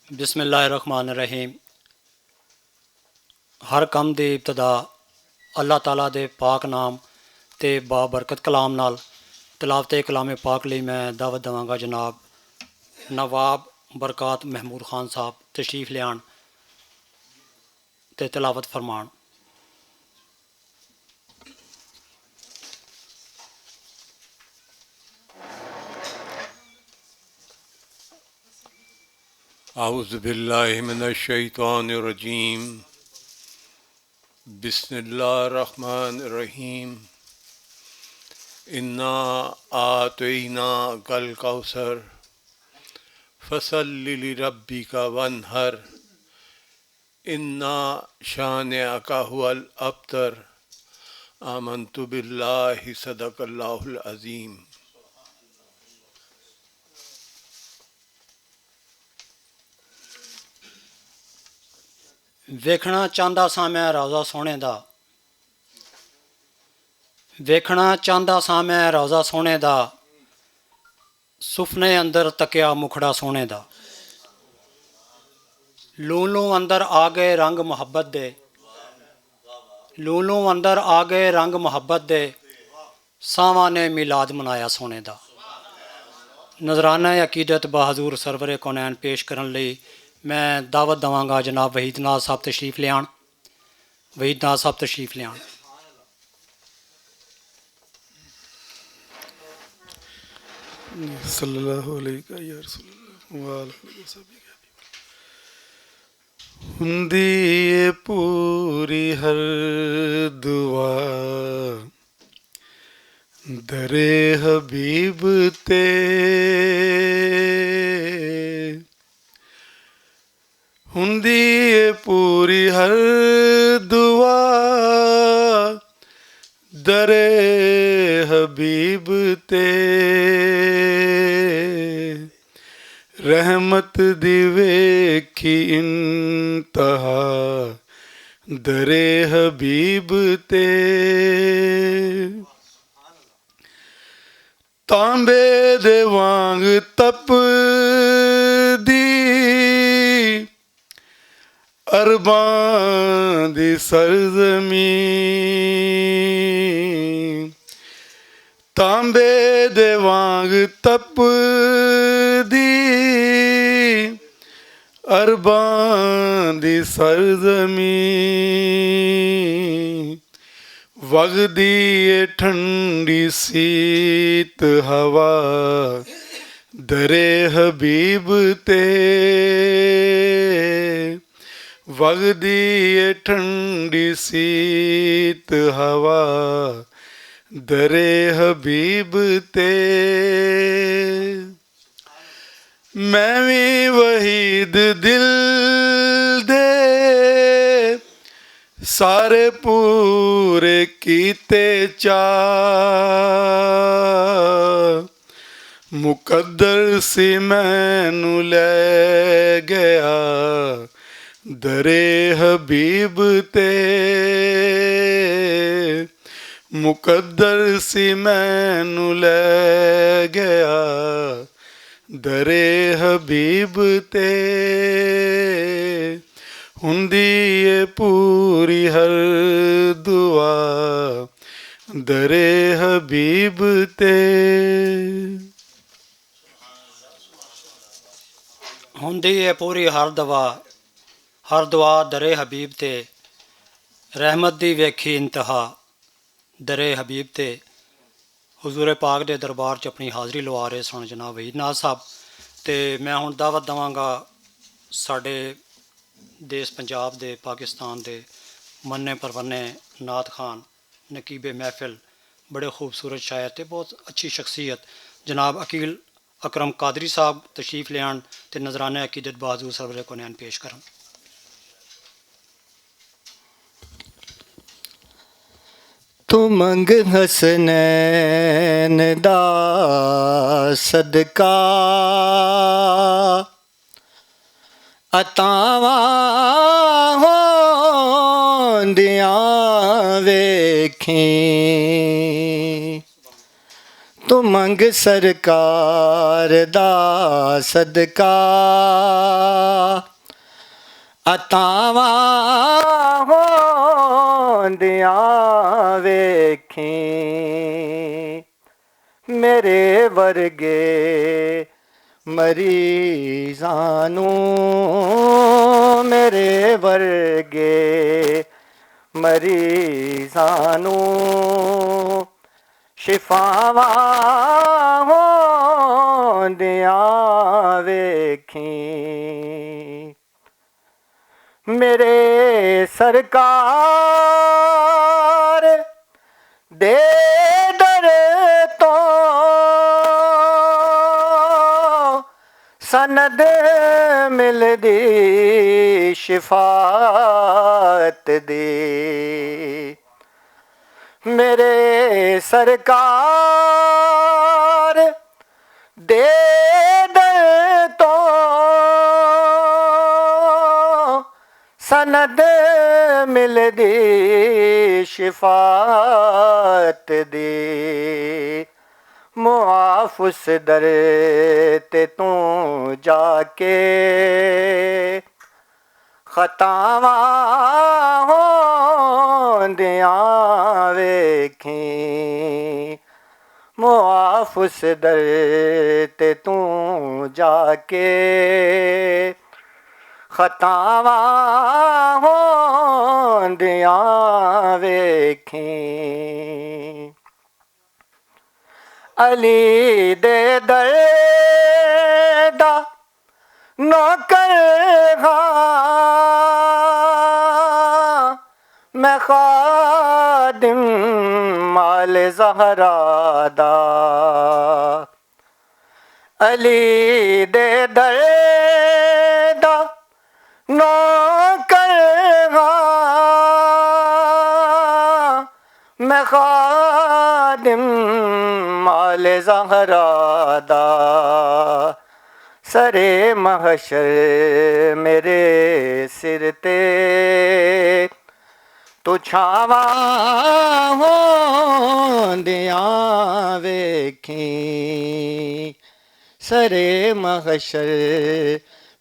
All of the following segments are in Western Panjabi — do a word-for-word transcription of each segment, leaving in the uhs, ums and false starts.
بسم اللہ الرحمن الرحیم۔ ہر کم دی ابتدا اللہ تعالیٰ دے پاک نام تے بابرکت کلام نال، تلاوت کلام پاک لئی میں دعوت دواں گا جناب نواب برکات محمود خان صاحب تشریف لیان تے تلاوت فرمان۔ اعوذ باللہ من الشیطان الرجیم۔ بسم اللہ الرحمن الرحیم۔ انا اعطیناک الکوثر، فصل لربک وانحر، انا شانئک هو الابتر۔ آمنت باللہ، صدق اللہ العظیم۔ ویکھنا چاہندا ساں میں روضہ سوہنے دا، ویکھنا چاہندا ساں میں روضہ سوہنے دا، سفنے اندر تکیا مکھڑا سوہنے دا۔ لوں لوں اندر آ گئے رنگ محبت دے، لوں لوں اندر آ گئے رنگ محبت دے، ساواں نے میلاد منایا سونے دا۔ نذرانہ عقیدت بحضور سرور کونین پیش کرن لئی میں دعوت دواں گا جناب وحید ناز صاحب تشریف لیان۔ وحید ناز صاحب تشریف لیان۔ صلی اللہ علیہ یا رسول اللہ وآلہ وصحبہ۔ ہوندی اے پوری ہر دعا درے حبیب تے، ہوندی اے پوری ہر دعا درے حبیب تے۔ رحمت دی ویکھی انتہا درے حبیب تے۔ تانبے دے وانگ تپ دی عرباں دی سرزمین، تانبے دے وانگ تپ دی عرباں دی سرزمین، وگدی اے ٹھنڈی سیت ہوا درے حبیب تے، وگدی اے ٹھنڈی سیت ہوا درے حبیب تے۔ میں وی وحید دل دے سارے پورے کیتے چا، مقدر سی مینوں لے گیا درے حبیب تے، مقدر سی مینوں لے گیا درے حبیب تے۔ ہوندی اے پوری ہر دعا درے حبیب تے۔ ہوندی اے پوری ہر دعا، ہر دعا درے حبیب تے۔ رحمت دی ویکھی انتہا درے حبیب تے۔ حضور پاک دے دربار چ اپنی حاضری لوا رہے سن جناب وحید ناز صاحب۔ تے میں ہن دعوت دواں گا ساڈے دیس پنجاب دے، پاکستان دے منے پرمنے نعت خان، نقیب محفل، بڑے خوبصورت شاعر تے بہت اچھی شخصیت جناب عقیل اکرم قادری صاحب تشریف لیان تے نذرانہ عقیدت بازو سرور کونین پیش کرن۔ تو منگ حسنین دا صدقہ، عطاواں ہوندیاں ویکھیں۔ تو منگ سرکار دا صدقہ، عطاواں ہوندیاں ویکھیں۔ میرے ورگے مریضاں نوں، میرے ورگے مریضاں نوں شفاواں ہوندیاں ویکھیں۔ میرے سرکار دے در تو سند ملدی شفاعت دی۔ میرے سرکار دے در تو سند ملدی شفاعت دی۔ معاف اس در تے توں جا کے خطاواں ہوندیاں ویکھیں۔ معاف اس در تے توں جا کے خطاواں ہوندیاں ویکھیں۔ علی دے در دا نوکر ہاں، میں خادم مال زہرا دا۔ علی دے در دا نوکر ہاں، میں خادم مال زہرا دا۔ سرے محشر میرے سر تے تو چھاواں ہوندیاں ویکھیں۔ سرے محشر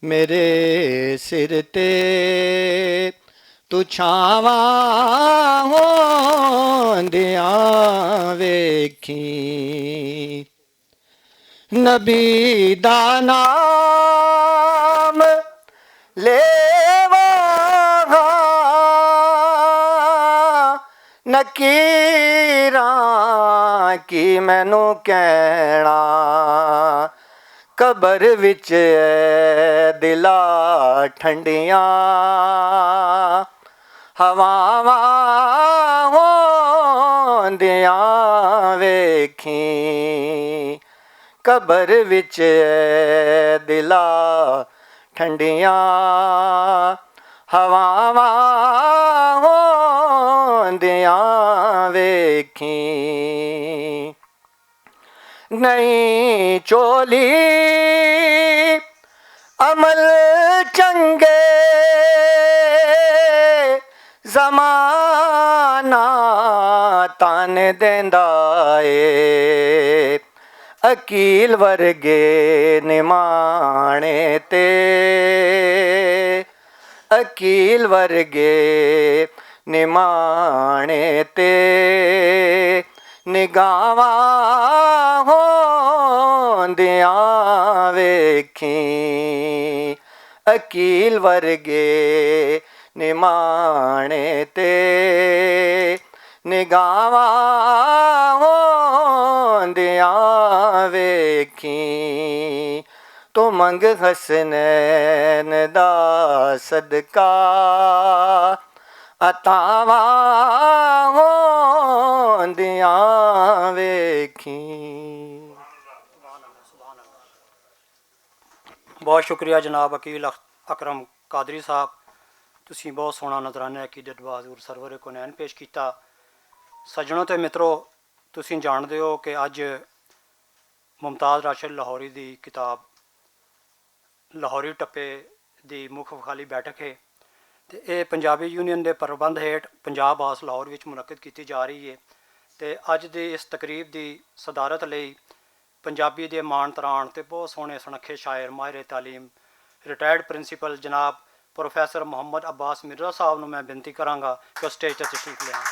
میرے سر تے تو چھاواں ہوندیاں ویکھیں۔ نبی دا نام لیواں، نکیراں کی مینوں کہنا۔ قبر وچ اے دلا ٹھنڈیاں ہواواں ہوندیاں ویکھیں۔ قبر وچ اے دلا ٹھنڈیاں ہواواں ہوندیاں ویکھیں۔ نئی چولی عمل چنگے زمانہ تن دیندا اے۔ عقیل ورگے نمانے تے، عقیل ورگے نمانے تے نگاہواں ہوندیاں ویکھیں۔ عقیل ورگے نمانے تے نگاہواں ہوندیاں ویکھیں۔ تو منگ حسنین دا صدقہ، عطاواں ہوندیاں ویکھیں۔ بہت شکریہ جناب عقیل اخ-، اکرم قادری صاحب، تسی بہت سوہنا نذرانہ عقیدت بحضور سرور کونین پیش کیتا۔ سجنوں تے مترو، تسی جاندے ہو کہ اج ممتاز راشد لاہوری دی کتاب لاہوری ٹپے دی مکھ وکھالی بیٹھک ہے، تے ایہہ پنجابی یونین دے پربند ہیٹھ پنجاب ہاؤس لاہور وچ منعقد کیتی جا رہی ہے۔ تے اج دی اس تقریب دی صدارت لئی پنجابی دے مان تران تے بہت سوہنے سنکھے شاعر، ماہر تعلیم، ریٹائرڈ پرنسپل جناب پروفیسر محمد عباس مرزا صاحب نوں میں بنتی کراں گا کہ او سٹیج تے تشریف لیان۔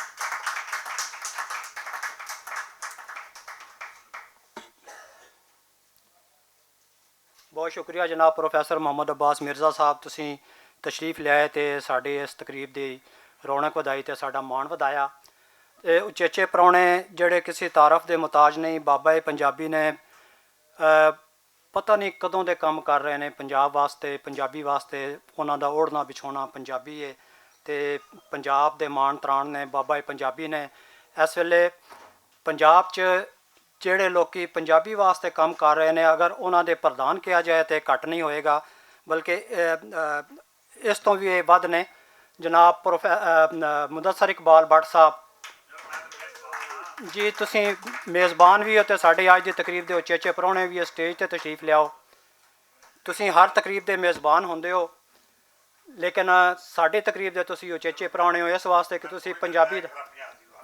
بہت شکریہ جناب پروفیسر محمد عباس مرزا صاحب، تسیں تشریف لیائے تے ساڈے اس تقریب دی رونق ودائی تے ساڈا مان ودایا۔ اے اچیچے پرونے جڑے کسی تعارف دے محتاج نہیں، بابا اے پنجابی نے، پتہ نہیں کدوں دے کم کر رہے نے پنجاب واسطے، پنجابی واسطے۔ انہاں دا اوڑھنا بچھونا پنجابی ہے تے پنجاب دے مان تران نے، بابا اے پنجابی نے۔ اس ویلے پنجاب چ جڑے لوکی پنجابی واسطے کم کر رہے نے، اگر انہاں دے پردھان کہا جائے تے گھٹ نہیں ہوئے گا، بلکہ اس توں وی اے ودھ نے۔ جناب پروفیسر مدثر اقبال بٹ صاحب، جی تسیں میزبان وی ہو تے ساڈے اج دی تقریب دے اچیچے پرونے وی اسٹیج تے تشریف لیاؤ۔ تسیں ہر تقریب دے میزبان ہوندے ہو، لیکن ساڈے تقریب دے تسیں اچیچے پرونے ہو اس واسطے کہ تسیں پنجابی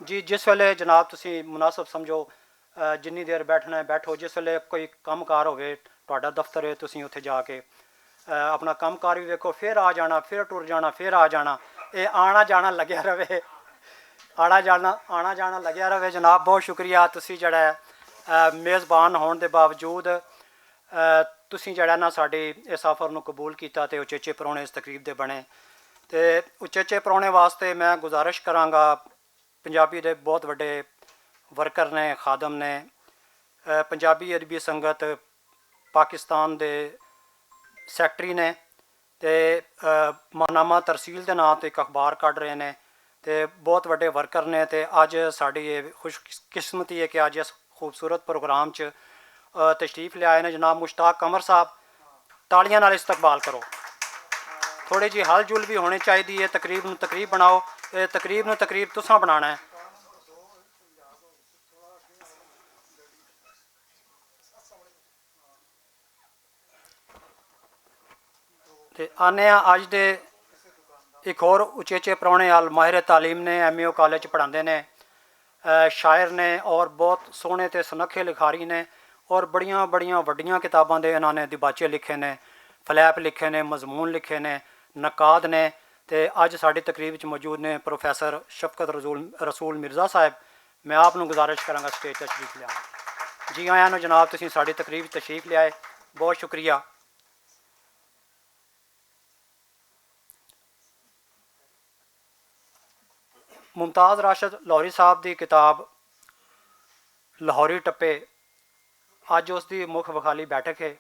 جی جس ویلے جناب تسیں مناسب سمجھو، جنی دیر بیٹھنا ہے بیٹھو، جس ویلے کوئی کم کار ہووے، تہاڈا دفتر ہے، تسیں اتھے جا کے اپنا کم کار وی ویکھو، فیر آ جانا، فیر ٹر جانا، فیر آ جانا۔ اے آنا جانا لگیا رہے۔ آنا جانا آنا جانا لگیا رہے جناب، بہت شکریہ۔ تسیں جڑا ہے میزبان ہون دے باوجود تسیں جڑا نا ساڈے اس سفر نوں قبول کیتا تے اچیچے پرونے اس تقریب دے بنے۔ تے اچیچے پرونے واسطے میں گزارش کراں گا، پنجابی دے بہت وڈے ورکر نے، خادم نے، پنجابی ادبی سنگت پاکستان دے سیکرٹری نے، تے ماہنامہ ترسیل دے ناں تے اک اخبار کڈ رہے نے، تے بہت وڈے ورکر نے۔ تے اج ساڈی اے خوش قسمتی ہے کہ اج اس خوبصورت پروگرام چ تشریف لے آئے نے جناب مشتاق قمر صاحب۔ تالیاں نال استقبال کرو۔ تھوڑی جی ہل جل بھی ہونی چاہیے ہے، تقریب نوں تقریب بناؤ۔ اے تقریب نوں تقریب تساں بنانا ہے۔ تے آنے آں اج دے اک ہور اچیچے پرانے آل ماہر تعلیم نے، ایم اے او کالج پڑھاندے نے، شاعر نے اور بہت سوہنے تے سنکھے لکھاری نے، اور بڑیاں بڑیاں وڈیاں کتاباں دے انہاں نے دباچے لکھے نے، فلیپ لکھے نے، مضمون لکھے نے، نقاد نے۔ تے اج ساڈی تقریب وچ موجود نے پروفیسر شفقت رسول مرزا صاحب۔ میں آپ نوں گزارش کراں گا سٹیج تشریف لیاؤ۔ جی آیاں نوں جناب، تسیں ساڈی تقریب وچ تشریف لیائے، بہت شکریہ۔ ممتاز راشد لاہوری صاحب دی کتاب لاہوری ٹپے، اج اس دی مکھ وکھالی بیٹھک ہے،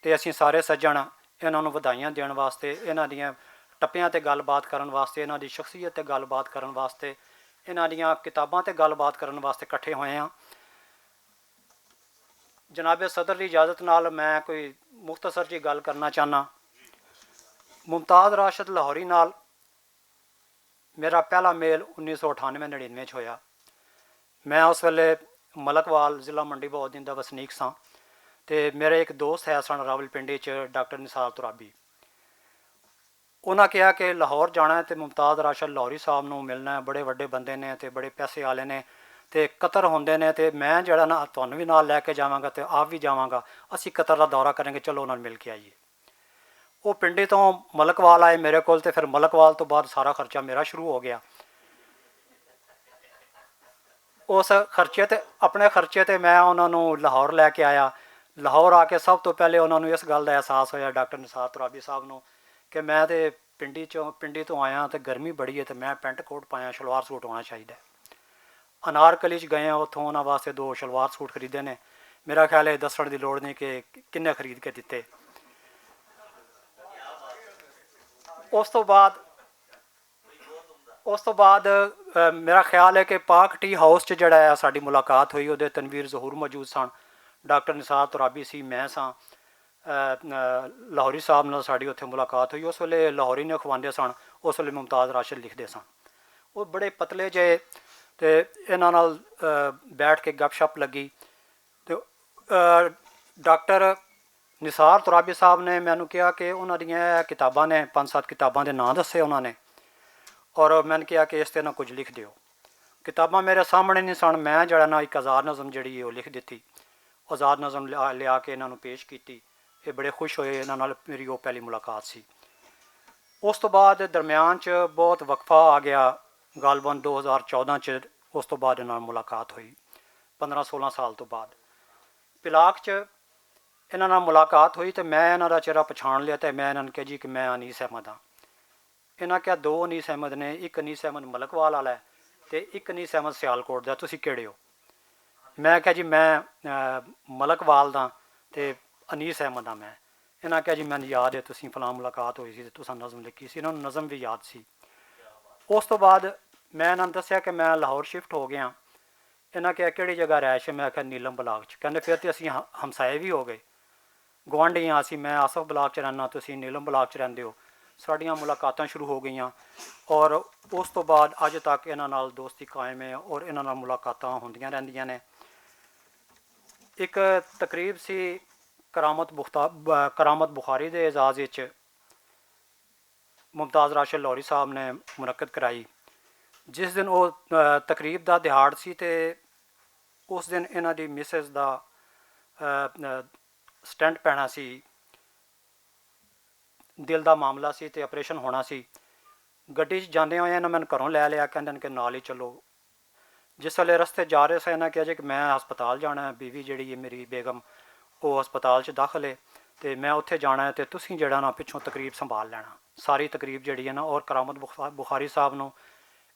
تے اسیں سارے سجن انہاں نوں ودھائیاں دین واسطے، انہاں دیاں ٹپیاں تے گل بات کرن واسطے، انہاں دی شخصیت تے گل بات کرن واسطے، انہاں دیاں کتاباں تے گل بات کرن واسطے اکٹھے ہوئے ہاں۔ جناب صدر دی اجازت نال میں کوئی مختصر جی گل کرنا چاہنا۔ ممتاز راشد لاہوری نال میرا پہلا میل انیس سو اٹھانوے نڑینوے چ ہویا۔ میں اس ویلے ملک وال ضلع منڈی بہاؤالدین دا وسنیک ساں، تے میرے اک دوست ہے سن راولپنڈی چ، ڈاکٹر نثار ترابی۔ انہاں کہیا کہ لاہور جانا ہے تے ممتاز راشد لاہوری صاحب نوں ملنا ہے، بڑے وڈے بندے نے تے بڑے پیسے والے نے، تے قطر ہوندے نے، تے میں جڑا نا تہانوں وی نال لے کے جاواں گا تے آپ وی جاواں گا، اسی قطر دا دورہ کریں گے، چلو انہاں نوں مل کے آئیے۔ او پنڈی توں ملک وال آئے میرے کول، تے پھر ملک وال توں بعد سارا خرچہ میرا شروع ہو گیا۔ اس خرچے تے، اپنے خرچے تے میں انہاں نوں لاہور لے کے آیا۔ لاہور آ کے سب توں پہلے انہاں نوں اس گل دا احساس ہویا، ڈاکٹر نثار ترابی صاحب نوں، کہ میں تے پنڈی چوں، پنڈی توں آیا تے گرمی بڑی ہے تے میں پینٹ کوٹ پایا، شلوار سوٹ ہونا چاہیدا ہے۔ انارکلی چ گئے ہاں، اتھوں انہاں واسطے دو شلوار سوٹ خریدے نے۔ میرا خیال ہے دسن دی لوڑ نہیں کہ کنے خرید کے دتے۔ اس تو بعد اس توں بعد میرا خیال ہے کہ پاک ٹی ہاؤس چ جڑا ہے ساڈی ملاقات ہوئی، اودے تنویر ظہور موجود سن، ڈاکٹر نثار ترابی سی، میں ساں۔ لاہوری صاحب نال ساڈی اتھے ملاقات ہوئی، اس ویلے لاہوری نے اخواندے سن، اس ویلے ممتاز راشد لکھدے سن۔ او بڑے پتلے جے، تے انہاں نال بیٹھ کے گپ شپ لگی۔ تے ڈاکٹر نثار ترابی صاحب نے مینوں کہیا کہ انہاں دیاں اے کتاباں نے، پنج ست کتاباں دے ناں دسے انہاں نے، اور میں نے کہیا کہ اس تے نہ کچھ لکھ دیو۔ کتاباں میرے سامنے نہیں سن، میں جڑا نا ایک آزاد نظم جڑی ہے وہ لکھ دتی۔ آزاد نظم لیا لیا کے انہاں نوں پیش کیتی۔ یہ بڑے خوش ہوئے، انہاں نال میری وہ پہلی ملاقات سی۔ اس تو بعد درمیان چ بہت وقفہ آ گیا، غالباً دو ہزار چودہ چ اس تو بعد انہاں نال ملاقات ہوئی، پندرہ سولہ سال تو بعد۔ پلاک چ انہاں نال ملاقات ہوئی تے میں انہاں دا چہرہ پچھان لیا تے میں انہاں نوں کہیا جی کہ میں انیس احمد ہاں۔ انہاں کہیا دو انیس احمد نے، ایک انیس احمد ملک وال والا ہے تے ایک انیس احمد سیالکوٹ دا، تسی کیڑے ہو؟ میں کہیا جی میں ملک وال دا تے انیس احمد ہاں۔ میں انہاں کہیا جی میں یاد ہے تسی فلاں ملاقات ہوئی سی تے تساں نظم لکھی سی، انہاں نوں نظم وی یاد سی۔ اس توں بعد میں انہاں نوں دسیا کہ میں لاہور شفٹ ہو گیا۔ انہاں کہیا کہڑی جگہ رہائش ہے؟ میں کہیا نیلم بلاک چ۔ کہندے فیر تے اسی ہمسائے وی ہو گئے، گوانڈی ہاں اسی۔ میں آصف بلاک چ رہنا، تسی نیلم بلاک چ رہندے ہو۔ ساڈیاں ملاقاتاں شروع ہو گئیاں اور اس توں بعد اج تک انہاں نال دوستی قائم ہے اور انہاں نال ملاقاتاں ہوندیاں رہندیاں نے۔ ایک تقریب سی کرامت بخاری دے اعزاز وچ، ممتاز راشد لاہوری صاحب نے منعقد کرائی، جس دن او تقریب دا دیہاڑ سی تے اس دن انہاں دی مسز دا سٹینٹ پینا سی، دل دا معاملہ سی تے آپریشن ہونا سی۔ گڈی چ جاندے ہوئے انہاں مینوں گھروں لے لیا، کہندے نے کہ نال ہی چلو۔ جس ویلے رستے جا رہے سا انہاں کہیا جی کہ میں ہسپتال جانا ہے، بیوی جیہڑی ہے میری بیگم، او ہسپتال چ داخل ہے، تے میں اتھے جانا ہے تے تسیں جیہڑا نا پچھوں تقریب سنبھال لینا۔ ساری تقریب جیہڑی ہے نا اور کرامت بخاری صاحب نوں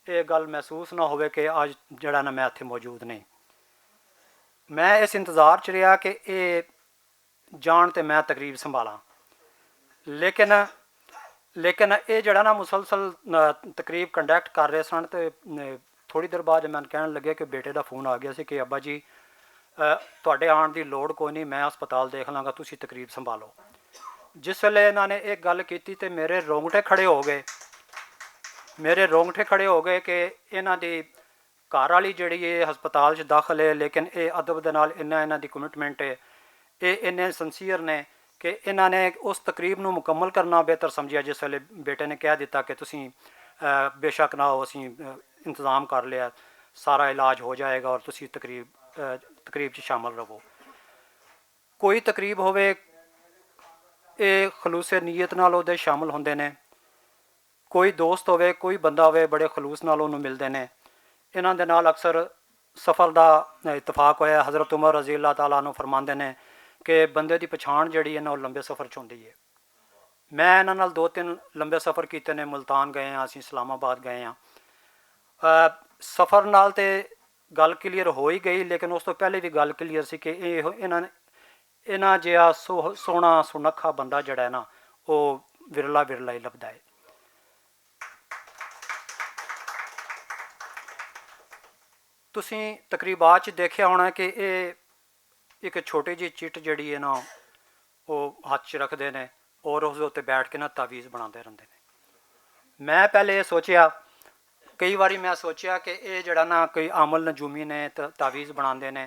ایہہ گل محسوس نہ ہووے کہ اج جیہڑا نا میں اتھے موجود نہیں۔ میں اس انتظار چ رہیا کہ ایہہ جان تے میں تقریب سنبھالاں۔ لیکن لیکن ایہہ جیہڑا نا مسلسل تقریب کنڈکٹ کر رہے سن تے تھوڑی دیر بعد میں کہن لگے کہ بیٹے دا فون آ گیا سی کہ ابا جی، تہاڈے آن دی لوڑ کوئی نہیں، میں ہسپتال دیکھ لاں گا، تسی تقریب سنبھالو۔ جس ویلے انہاں نے ایہہ گل کیتی تے میرے رونگٹے کھڑے ہو گئے، میرے رونگٹے کھڑے ہو گئے کہ انہاں دی گھر والی جیہڑی ہے ہسپتال چ داخل ہے، لیکن ایہہ ادب دے نال انہاں انہاں دی کمٹمنٹ ہے، ایہہ انہاں سنسیئر نے کہ انہاں نے اس تقریب نوں مکمل کرنا بہتر سمجھیا۔ جس ویلے بیٹے نے کہہ دتا کہ تسیں بے شک نہ ہو، اسیں انتظام کر لیا، سارا علاج ہو جائے گا اور تسیں تقریب چ شامل رہو۔ کوئی تقریب ہووے، ایہہ خلوص نیت نال اوہدے شامل ہوندے نے۔ کوئی دوست ہووے، کوئی بندہ ہووے، بڑے خلوص نال اوہنوں ملدے نے۔ انہاں دے نال اکثر سفر دا اتفاق ہویا۔ حضرت عمر رضی اللہ تعالی عنہ فرماندے نے کہ بندے دی پچھان جیہڑی ہے نا او لمبے سفر چ ہوندی ہے۔ میں انہاں نال دو تن لمبے سفر کیتے نے، ملتان گئے آں اسی، اسلام آباد گئے آں۔ سفر نال تے گل کلیئر ہو ہی گئی، لیکن اس توں پہلے وی گل کلیئر سی کہ انہاں جیہا سوہنا سنکھا بندہ جیہڑا ہے نا او ورلا ورلا ہی لبھدا ہے۔ تسیں تقریبات چ دیکھیا ہونا کہ ایہہ اک چھوٹی جی چٹ جیہڑی ہے نا او ہتھ چ رکھدے نے اور اس دے اتے بیٹھ کے نا تعویذ بناندے رہندے نے۔ میں پہلے ایہہ سوچیا، کئی واری میں سوچیا کہ ایہہ جیہڑا نا کوئی عامل نجومی نے تعویذ بناندے نے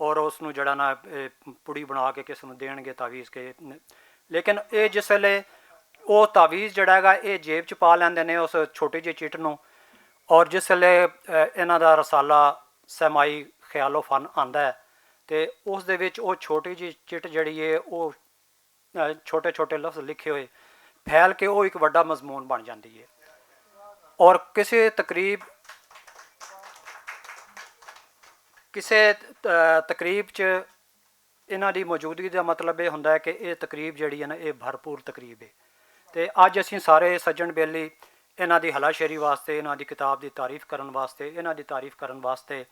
اور اس نوں جیہڑا نا پڑی بنا کے کس نوں دین گے تعویذ کے۔ لیکن ایہہ جس ویلے او تعویذ جیہڑا ہے گا ایہہ جیب چ پا لیندے نے اس چھوٹی جی چٹ نوں، اور جس ویلے انہاں دا رسالہ سیمائی خیال و فن آندا ہے تے اس دے وچ او چھوٹی جی چٹ جیہڑی ہے او چھوٹے چھوٹے لفظ لکھے ہوئے پھیل کے او اک وڈا مضمون بن جاندی ہے۔ اور کسے تقریب کسے تقریب چ انہاں دی موجودگی دا مطلب ایہہ ہوندا ہے کہ ایہہ تقریب جیہڑی ہے نا ایہہ بھرپور تقریب ہے۔ تے اج اسی سارے سجن بیلی انہاں دی ہلا شیری واسطے، انہاں دی کتاب دی تعریف کرن واسطے، انہاں دی تعریف کرن واسطے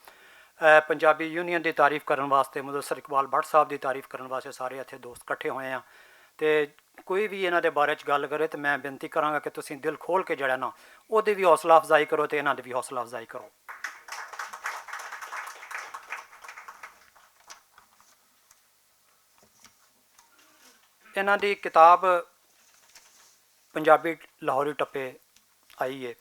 پنجابی یونین دی تعریف کرن واسطے، مدثر اقبال بٹ صاحب دی تعریف کرن واسطے سارے اتھے دوست کٹھے ہوئے ہاں۔ تے کوئی وی انہاں دے بارے چ گل کرے تے میں بنتی کراں گا کہ تسیں دل کھول کے جیہڑا نا اوہدی وی حوصلہ افزائی کرو تے انہاں دی وی حوصلہ افزائی کرو۔ انہاں دی کتاب پنجابی لاہوری ٹپے آئی ہے۔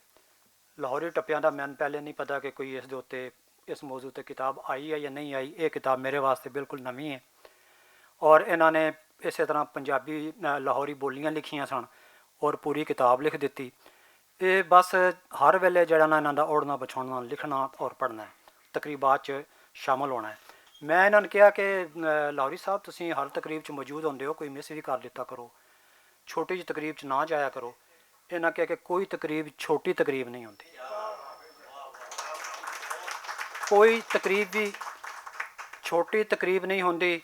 لاہوری ٹپیاں دا مینوں پہلے نہیں پتا کہ کوئی اس دے اتے اس موضوع تے کتاب آئی ہے یا نہیں آئی۔ ایہہ کتاب میرے واسطے بالکل نویں ہے۔ اور انہاں نے اسے طرح پنجابی لاہوری بولیاں لکھیاں سن اور پوری کتاب لکھ دتی۔ یہ بس ہر ویلے جڑا نا انہاں دا اوڑھنا بچھوڑنا، لکھنا اور پڑھنا ہے، تقریبات چ شامل ہونا ہے۔ میں انہاں نے کہا کہ لاہوری صاحب، تسی ہر تقریب چ موجود ہوندے ہو، کوئی مس بھی کر لیتا کرو، چھوٹی جی تقریب چ نہ جایا کرو۔ انہاں کہا کہ کوئی تقریب چھوٹی تقریب نہیں ہوندی، کوئی تقریب بھی چھوٹی تقریب نہیں ہوندی۔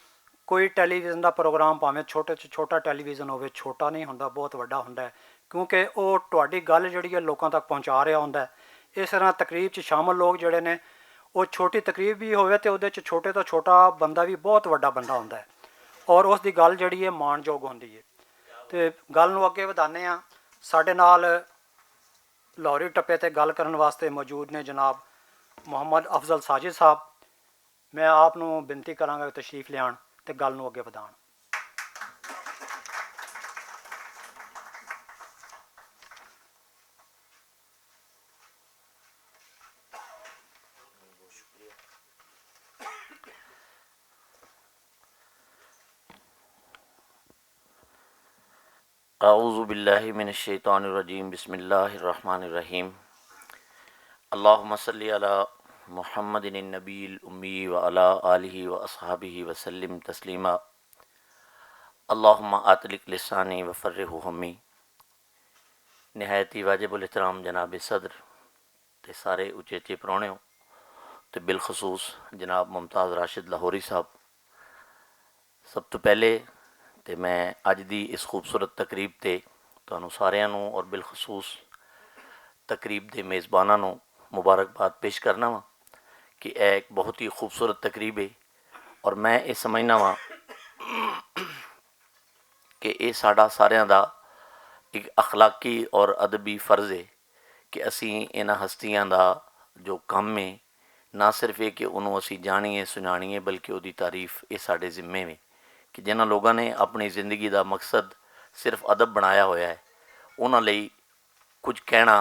کوئی ٹیلی ویژن دا پروگرام، پاویں چھوٹے چ چھوٹا ٹیلی ویژن ہووے، چھوٹا نہیں ہوندا، بہت وڈا ہوندا ہے۔ کیونکہ او تہاڈی گل جڑی ہے لوکاں تک پہنچا رہا ہوندا ہے۔ اس طرح تقریب چ شامل لوگ جڑے نے، او چھوٹی تقریب بھی ہووے تے اودے چ چھوٹے تو چھوٹا بندہ بھی بہت وڈا بندہ ہوندا ہے، اور اس دی گل جڑی ہے مان جوگ ہوندی ہے۔ تے گل نوں اگے ودھانے آں۔ ساڈے نال لاہوری ٹپے تے گل کرن واسطے موجود نے جناب محمد افضل ساجد صاحب۔ میں آپ نوں بنتی کراں گا کہ تشریف لیان تے گل نوں اگے ودھان۔ اعوذ باللہ من الشیطان الرجیم، بسم اللہ الرحمن الرحیم۔ اللہم صلی علی محمد النبی الامی وعلی آلہ واصحابہ وسلم تسلیما۔ اللہم اطلق لسانی وفرح ہمی۔ نہایت ہی واجب الاحترام جناب صدر تے سارے اچے اچے پرانے ہو، تے بالخصوص جناب ممتاز راشد لاہوری صاحب، سب تو پہلے تے میں اج دی اس خوبصورت تقریب تے تانوں ساریاں نوں اور بالخصوص تقریب دے میزباناں نوں مبارکباد پیش کرنا واں کہ اے ایک بہت ہی خوبصورت تقریب ہے، اور میں یہ سمجھنا واں کہ یہ ساڈا ساریاں دا ایک اخلاقی اور ادبی فرض ہے کہ اسی انہاں ہستیاں دا جو کم ہے، نہ صرف یہ کہ انہوں اسی جانیے سنانیے، بلکہ وہ دی تعریف یہ ساڈے ذمے وے کہ جنہاں لوگاں نے اپنی زندگی دا مقصد صرف ادب بنایا ہویا ہے، انہاں لئی کچھ کہنا،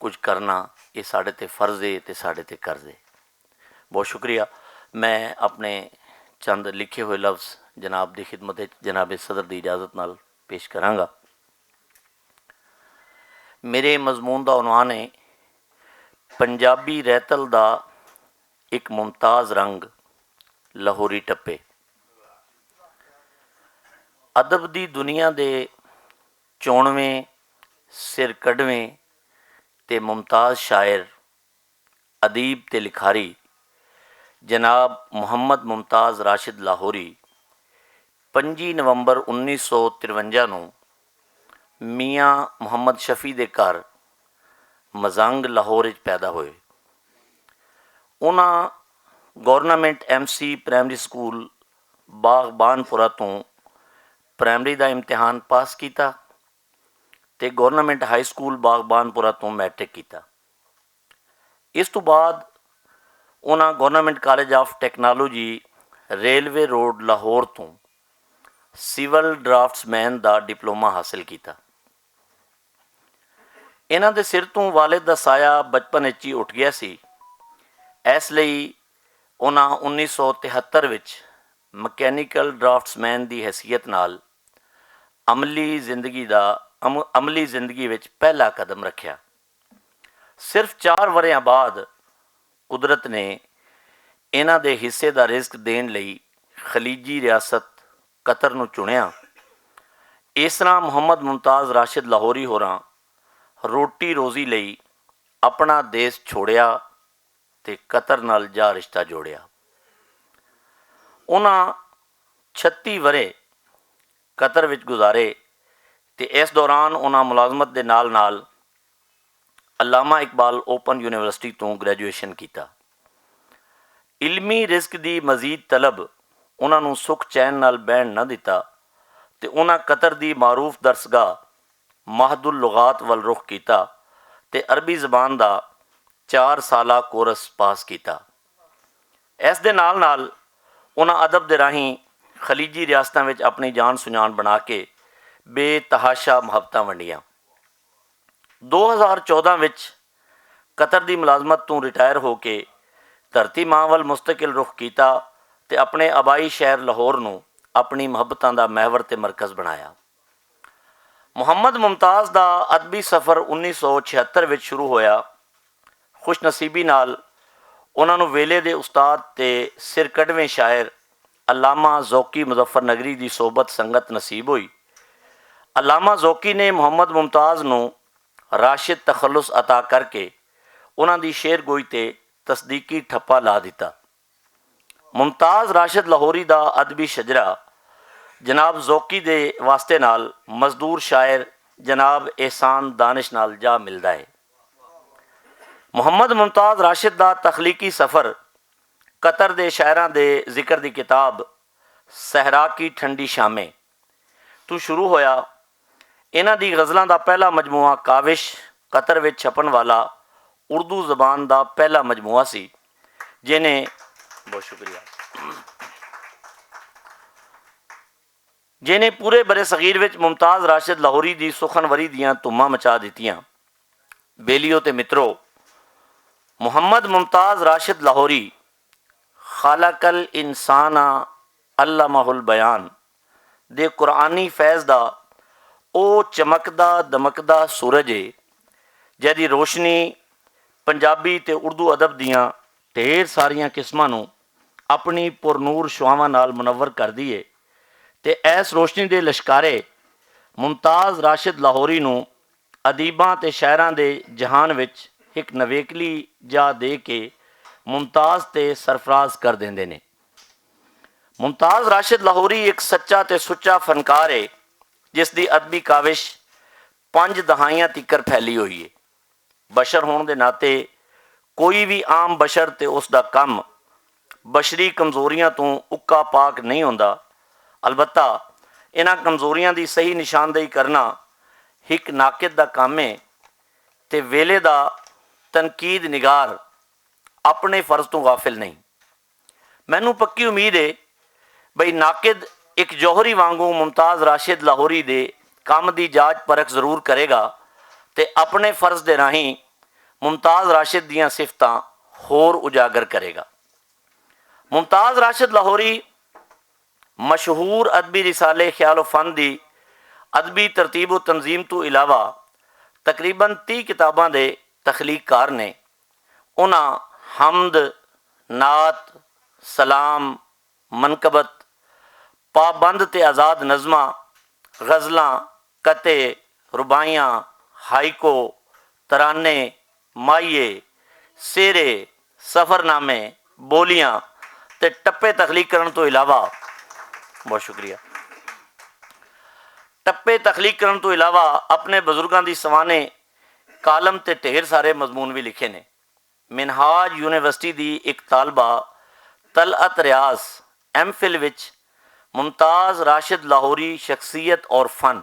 کچھ کرنا، یہ ساڈے تے فرض ہے تے ساڈے تے قرض ہے۔ بہت شکریہ۔ میں اپنے چند لکھے ہوئے لفظ جناب دی خدمت وچ جناب صدر دی اجازت نال پیش کراں گا۔ میرے مضمون دا عنوان ہے پنجابی رہتل دا ایک ممتاز رنگ، لاہوری ٹپے۔ ادب دی دنیا دے چونویں، سر کڈویں تے ممتاز شاعر، ادیب تے لکھاری جناب محمد ممتاز راشد لاہوری پنجی نومبر انیس سو ترونجا نوں میاں محمد شفیع دے گھر مزنگ لاہور وچ پیدا ہوئے۔ انہاں government M C primary school Baghbanpura توں پرائمری دا امتحان پاس کیتا تے government high school Baghbanpura توں میٹرک کیتا۔ اس توں بعد انہاں government college of technology railway road Lahore توں سول ڈرافٹس مین دا ڈپلوما حاصل کیتا۔ انہاں دے سر توں والد دا سایہ بچپن وچ ہی اٹھ گیا سی، اس لئی انہاں انیس سو تہتر وچ مکینیکل ڈرافٹس مین دی حیثیت نال عملی زندگی دا عملی زندگی وچ پہلا قدم رکھیا۔ صرف چار وریاں بعد قدرت نے انہاں دے حصے دا رزق دین لئی خلیجی ریاست قطر نوں چنیا۔ اس طرح محمد ممتاز راشد لاہوری ہوراں روٹی روزی لئی اپنا دیس چھوڑیا تے قطر نال جا رشتہ جوڑیا۔ انہاں چھتی ورے قطر وچ گزارے تے اس دوران انہاں ملازمت دے نال نال علامہ اقبال اوپن یونیورسٹی توں گریجویشن کیتا۔ علمی رزق دی مزید طلب انہاں نوں سکھ چین نال بہن نہ دتا تے انہاں قطر دی معروف درسگاہ مہد اللغات ول رخ کیتا تے عربی زبان دا چار سالہ کورس پاس کیتا۔ اس دے نال نال انہاں ادب دے راہیں خلیجی ریاستاں وچ اپنی جان سنجان بنا کے بے تحاشا محبتاں ونڈیاں۔ دو ہزار چودہ وچ قطر دی ملازمت توں ریٹائر ہو کے دھرتی ماں ول مستقل رخ کیتا تے اپنے آبائی شہر لاہور نوں اپنی محبتاں دا محور تے مرکز بنایا۔ محمد ممتاز دا ادبی سفر انیس سو چھہتر وچ شروع ہویا۔ خوش نصیبی نال انہاں نوں ویلے دے استاد تے سرکڑویں شاعر علامہ ذوقی مظفر نگری دی صحبت سنگت نصیب ہوئی۔ علامہ ذوقی نے محمد ممتاز نوں راشد تخلص عطا کر کے انہاں دی شعر گوئی تے تصدیقی ٹھپا لا دتا۔ ممتاز راشد لاہوری دا ادبی شجرا جناب ذوقی دے واسطے نال مزدور شاعر جناب احسان دانش نال جا ملدا ہے۔ محمد ممتاز راشد دا تخلیقی سفر قطر دے شاعراں دے ذکر دی کتاب صحرا کی ٹھنڈی شامیں توں شروع ہویا۔ انہاں دی غزلاں دا پہلا مجموعہ کاوش قطر وچ چھپن والا اردو زبان دا پہلا مجموعہ سی، جنہیں بہت شکریہ جنہیں پورے برے صغیر وچ ممتاز راشد لاہوری دی سخنوری دیاں تماں مچا دتیاں۔ بیلیو تے مترو، محمد ممتاز راشد لاہوری خالق الانسان علامہ البیان دے قرآنی فیض دا او چمکدا دمکدا سورج ہے، جدی روشنی پنجابی تے اردو ادب دیاں ڈھیر ساریاں قسماں نوں اپنی پرنور شعاواں نال منور کردی ہے۔ تے ایس روشنی دے لشکارے ممتاز راشد لاہوری نوں ادیباں تے شاعراں دے جہان وچ ہک نویکلی جا دے کے ممتاز تے سرفراز کر دیندے نے۔ ممتاز راشد لاہوری ہک سچا تے سچا فنکار ہے، جس دی ادبی کاوش پنج دہائیاں تیکر پھیلی ہوئی ہے۔ بشر ہون دے ناطے کوئی وی عام بشر تے اس دا کم بشری کمزوریاں توں اکا پاک نہیں ہوندا۔ البتہ انہاں کمزوریاں دی صحیح نشاندہی کرنا ہک ناقد دا کم ہے، تے ویلے دا تنقید نگار اپنے فرض توں غافل نہیں۔ مینوں پکی امید ہے بھئی ناقد اک جوہری وانگوں ممتاز راشد لاہوری دے کم دی جاچ پرکھ ضرور کرے گا، تے اپنے فرض دے راہیں ممتاز راشد دیاں صفتاں ہور اجاگر کرے گا۔ ممتاز راشد لاہوری مشہور ادبی رسالے خیال و فن دی ادبی ترتیب و تنظیم تو علاوہ تقریباً تیہہ کتاباں دے تخلیق کار نے۔ انہاں حمد، نعت، سلام، منقبت، پابند تے آزاد نظماں، غزلاں، قطعے، رباعیاں، ہائیکو، ترانے، مائیے، سیرے، سفرنامے، بولیاں تے ٹپے تخلیق کرن تو علاوہ بہت شکریہ ٹپے تخلیق کرن تو علاوہ اپنے بزرگاں دی سوانے کالم تے ڈھیر سارے مضمون وی لکھے نے۔ منہاج یونیورسٹی دی اک طالبہ طلعت ریاض ایم فل وچ ممتاز راشد لاہوری شخصیت اور فن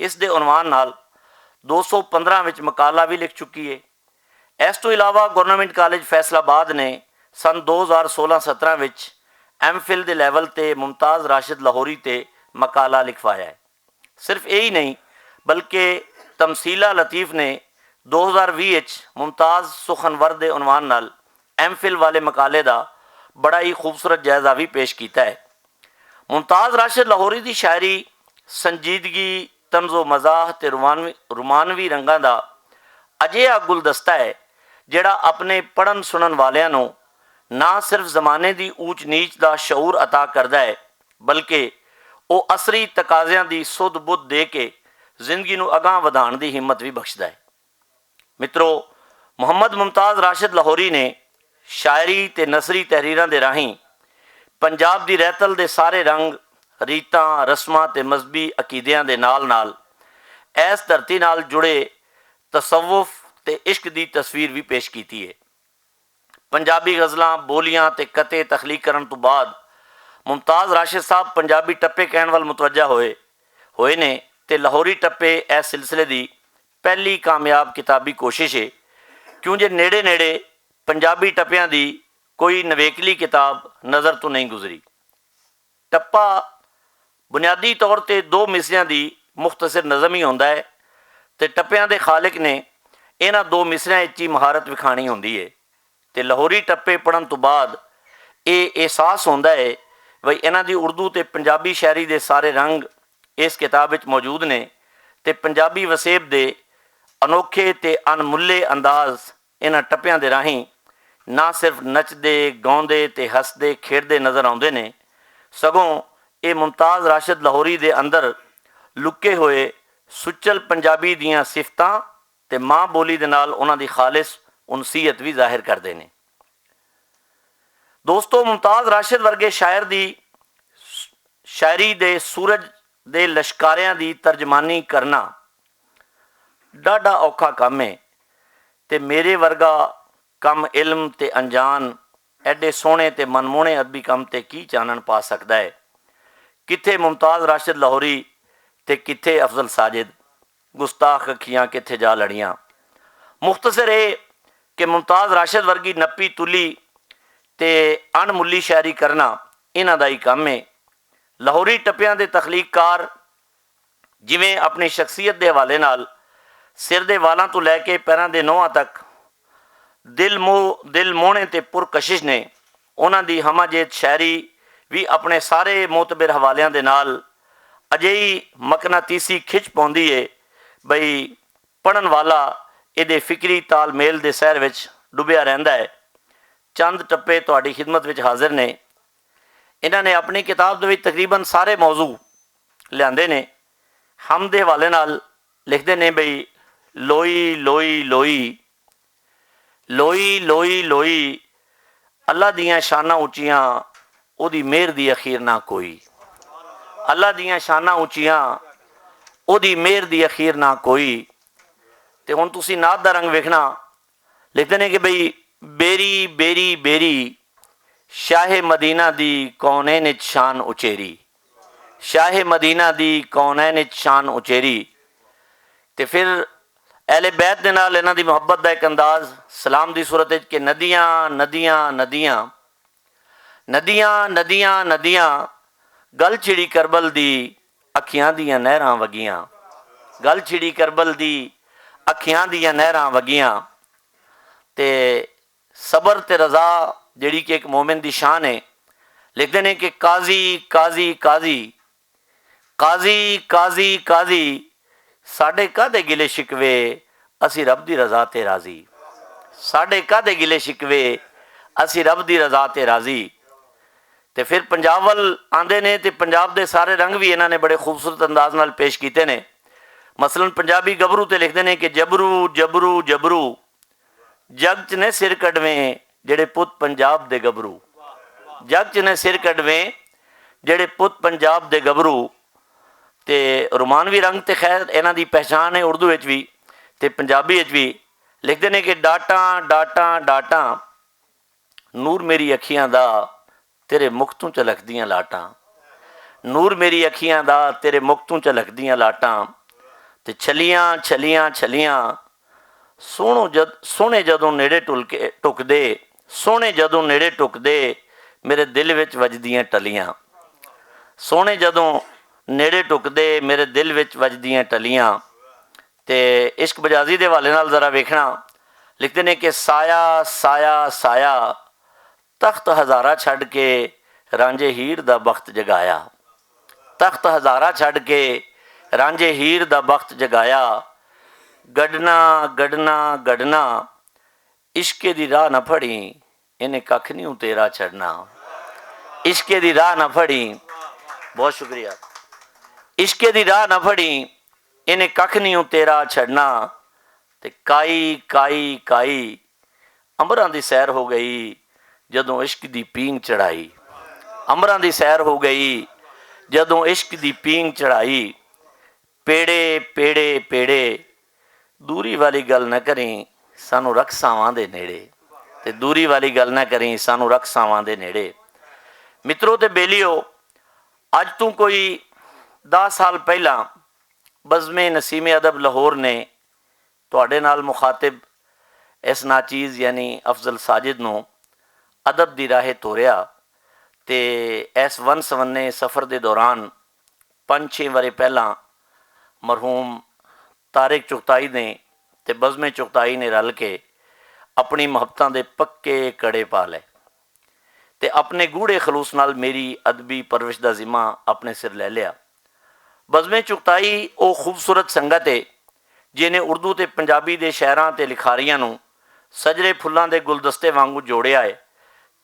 اس دے عنوان نال دو سو پندرہ وچ مقالہ وی لکھ چکی ہے۔ اس توں علاوہ گورنمنٹ کالج فیصل آباد نے سن دو ہزار سولہ سترہ وچ ایم فل دے لیول تے ممتاز راشد لاہوری تے مقالہ لکھوایا ہے۔ صرف یہی نہیں بلکہ تمثیلہ لطیف نے دو ہزار ویہہ وچ ممتاز سخنور دے عنوان نال ایم فل والے مقالے دا بڑا ہی خوبصورت جائزہ وی پیش کیتا ہے۔ ممتاز راشد لاہوری دی شاعری سنجیدگی، طنز و مزاح تے رومانوی رنگاں دا اجہا گلدستہ ہے جیہڑا اپنے پڑھن سنن والیاں نوں نہ صرف زمانے دی اوچ نیچ دا شعور عطا کردا ہے بلکہ او عصری تقاضیاں دی سدھ بدھ دے کے زندگی نوں اگاں ودھان دی ہمت وی بخشدا ہے۔ مترو، محمد ممتاز راشد لاہوری نے شاعری تے نثری تحریراں دے راہیں پنجاب دی رہتل دے سارے رنگ، ریتاں، رسماں تے مذہبی عقیدیاں دے نال نال ایس دھرتی نال جڑے تصوف تے عشق دی تصویر وی پیش کیتی ہے۔ پنجابی غزلاں، بولیاں تے قطعے تخلیق کرن توں بعد ممتاز راشد صاحب پنجابی ٹپے کہن ول متوجہ ہوئے ہوئے نے تے لاہوری ٹپے ایس سلسلے دی پہلی کامیاب کتابی کوشش ہے، کیوں جے نیڑے نیڑے پنجابی ٹپیاں دی کوئی نویکلی کتاب نظر توں نہیں گزری۔ ٹپا بنیادی طور تے دو مصریاں دی مختصر نظم ہی ہوندا ہے تے ٹپیاں دے خالق نے انہاں دو مصریاں اچ ہی مہارت وکھانی ہوندی ہے۔ تے لاہوری ٹپے پڑھن توں بعد ایہہ احساس ہوندا ہے وئی انہاں دی اردو تے پنجابی شاعری دے سارے رنگ اس کتاب وچ موجود نے۔ تے پنجابی وسیب دے انوکھے تے انملے انداز انہاں ٹپیاں دے راہیں نہ صرف نچدے، گاؤندے تے ہسدے کھیڈدے نظر آوندے نے، سگوں ایہہ ممتاز راشد لاہوری دے اندر لکے ہوئے سچل پنجابی دیاں صفتاں تے ماں بولی دے نال انہاں دی خالص انسیت وی ظاہر کردے نے۔ دوستو، ممتاز راشد ورگے شاعر دی شاعری دے سورج دے لشکاریاں دی ترجمانی کرنا ڈاڈا اوکھا کم ہے، تے میرے ورگا کم علم تے انجان ایڈے سوہنے تے منموہنے ادبی کم تے کی چانن پا سکدا ہے؟ کتھے ممتاز راشد لاہوری تے کتھے افضل ساجد؟ گستاخ اکھیاں کتھے جا لڑیاں؟ مختصر اے کہ ممتاز راشد ورگی نپی تلی تے انملی شاعری کرنا انہاں دا ہی کم اے۔ لاہوری ٹپیاں دے تخلیق کار جویں اپنی شخصیت دے حوالے نال سر دے والاں توں لے کے پیراں دے نوہاں تک دل موہ دل موہنے تے پر کشش نے، انہاں دی ہمہ جیت شاعری وی اپنے سارے معتبر حوالیاں دے نال اجہی مقناطیسی کھچ پوندی اے بھئی پڑھن والا ایہدے فکری تال میل دے سہر وچ ڈبیا رہندا ہے۔ چند ٹپے تہاڈی خدمت وچ حاضر نے۔ انہاں نے اپنی کتاب دے وچ تقریبا سارے موضوع لیاندے نے۔ ہم دے حوالے نال لکھدے نے بھئی، لوئی لوئی لوئی لوئی لوئی لوئی، اللہ دیاں شاناں اچیاں، اوہدی مہر دی اخیر نہ کوئی۔ اللہ دیاں شاناں اچیاں، اوہدی مہر دی اخیر نہ کوئی۔ تے ہن تسی نعت دا رنگ ویکھنا، لکھدے نے کہ بھئی، بیری بیری بیری، شاہ مدینہ دی کونین اچ شان اچیری۔ شاہ مدینہ دی کونین اچ شان اچیری۔ تے پھر اہل بیت دے نال انہاں دی محبت دا ایک انداز سلام دی صورت وچ کہ ندیاں ندیاں ندیاں، ندیاں ندیاں ندیاں، گل چھڑی کربل دی اکھیاں دیاں نہراں وگیاں۔ گل چھڑی کربل دی اکھیاں دیاں نہراں وگیاں۔ تے صبر تے رضا جڑی کہ ایک مومن دی شان ہے۔ لکھدے نے کہ قاضی قاضی قاضی، قاضی قاضی قاضی، ساڈے کدے گلے شکوے، اسی رب دی رضا تے راضی۔ ساڈے کدے گلے شکوے، اسی رب دی رضا تے راضی۔ تے پھر پنجاب ول آندے نے تے پنجاب دے سارے رنگ وی انہاں نے بڑے خوبصورت انداز نال پیش کیتے نے۔ مثلا پنجابی گبرو تے لکھدے نے کہ جبرو جبرو جبرو، جگ چ نے سر کڈویں جڑے پت پنجاب دے گبرو۔ جگ چ نے سر کڈویں جڑے پت پنجاب دے گبرو۔ تے رومانوی رنگ تے خیر انہاں دی پہچان ہے اردو وچ وی تے پنجابی وچ وی۔ لکھدے نے کہ ڈاٹاں ڈاٹاں ڈاٹاں، نور میری اکھیاں دا تیرے مکھ توں چلکدیاں لاٹاں۔ نور میری اکھیاں دا تیرے مکھ توں چلکدیاں لاٹاں۔ تے چھلیاں چھلیاں چھلیاں، سوہنے جدوں نیڑے ٹکدے، سوہنے جدوں نیڑے ٹکدے، میرے دل وچ وجدیاں ٹلیاں۔ سوہنے جدوں نیڑے ٹکدے، میرے دل وچ وجدیاں ٹلیاں۔ تے عشق بجازی دے حوالے نال ذرا ویکھنا، لکھدے نے کہ سایہ سایہ سایہ، تخت ہزارہ چھڈ کے رانجے ہیر دا بخت جگایا۔ تخت ہزارہ چھڈ کے رانجے ہیر دا بخت جگایا۔ گڈنا گڈنا گڈنا، عشقے دی راہ نہ پھڑی، انہیں ککھ نہیں تیرا چھڈنا۔ عشقے دی راہ نہ پھڑی، بہت شکریہ۔ عشقے دی راہ نہ پھڑی، انہیں ککھ نہیں تیرا چھڈنا۔ تے کائی کائی کائی، امراں دی سیر ہو گئی جدوں عشق دی پینگ چڑھائی۔ امراں دی سیر ہو گئی جدوں عشق دی پینگ چڑھائی۔ پیڑے پیڑے پیڑے، دوری والی گل نہ کریں، سانوں رکھ ساواں دے نیڑے۔ تے دوری والی گل نہ کریں، سانوں رکھ ساواں دے نیڑے۔ مترو تے بیلیو، اج توں کوئی دہ سال پہلاں بزم نسیم ادب لاہور نے تہاڈے نال مخاطب اس ناچیز یعنی افضل ساجد نوں ادب دی راہ توریا۔ تے ایس ون سونے سفر دے دوران پنج چھے ورے پہلاں مرحوم طارق چغتائی نے تے بزم چغتائی نے رل کے اپنی محبتاں دے پکے کڑے پا لے تے اپنے گوڑے خلوص نال میری ادبی پرورش دا ذمہ اپنے سر لے لیا۔ بزمیں چکتائی او خوبصورت سنگت ہے، جنہیں اردو تے پنجابی دے شاعراں تے لکھاریاں نوں سجرے پھلاں دے گلدستے وانگوں جوڑیا ہے،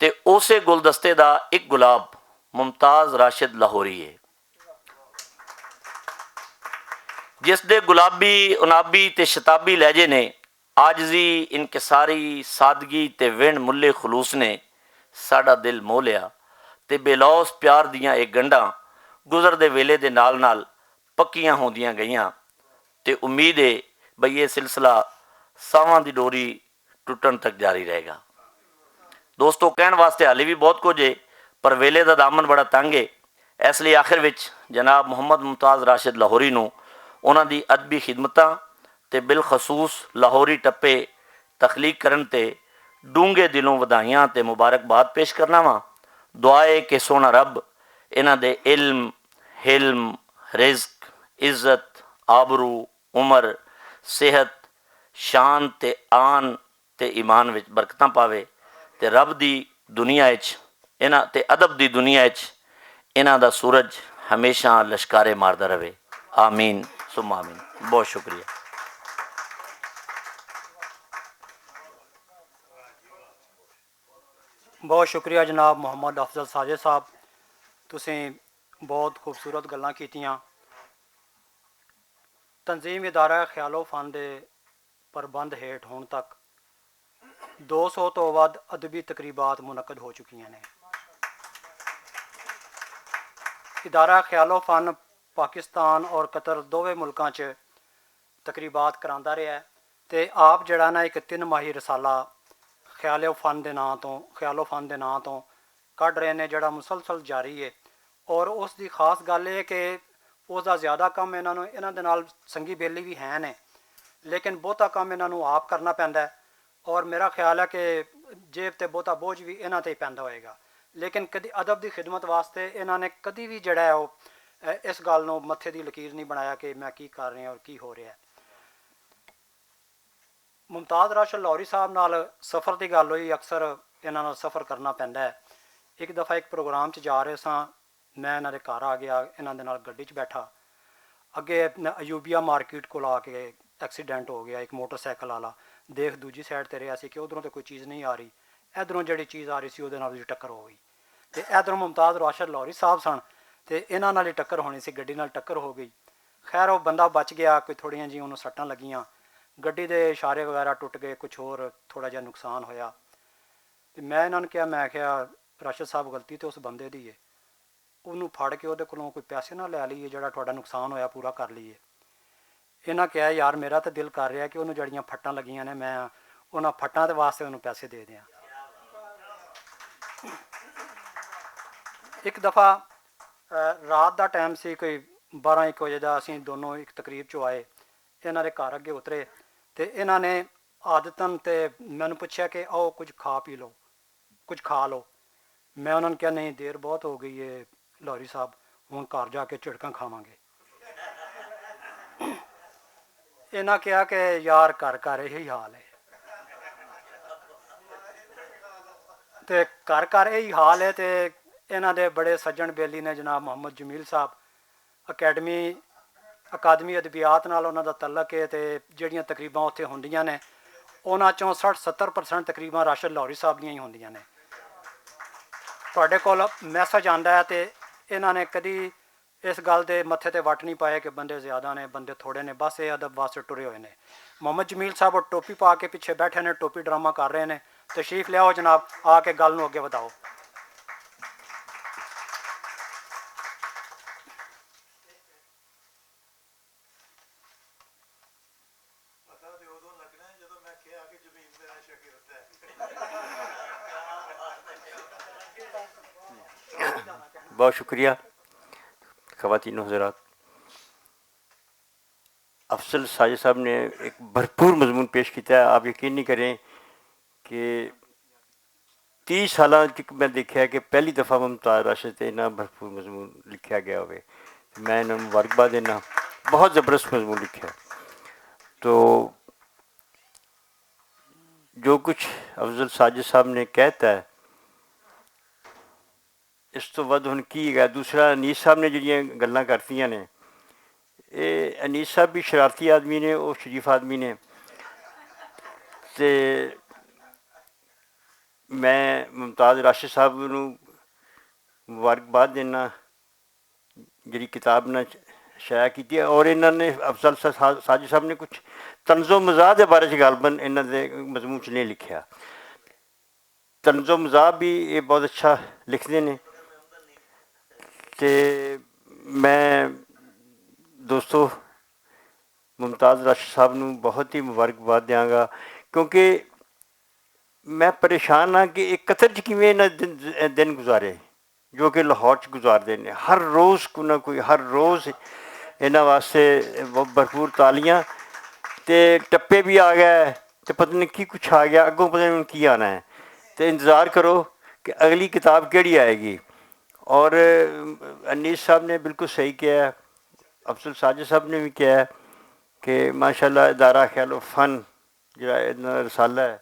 تے اوسے گلدستے دا ایک گلاب ممتاز راشد لاہوری ہے، جس دے گلابی، انابی تے شتابی لہجے نے عاجزی، انکساری، سادگی تے وین ملے خلوص نے ساڈا دل موہ لیا، تے بے لوث پیار دیاں اے گنڈاں گزر دے ویلے دے نال نال پکیاں ہوندیاں گئیاں، تے امید اے بھئی اے سلسلہ ساواں دی ڈوری ٹٹن تک جاری رہے گا۔ دوستو، کہن واسطے حالی بھی بہت کچھ ہے، پر ویلے دا دامن بڑا تنگ ہے۔ اس لئی آخر وچ جناب محمد ممتاز راشد لاہوری نوں انہاں دی ادبی خدمتاں تے بالخصوص لاہوری ٹپے تخلیق کرن تے ڈونگے دلوں ودھائیاں تے مبارکباد پیش کرنا واں۔ دعا ہے کہ سونا رب انہاں دے علم، حلم، رزق، عزت، آبرو، عمر، صحت، شان تے آن تے ایمان وچ برکتاں پاوے، تے رب دی دنیا وچ انہاں تے ادب دی دنیا وچ انہاں دا سورج ہمیشہ لشکارے ماردا رہے۔ آمین ثم آمین۔ بہت شکریہ۔ بہت شکریہ جناب محمد افضل ساجد صاحب، تسیں بہت خوبصورت گلاں کیتیاں۔ تنظیم ادارہ خیال و فن دے پربند ہیٹھ ہن تک دو سو توں ودھ ادبی تقریبات منعقد ہو چکیاں نے۔ ادارہ خیال و فن پاکستان اور قطر دوویں ملکاں چ تقریبات کراندا رہیا ہے، تے آپ جڑا نا ایک تن ماہی رسالہ خیال و فن دے ناں توں خیال و فن دے ناں توں کڈ رہے نے، جڑا مسلسل جاری ہے۔ اور اس دی خاص گل اے کہ اس دا زیادہ کم انہاں نوں انہاں دے نال سنگی بیلی وی ہیں نے، لیکن بہتا کم انہاں نوں آپ کرنا پیندا ہے۔ اور میرا خیال ہے کہ جیب تے بہتا بوجھ وی انہاں تے ہی پیندا ہوئے گا، لیکن کدی ادب دی خدمت واسطے انہاں نے کدی وی جڑا ہے او اس گل نوں متھے دی لکیر نہیں بنایا کہ میں کی کر رہیا اور کی ہو رہیا ہے۔ ممتاز راشد لاہوری صاحب نال سفر دی گل ہوئی، اکثر انہاں نال سفر کرنا پیندا ہے۔ ایک دفعہ ایک پروگرام چ جا رہے ساں، میں انہاں دے گھر آ گیا، انہاں دے نال گڈی چ بیٹھا۔ اگے ایوبیا مارکیٹ کول آ کے ایکسیڈنٹ ہو گیا، ایک موٹر سائیکل والا دیکھ دوجی سائیڈ تے رہیا سی کہ ادھروں تے کوئی چیز نہیں آ رہی، ادھروں جڑی چیز آ رہی سی، اودے نال وی ٹکر ہو گئی۔ تے ادھروں ممتاز راشد لاہوری صاحب سن، تے انہاں نال ہی ٹکر ہونی سی، گڈی نال ٹکر ہو گئی۔ خیر، او بندہ بچ گیا، کوئی تھوڑیاں جی انہوں سٹاں لگیاں، گڈی دے اشارے وغیرہ ٹوٹ گئے، کچھ ہور تھوڑا جہا نقصان ہویا۔ تے میں انہاں نوں کہیا، میں کہیا، "راشد صاحب، غلطی تے اس بندے دی ہے، انہوں پھڑ کے اودے کولوں کوئی پیسے نہ لے لئیے، جڑا تہاڈا نقصان ہویا، پورا کر لئیے۔" انہاں کہیا، "یار، میرا تے دل کر رہیا کہ انہوں جڑیاں پھٹاں لگیاں نے، میں انہاں پھٹاں دے واسطے انہوں پیسے دے دیاں۔" ایک دفعہ، اے، رات دا ٹائم سی، کوئی بارہ ایک بجے دا، اسی دونوں ایک تقریب چوں آئے، انہاں دے گھر اگے اترے تے انہاں نے عادتاً تے مینوں پچھیا کہ آؤ کچھ کھا پی لو، کچھ کھا لو۔ میں انہاں نے کہیا، "نہیں، دیر بہت ہو گئی ہے لاہوری صاحب، ہن گھر جا کے جھڑکاں کھاواں گے۔" انہاں کہیا کہ یار، گھر گھر ایہی حال ہے۔ تے گھر گھر ایہی حال ہے تے انہاں دے بڑے سجن بیلی نے جناب محمد جمیل صاحب، اکیڈمی، اکادمی ادبیات نال انہاں دا تعلق ہے تے جڑیاں تقریباں اتھے ہوندیاں نے، انہاں چوں سٹھ ستر پرسنٹ تقریباں راشد لاہوری صاحب دیاں ہی ہوندیاں نے۔ تہاڈے کول میسج آندا ہے تے انہاں نے کدی اس گل دے متھے تے وٹ نہیں پائے کہ بندے زیادہ نے، بندے تھوڑے نے، بس اے ادب واسطے ٹرے ہوئے نے۔ محمد جمیل صاحب او ٹوپی پا کے پچھے بیٹھے نے، ٹوپی ڈرامہ کر رہے نے۔ تشریف لیاؤ جناب، آ کے گل نوں اگے ودھاؤ۔ بہت شکریہ خواتین و حضرات۔ افضل ساجد صاحب نے ایک بھرپور مضمون پیش کیتا ہے۔ آپ یقین نہیں کریں کہ تیس سالاں تک میں دیکھا ہے کہ پہلی دفعہ ممتاز راشد تے اتنا بھرپور مضمون لکھیا گیا ہوئے۔ میں انہوں نے مبارکباد دینا، بہت زبردست مضمون لکھیا۔ تو جو کچھ افضل ساجد صاحب نے کہتا ہے، اس تو ودھ ہن کی ہے؟ دوسرا، انیس صاحب نے جڑیاں گلاں کرتیاں نے، اے انیس صاحب بھی شرارتی آدمی نے، وہ شریف آدمی نے۔ تے میں ممتاز راشد صاحب نوں مبارکباد دینا، جڑی کتاب نہ شائع کیتی ہے، اور انہاں نے، افضل سا-، سا-، ساجد صاحب نے کچھ طنز و مزاح دے بارے چ غالباً انہاں دے مضمون چ نہیں لکھیا۔ طنز و مزاح بھی یہ بہت اچھا لکھدے نے۔ تے میں دوستو، ممتاز راشد صاحب نوں بہت ہی مبارکباد دیاں گا، کیونکہ میں پریشان ہاں کہ یہ قطر چ کیویں انہاں دن، دن گزارے، جو کہ لاہور چ گزاردے نے۔ ہر روز کوئی نہ کوئی، ہر روز انہاں واسطے بھرپور تالیاں۔ تے ٹپے بھی آ گئے، تے پتہ نہیں کی کچھ آ گیا، اگوں پتہ نہیں کی آنا ہے۔ تے انتظار کرو کہ اگلی کتاب کیڑی آئے گی۔ اور انیس صاحب نے بالکل صحیح کہا ہے، افضل ساجد صاحب نے بھی کہا ہے کہ ماشاءاللہ ادارہ خیال و فن جڑا انہاں دا رسالہ ہے،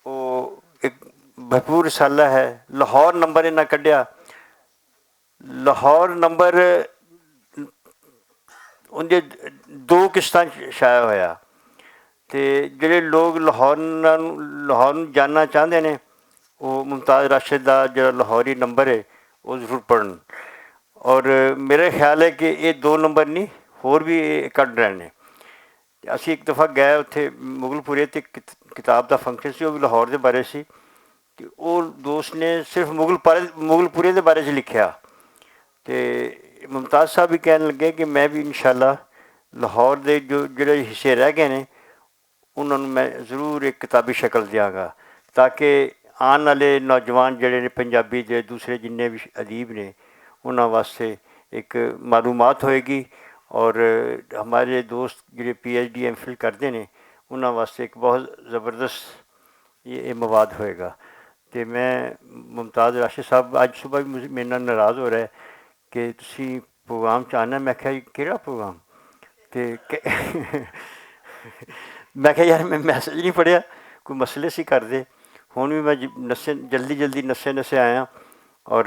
وہ ایک بھرپور رسالہ ہے۔ لاہور نمبر انہاں کڈیا، لاہور نمبر ان دے دو قسطاں شائع ہویا۔ تے جڑے لوگ لاہور نال، لاہور نوں جاننا چاہندے نے، وہ ممتاز راشد دا جڑا لاہوری نمبر ہے، وہ ضرور پڑھن۔ اور میرے خیال ہے کہ یہ دو نمبر نہیں، ہور بھی یہ کڈ رہے نے۔ تے اسی ایک دفعہ گئے اتھے مغل پورے تے کت-، کتاب دا فنکشن سی، وہ بھی لاہور دے بارے سی۔ تے او دوست نے صرف مغل پر-، مغل پورے دے بارے چ لکھیا۔ تے ممتاز صاحب بھی کہن لگے کہ میں بھی انشاءاللہ لاہور دے جو جڑے حصے رہ گئے نے، انہاں نوں میں ضرور ایک کتابی شکل دیاں گا، تاکہ آن والے نوجوان جڑے نے پنجابی دے دوسرے جنہیں بھی ادیب نے، انہاں واسطے ایک معلومات ہوئے گی۔ اور ہمارے دوست جڑے P H D M Phil کردے نے، انہاں واسطے ایک بہت زبردست یہ یہ مواد ہوئے گا۔ تے میں ممتاز راشد صاحب اج صبح بھی مجھ- میرے نال ناراض ہو رہا ہے کہ تسی پروگرام چ آنا۔ میں کہا، "یہ کیڑا پروگرام؟" تے کہ- میں کہا، "یار، میں میسج نہیں پڑھیا، کوئی مسئلے سی کر دے۔" ہن بھی میں ج- نسے جلدی جلدی نسے نسے آیا۔ اور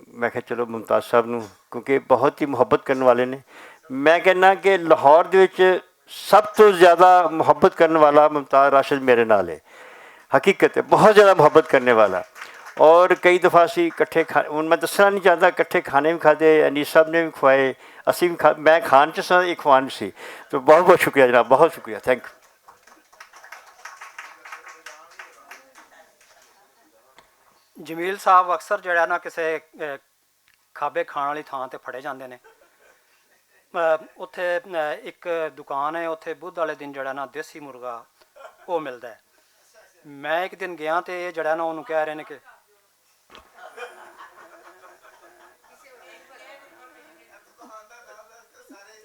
میں کہا، "چلو ممتاز صاحب نو"، کیونکہ بہت ہی محبت کرنے والے نے۔ میں کہنا کہ لاہور دے وچ سب تو زیادہ محبت کرنے والا ممتاز راشد میرے نال ہے۔ حقیقت ہے، بہت زیادہ محبت کرنے والا۔ اور کئی دفعہ اسی اکٹھے کھا-، ہن میں دسنا نہیں چاہتا، اکٹھے کھانے بھی کھادے، انیس صاحب نے بھی کھوائے، اسی بھی کھا-، میں کھان چ سا، یہ کھوان چ سی۔ تو بہت بہت شکریہ جناب، بہت شکریہ، تھینک یو۔ جمیل صاحب اکثر جڑا نا کسے، اے، کھابے کھان والی تھاں تے پھڑے جاندے نے۔ اے، اتھے، اے، اک دکان ہے، اتھے بدھ والے دن جڑا نا دیسی مرغا او ملدا ہے۔ میں اک دن گیا تے اے جڑا نا اونوں کہہ رہے نے کہ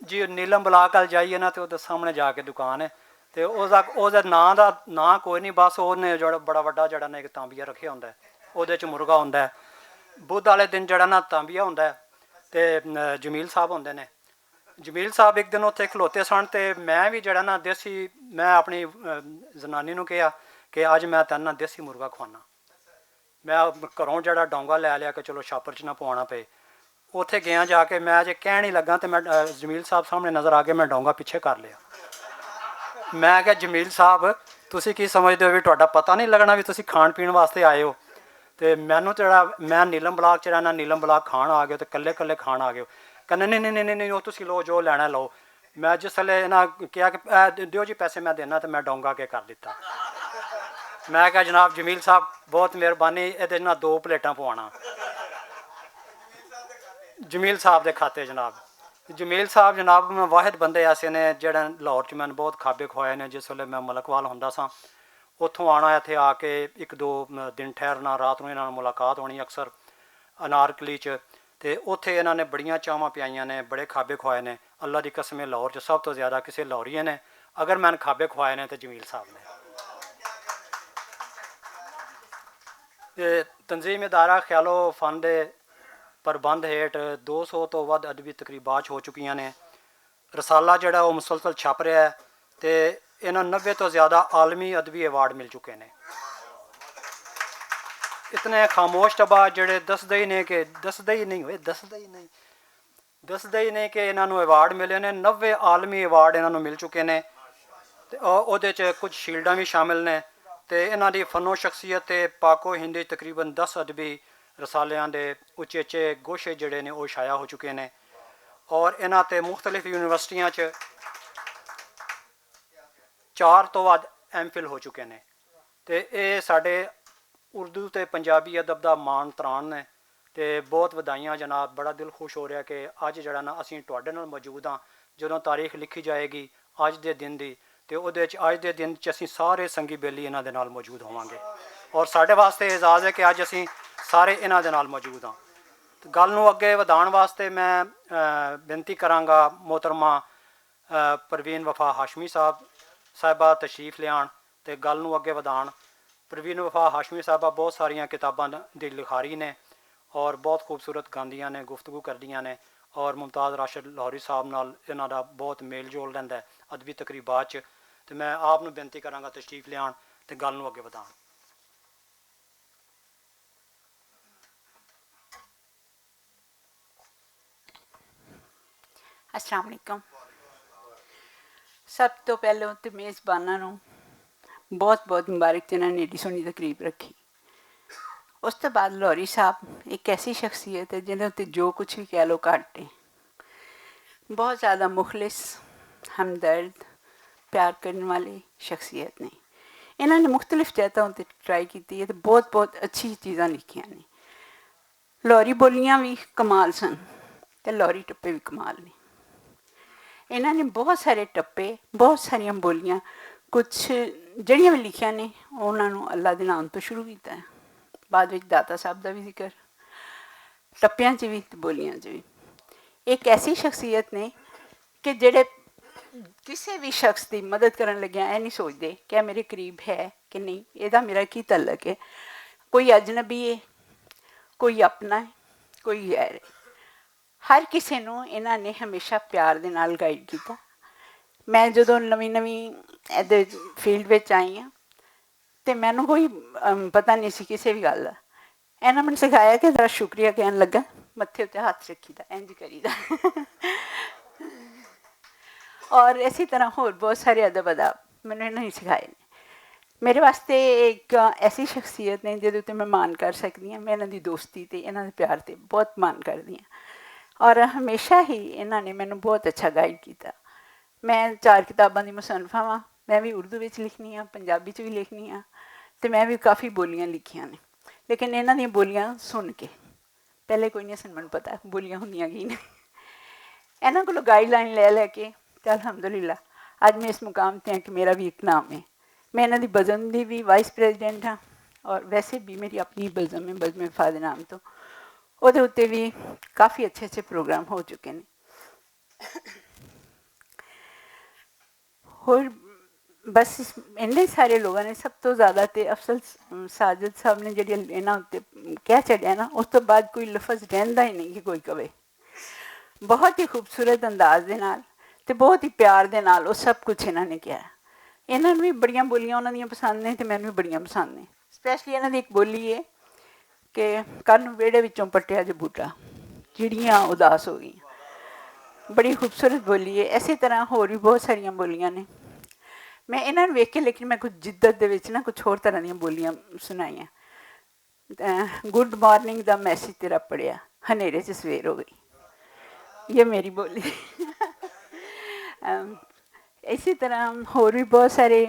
جی، نیلم بلاک ال جائیے نا تے اوہدے سامنے جا کے دکان ہے۔ تے اوہدا، اوہدے ناں دا، ناں کوئی نہیں، بس اوہنے جڑا بڑا وڈا جڑا نا اک تانبیا رکھیا ہوندا ہے، اوہدے چ مرغا ہوندا ہے۔ بدھ والے دن جڑا نا تانبیا ہوندا ہے، تے، ام، جمیل صاحب ہوندے نے۔ جمیل صاحب اک دن اتھے کھلوتے سن تے میں وی جڑا نا دیسی، میں اپنی، ام، زنانی نوں کہیا کہ اج میں تینوں نا دیسی مرغا کھوانا۔ میں گھروں جڑا ڈونگا لے لیا کہ چلو شاپر چ نہ پوانا پے۔ اوتھے گیا جا کے میں اجے کہن ہی لگا تے میں، اے، جمیل صاحب سامنے نظر آ گئے، میں ڈونگا پچھے کر لیا۔ میں کہا، "جمیل صاحب، تسی کی سمجھدے ہو وی تہاڈا پتہ نہیں لگنا وی تسی کھان پین واسطے آئے ہو؟" تے مینوں جڑا، میں نیلم بلاک چ رہنا، نیلم بلاک کھان آ گئے تے کلے کلے کھان آ گئے۔ کہنے، "نہیں، نہیں، نہیں، نہیں، نہیں، او تسی لو، جو لینا ہے لو۔" میں جس ویلے انہاں کہیا کہ، "اے دیو جی پیسے، میں دینا"، تے میں ڈونگا کے کر دتا۔ میں کہا، "جناب جمیل صاحب، بہت مہربانی، ایہدے نال دو پلیٹاں پوانا جمیل صاحب دے کھاتے جناب۔" جمیل صاحب جناب، میں واحد بندے ایسے نے جڑے لاہور چ میں بہت کھابے کھوائے نے۔ جس ویلے میں ملک وال ہوندا ساں، اتھوں آنا، اتھے آ کے اک دو دن ٹھہرنا، رات نوں انہاں نال ملاقات ہونی اکثر انارکلی چ۔ تے اتھے انہاں نے بڑیاں چاواں پیائیاں نے، بڑے کھابے کھوائے نے۔ اللہ دی قسم ہے، لاہور چ سب تو زیادہ کسے لاہوریے نے، اگر میں کھابے کھوائے نے تے جمیل صاحب نے۔ تے تنظیم ادارہ خیال و فن دے پربند ہیٹھ دو سو تو ودھ ادبی تقریبات ہو چکیاں نے۔ رسالہ جڑا او مسلسل چھپ رہیا ہے تے انہاں نوے توں زیادہ عالمی ادبی ایوارڈ مل چکے نے۔ اتنے خاموش طبع جڑے دسدے ہی نہیں کہ دسدے ہی نہیں ہوئے، دسدے ہی نہیں۔ دسدے ہی نے کہ انہاں نوں ایوارڈ ملے نے، نوے عالمی ایوارڈ انہاں نوں مل چکے نے۔ تے او- اودے چ کچھ شیلڈاں وی شامل نے۔ تے انہاں دی فن و شخصیت تے پاک و ہندی تقریباً دس ادبی رسالیاں دے اچے اچے گوشے جڑے نے، او شائع ہو چکے نے۔ اور انہاں تے مختلف یونیورسٹیاں چ چار تو ود ایم فل ہو چکے نے۔ تے اے ساڈے اردو تے پنجابی ادب دا مان تران نے۔ تے بہت ودائیاں جناب، بڑا دل خوش ہو رہا کہ اج جڑا نا، اسیں تہاڈے نال موجود ہاں۔ جدوں تاریخ لکھی جائے گی اج دے دن دی، تے اودے وچ اج دے دن وچ اسیں سارے سنگی بیلی انہاں دے نال موجود ہوواں گے۔ اور ساڈے واسطے اعزاز ہے کہ اج اسیں سارے انہاں دے نال موجود ہاں۔ تے گل نوں اگے ودھان واسطے میں بنتی کراں گا محترمہ پروین وفا ہاشمی صاحب، صاحبہ تشریف لیان تے گل نوں اگے ودھان۔ پروین وفا ہاشمی صاحبہ بہت ساریاں کتاباں دی لکھاری نے اور بہت خوبصورت گاندیاں نے، گفتگو کردیاں نے۔ اور ممتاز راشد لاہوری صاحب نال انہاں دا بہت میل جول رہندا ہے ادبی تقریبات چ۔ تے میں آپ نوں بینتی کراں گا تشریف لیان تے گل نوں اگے ودھان۔ السلام علیکم۔ سب توں پہلوں تے میزباناں نوں بہت بہت مبارک، جنہاں نے ایڈی سونی تقریب رکھی۔ اس توں بعد لوری صاحب ایک ایسی شخصیت ہے جنہاں تے جو کچھ وی کہہ لو گھٹ ہے۔ بہت زیادہ مخلص، ہمدرد، پیار کرنے والی شخصیت نے۔ انہاں نے مختلف جہتاں تے ٹرائی کیتی ہے تے بہت بہت اچھی چیزاں لکھیاں نے۔ لوری بولیاں وی کمال سن تے لوری ٹپے وی کمال نے۔ انہاں نے بہت سارے ٹپے، بہت ساریاں بولیاں، کچھ جڑیاں وی لکھیاں نے، انہاں نوں اللہ دے نام توں شروع کیتا ہے۔ بعد وچ داتا صاحب دا وی ذکر، ٹپیاں چ وی تے بولیاں چ وی۔ ایک ایسی شخصیت نے کہ جڑے کسے وی شخص دی مدد کرن لگیا اے نہیں سوچدے کہ اے میرے قریب ہے کہ نہیں، اے دا میرا کی تعلق ہے۔ کوئی اجنبی ہے، کوئی اپنا ہے، کوئی غیر ہے۔ ہر کسے نوں انہاں نے ہمیشہ پیار دے نال گائیڈ کیتا۔ میں جدوں نویں نویں ایدے فیلڈ وچ آئی ہاں، تے مینوں کوئی پتہ نہیں سی کسے وی گل دا۔ انہاں مینوں سکھایا کہ ذرا شکریہ کہن لگا، متھے اُتے ہتھ رکھی دا، انج کری دا۔ اور اسی طرح ہور بہت سارے ادب اداب مینوں انہاں نے سکھائے نے۔ میرے واسطے ایک ایسی شخصیت نے جدے اُتے میں مان کر سکدی ہاں۔ میں انہاں دی دوستی تے انہاں دے پیار تے بہت مان کردی ہاں۔ اور ہمیشہ ہی انہاں نے مینوں بہت اچھا گائیڈ کیتا۔ میں چار کتاباں دی مصنفہ واں۔ میں وی اردو وچ لکھنی آں، پنجابی چ وی لکھنی آں، تے میں وی کافی بولیاں لکھیاں نے۔ لیکن انہاں دیاں بولیاں سن کے، پہلے کوئی نہیں سن مینوں پتا بولیاں ہوندیاں کی نے۔ انہاں کولوں گائیڈ لائن لے لے کے تے الحمدللہ اج میں اس مقام تے ہاں کہ میرا وی ایک نام ہے۔ میں انہاں دی بزم دی وی وائس پریزیڈنٹ ہاں، اور ویسے بھی میری اپنی بزم ہے، بزم فاضل نام تو، اودے اُتے وی کافی اچھے اچھے پروگرام ہو چکے نے۔ ہور بس، اینے سارے لوگاں نے سب توں زیادہ تے افضل ساجد صاحب نے جڑی انہاں اُتے کہہ چڑھیا نا، اس توں بعد کوئی لفظ رہندا ہی نہیں کہ کوئی کہے۔ بہت ہی خوبصورت انداز دے نال تے بہت ہی پیار دے نال او سب کچھ انہاں نے کہا۔ انہاں نوں وی بڑیاں بولیاں انہاں دیاں پسند نے تے مینوں وی بڑیاں پسند نے۔ سپیشلی انہاں دی ایک بولی ہے کہ کن ویڑے وچوں پٹیا جو بوٹا، چڑیاں اداس ہو گئیاں۔ بڑی خوبصورت بولی ہے۔ اسی طرح ہور وی بہت ساریاں بولیاں نے۔ میں انہاں نوں ویکھ کے، لیکن میں کچھ جدت دے وچ نا کچھ ہور طرح دیاں بولیاں سنائیاں۔ گڈ مارننگ دا میسج تیرا پڑھیا، ہنیرے چ سویر ہو گئی۔ یہ میری بولی۔ اسی طرح ہور وی بہت سارے،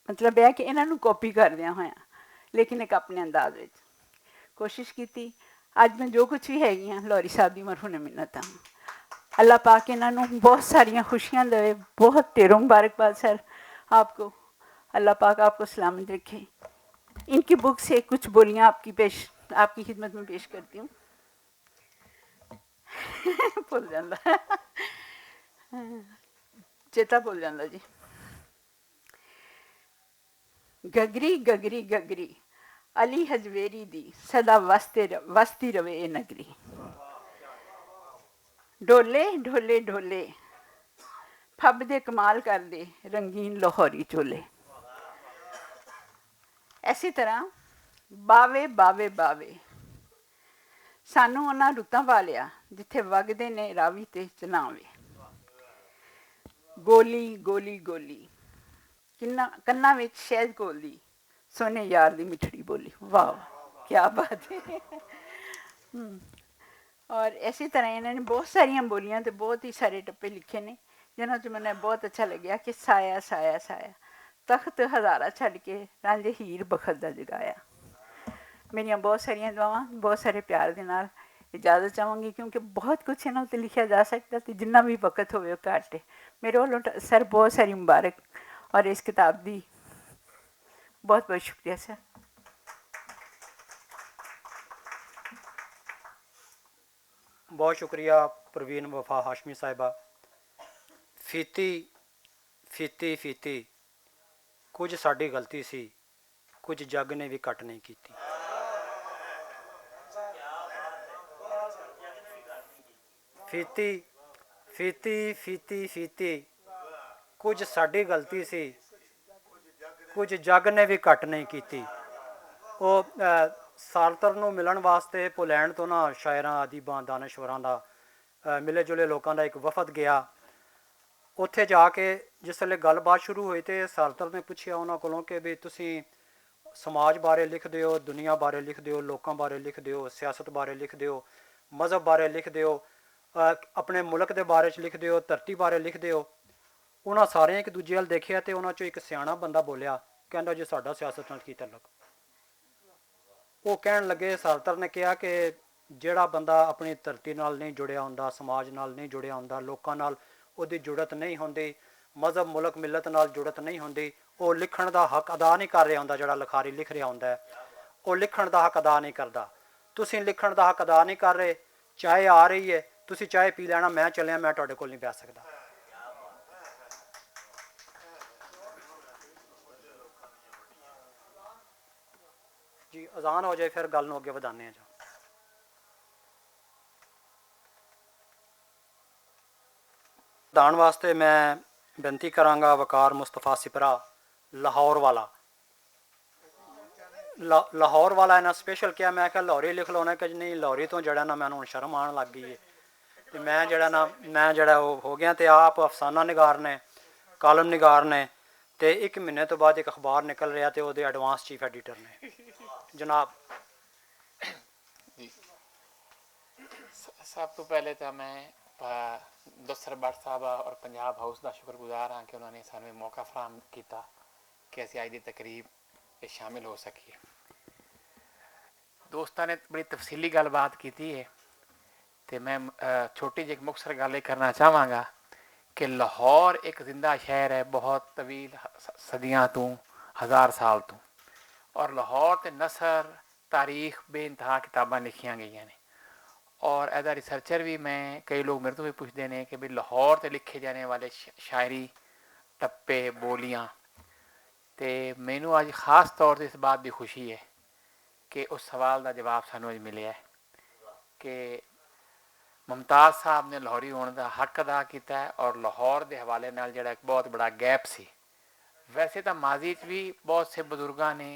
مطلب یہ کہ انہاں نوں کاپی کردیاں ہویاں، لیکن ایک اپنے انداز وچ کوشش کیتی۔ اج میں جو کچھ وی ہے گی ہاں، لوری صاحب دی مرہون منت ہاں۔ اللہ پاک انہاں نوں بہت ساریاں خوشیاں دے۔ بہت ڈھیروں مبارکباد سر آپ کو۔ اللہ پاک آپ کو سلامت رکھے۔ ان کی بک سے کچھ بولیاں آپ کی پیش، آپ کی خدمت میں پیش کرتی ہوں۔ بھول جاندا، چیتا بھول جاندا جی۔ گگری گگری گگری، علی ہجویری دی سدا وستے ر-، وستی روے اے نگری۔ ڈھولے ڈھولے ڈھولے، پھب دے کمال کر دے، رنگین لاہوری چولے۔ ایسی طرح باوے باوے باوے، سانوں انہاں رتاں پا لیا، جتھے وگدے نے راوی تے چناوے۔ گولی، گولی، گولی، کناں وچ شہد گھول دی، سونے یار دی مٹھڑی بولی۔ واہ واہ، کیا بات ہے۔ ہم۔ اور ایسی طرح انہاں نے بہت ساریاں بولیاں تے بہت ہی سارے ٹپے لکھے نے، جنہاں چ مینوں بہت اچھا لگیا کہ سایہ، سایہ، سایہ، تخت ہزارہ چھڈ کے رانجے ہیر بخت دا جگایا۔ میریاں بہت ساریاں دعاواں، بہت سارے پیار دے نال اجازت چاہوں گی، کیونکہ بہت کچھ انہاں تے لکھیا جا سکدا تے جنہ وی وقت ہوئے او گھٹ ہے۔ میرے ولوں ٹ-، سر، بہت ساری مبارک اور اس کتاب دی بہت بہت شکریہ سر۔ بہت شکریہ پروین وفا ہاشمی صاحبہ۔ فیتی، فیتی، فیتی، کچھ ساڈی غلطی سی، کچھ جگ نے بھی کٹ نہیں کیتی۔ فیتی، فیتی، فیتی، فیتی، کچھ ساڈی غلطی سی، کچھ جگ نے بھی کٹ نہیں کیتی۔ او، اے، سارتر نوں ملن واسطے پولینڈ تو نہ شاعراں، ادیباں، دانشوراں دا، اے، ملے جلے لوکاں دا ایک وفد گیا۔ اوتھے جا کے جس ویلے گل بات شروع ہوئی تے سارتر نے پچھیا انہاں کولوں کہ بھی تسی سماج بارے لکھ دیو، دنیا بارے لکھ دیو، لوکاں بارے لکھ دیو، سیاست بارے لکھ دیو، مذہب بارے لکھ دیو، اپنے ملک دے بارے چ لکھ دیو، دھرتی بارے لکھ دیو۔ انہاں سارے اک دوجے ال دیکھیا تے انہاں چوں اک سیانا بندہ بولیا، کہندا جی ساڈا سیاست نال کی تعلق؟ او کہن لگے سالتر نے کہیا کہ جیہڑا بندہ اپنی دھرتی نال نئیں جڑیا ہوندا، سماج نال نئیں جڑیا ہوندا، لوکاں نال اوہدی جڑت نئیں ہوندی، مذہب ملک ملت نال جڑت نئیں ہوندی، او لکھن دا حق ادا نئیں کر رہیا ہوندا جیہڑا لکھاری لکھ رہیا ہوندا ہے۔ او لکھن دا حق ادا نئیں کردا۔ تسیں لکھن دا حق ادا نئیں کر رہے۔ چائے آ رہی ہے، تسیں چائے پی لینا، میں چلیا، میں تہاڈے کول نئیں بیٹھ سکدا۔ جی اذان ہو جائے فیر گل نوں اگے ودھانے آں جی۔ دان واسطے میں بنتی کراں گا وقار مصطفی سپرا، لاہور والا۔ لاہور والا انہاں سپیشل کہیا، میں کہیا لاہوری لکھ لو، انہاں کہیا جی نئیں، لاہوری توں جیہڑا ناں مینوں ہن شرم آن لگ گئی ہے۔ تے میں جیہڑا ناں میں جیہڑا او ہو گیا تے آپ افسانہ نگار نے، کالم نگار نے، تے اک مہینے توں بعد اک اخبار نکل رہیا تے اوہدے ایڈوانس چیف ایڈیٹر نے۔ جناب، سب توں پہلے تاں میں دستر بٹ صاحبہ اور پنجاب ہاؤس دا شکر گزار ہاں کہ انہاں نے سانوں موقع فراہم کیتا کہ اسی اج دی تقریب اچ شامل ہو سکیے۔ دوستاں نے بڑی تفصیلی گل بات کیتی ہے، تے میں چھوٹی جی مختصر گل اے کرنا چاہواں گا کہ لاہور اک زندہ شہر ہے بہت طویل، صدیاں توں، ہزار سال توں۔ اور لاہور تے نثر، تاریخ، بے انتہا کتاباں لکھیاں گئیاں نے۔ اور ایز اے ریسرچر وی میں، کئی لوگ میرے توں وی پچھدے نے کہ بھئی لاہور تے لکھے جانے والے شاعری، ٹپے، بولیاں، تے مینوں اج خاص طور تے اس بات دی خوشی ہے کہ اس سوال دا جواب سانوں اج ملیا ہے کہ ممتاز صاحب نے لاہوری ہون دا حق ادا کیتا ہے اور لاہور دے حوالے نال جیہڑا اک بہت بڑا گیپ سی۔ ویسے تاں ماضی وچ وی بہت سے بزرگاں نے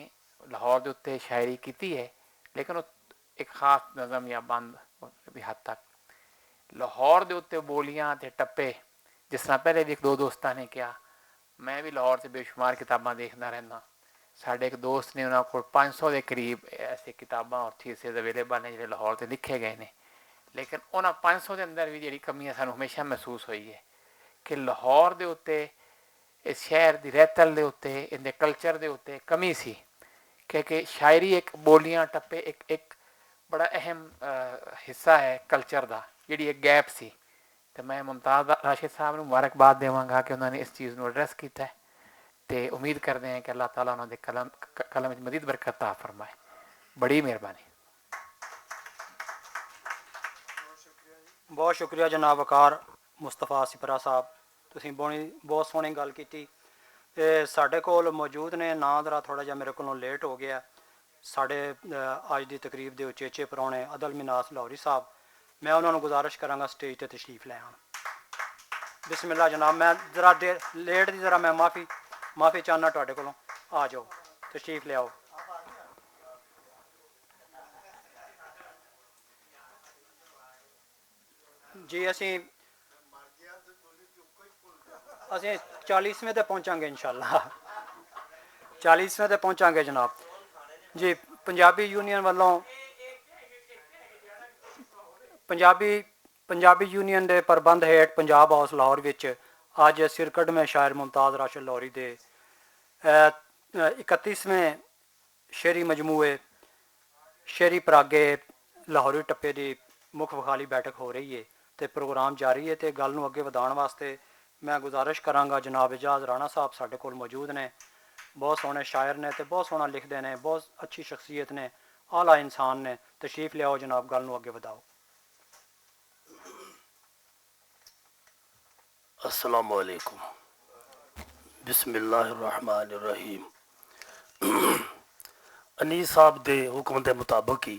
لاہور دے اتے شاعری کیتی ہے، لیکن او اک خاص نظم یا بند دی حد تک۔ لاہور دے اتے بولیاں تے ٹپے، جس طرح پہلے وی اک دو دوستاں نے کہیا، میں وی لاہور تے بے شمار کتاباں دیکھدا رہندا۔ ساڈے اک دوست نے، انہاں کول پنج سو دے قریب ایسے کتاباں اور تھیسز اویلیبل نے جیہڑے لاہور تے لکھے گئے نے۔ لیکن انہاں پنج سو دے اندر وی جیہڑی کمی سانوں ہمیشہ محسوس ہوئی ہے کہ لاہور دے اتے، اس شہر دی رہتل دے اتے، ان دے کلچر دے اتے کمی سی، کیونکہ شاعری اک، بولیاں ٹپے اک اک بڑا اہم حصہ ہے کلچر دا، جیہڑی اک گیپ سی۔ تے میں ممتاز راشد صاحب نوں مبارکباد دیواں گا کہ انہاں نے اس چیز نوں ایڈریس کیتا ہے۔ تے امید کردے ہیں کہ اللہ تعالیٰ انہاں دے قلم وچ مزید برکت عطا فرمائے۔ بڑی مہربانی۔ بہت شکریہ جناب وقار مصطفی سپرا صاحب، تسیں بہت سوہنی گل کیتی۔ اے ساڈے کول موجود نے، ناں ذرا تھوڑا جہا میرے کولوں لیٹ ہو گیا۔ ساڈے اج دی تقریب دے اچیچے پرانے عدل مناس لاہوری صاحب، میں انہاں نوں گزارش کراں گا سٹیج تے تشریف لے آن۔ بسم اللہ جناب، میں ذرا لیٹ دی ذرا میں معافی معافی چاہنا تہاڈے کولوں۔ آ جاؤ، تشریف لے آؤ۔ جی، اسی اسی چالیسویں تے پہنچاں گے انشاءاللہ۔ چالیسویں تے پہنچاں گے جناب۔ جی، پنجابی یونین والوں، پنجابی پنجابی یونین دے پربند ہیٹھ پنجاب ہاؤس لاہور وچ اج سرکٹ میں شاعر ممتاز راشد لاہوری دے اکتیسویں شعری مجموعے شعری پراگے لاہوری ٹپے دی مکھ وخالی بیٹھک ہو رہی ہے تے پروگرام جاری ہے۔ تے گل نوں اگے ودھان واسطے میں گزارش کراں گا، جناب اعجاز رانا صاحب ساڈے کول موجود نے، بہت سوہنے شاعر نے تے بہت سوہنا لکھدے نے، بہت اچھی شخصیت نے، اعلیٰ انسان نے۔ تشریف لیاؤ جناب، گل نوں اگے ودھاؤ۔ السلام علیکم۔ بسم اللہ الرحمن الرحیم۔ انیس صاحب دے حکم دے مطابق ہی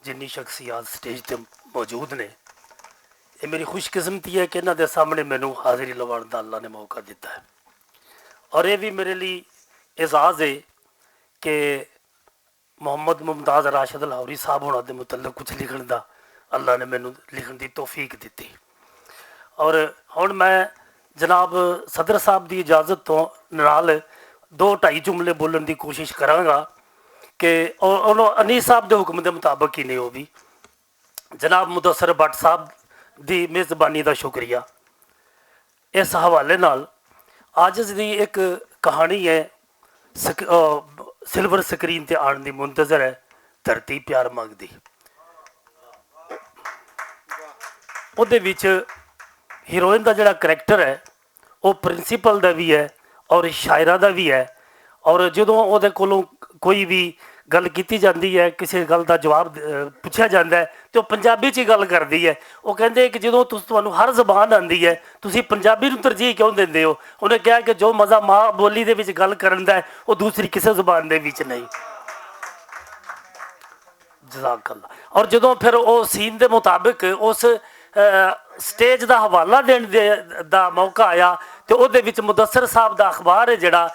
جنی شخصیات سٹیج تے موجود نے، یہ میری خوش قسمتی ہے کہ انہاں دے سامنے مینوں حاضری لوان دا اللہ نے موقع دیتا ہے۔ اور یہ بھی میرے لیے اعزاز ہے کہ محمد ممتاز راشد لاہوری صاحب ہونا دے متعلق کچھ لکھن دا اللہ نے مینوں لکھن دی توفیق دتی۔ اور ہن میں جناب صدر صاحب دی اجازت تو نال دو ڈھائی جملے بولن دی کوشش کراں گا کہ او-، انہوں انیس صاحب دے حکم دے مطابق ہی نے، وہ بھی جناب مدثر بٹ صاحب دی میزبانی دا شکریہ۔ اس حوالے نال عاجز دی ایک کہانی ہے، سک-، آ، سلور سکرین تے آن دی منتظر ہے، دھرتی پیار منگدی۔ اودے وچ ہیروئن دا جڑا کریکٹر ہے، وہ پرنسپل دا بھی ہے اور شاعرہ دا بھی ہے۔ اور جدوں اودے کولوں کوئی بھی گل کیتی جاندی ہے، کسے گل دا جواب، اے، پچھیا جاندا ہے، تے او پنجابی چ ہی گل کردی ہے۔ او کہندے کہ جدوں تس-، تانوں ہر زبان آندی ہے، تسی پنجابی نوں ترجیح کیوں دیندے ہو؟ انہیں کہا کہ جو مزہ ماں بولی دے وچ گل کرن دا ہے، او دوسری کسے زبان دے وچ نہیں۔ جزاک اللہ۔ اور جدوں پھر او سین دے مطابق اس، اے، سٹیج دا حوالہ دین دے، دا موقع آیا، تے او دے وچ مدثر صاحب دا اخبار ہے جڑا،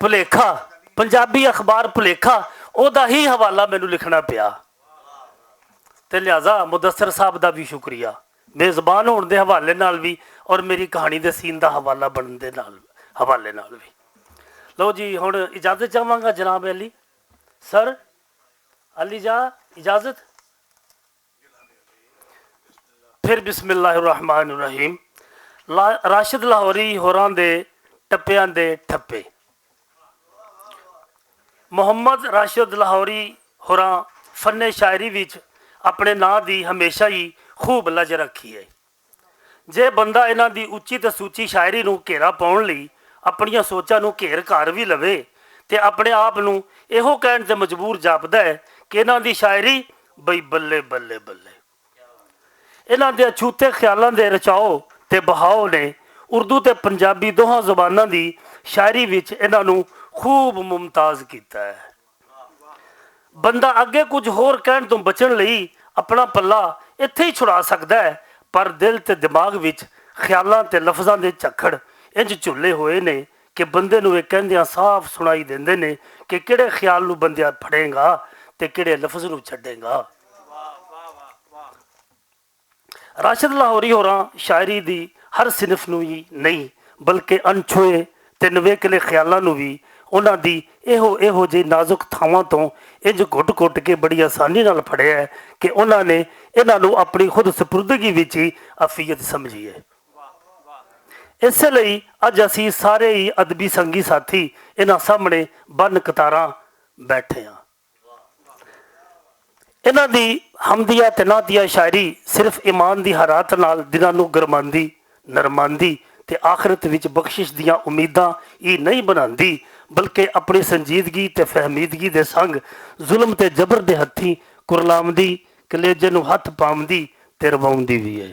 بھلیکھا، پنجابی اخبار بھلیکھا، او دا ہی حوالہ مینوں لکھنا پیا۔ تے لہذا مدثر صاحب دا بھی شکریہ، میزبان ہون دے حوالے نال بھی اور میری کہانی دے سین دا حوالہ بنن دے نال، حوالے نال بھی۔ لو جی، ہن اجازت چاہواں گا جناب علی سر، علی جا، اجازت۔ پھر بسم اللہ الرحمن الرحیم۔ لا-، راشد لاہوری ہوراں دے ٹپیاں دے ٹھپے۔ محمد راشد لاہوری ہوراں فن شاعری وچ اپنے ناں دی ہمیشہ ہی خوب لج رکھی ہے۔ جے بندہ انہاں دی اچی تے سوچی شاعری نوں گھیرا پاؤن لئی اپنیاں سوچاں نوں گھیر گھر وی لوے تے اپنے آپ نوں ایہو کہن تے مجبور جاپدا ہے کہ انہاں دی شاعری بئی بلے بلے بلے۔ انہاں دے اچھوتے خیالاں دے رچاؤ تے بہاؤ نے اردو تے پنجابی دوہاں زباناں دی شاعری وچ انہاں نوں خوب ممتاز کیتا ہے۔ بندہ اگے کچھ ہور کہن توں بچن لئی اپنا پلا اتھے ہی چھڑا سکدا ہے، پر دل تے دماغ وچ خیالاں تے لفظاں دے جھکھڑ انج جھلے ہوئے نے کہ بندے نوں ایہہ کہندیاں صاف سنائی دیندے نے کہ کہڑے خیال نوں بندیاں پھڑیں گا تے کہڑے لفظ نوں چھڈیں گا۔ راشد لاہوری ہوراں شاعری دی ہر صنف نوں ہی نہیں، بلکہ انچھوئے تے نویکلے خیالاں نوں وی انہاں دی ایہو ایہو جئی نازک تھاواں توں انج گھٹ گھٹ کے بڑی آسانی نال پھڑیا ہے کہ انہاں نے انہاں نوں اپنی خود سپردگی وچ ہی افیت سمجھی ہے۔ اسے لئی اج اسی سارے ہی ادبی سنگی ساتھی انہاں سامنے بن قطاراں بیٹھے ہاں۔ انہاں دی حمدیہ تے نعتیہ شاعری صرف ایمان دی حرارت نال دلاں نوں گرماندی، نرماندی تے آخرت وچ بخشش دیاں امیداں ہی نہیں بناندی، بلکہ اپنی سنجیدگی تے فہمیدگی دے سنگ ظلم تے جبر دے ہتھیں کرلاوندی، کلیجے نوں ہتھ پاوندی تے رواوندی وی ہے۔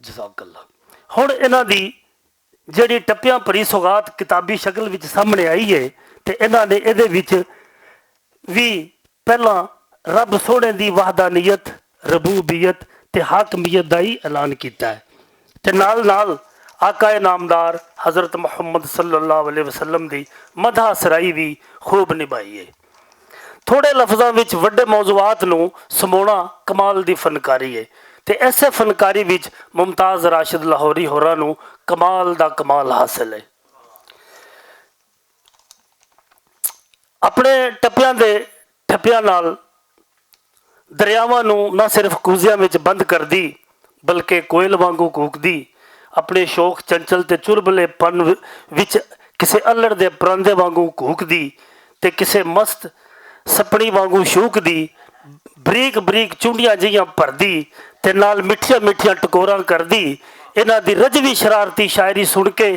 جزاک اللہ۔ ہن انہاں دی جیہڑی ٹپیاں پری سوغات کتابی شکل وچ سامنے آئی ہے، تے انہاں نے ایہدے وچ وی پہلاں رب سوہنے دی وحدانیت، ربوبیت تے حاکمیت دا ہی اعلان کیتا ہے، تے نال نال آقا نامدار حضرت محمد صلی اللہ علیہ وسلم دی مدح سرائی وی خوب نبھائی ہے۔ تھوڑے لفظاں وچ وڈے موضوعات نوں سمونا کمال دی فنکاری ہے، تے ایسے فنکاری وچ ممتاز راشد لاہوری ہوراں نوں کمال دا کمال حاصل ہے۔ اپنے ٹپیاں دے ٹپیاں نال دریاواں نوں نہ صرف کوزیاں وچ بند کردی، بلکہ کوئل وانگوں کوکدی، اپنے شوق چنچل تے چربلے پن وچ کسے الڑ دے پراندے وانگوں کوکدی، تے کسے مست سپنی وانگوں شوکدی، بریک بریک چونڈیاں جیاں پردی، تے نال مٹھیاں مٹھیاں ٹکوراں کردی۔ انہاں دی رجوی شرارتی شاعری سن کے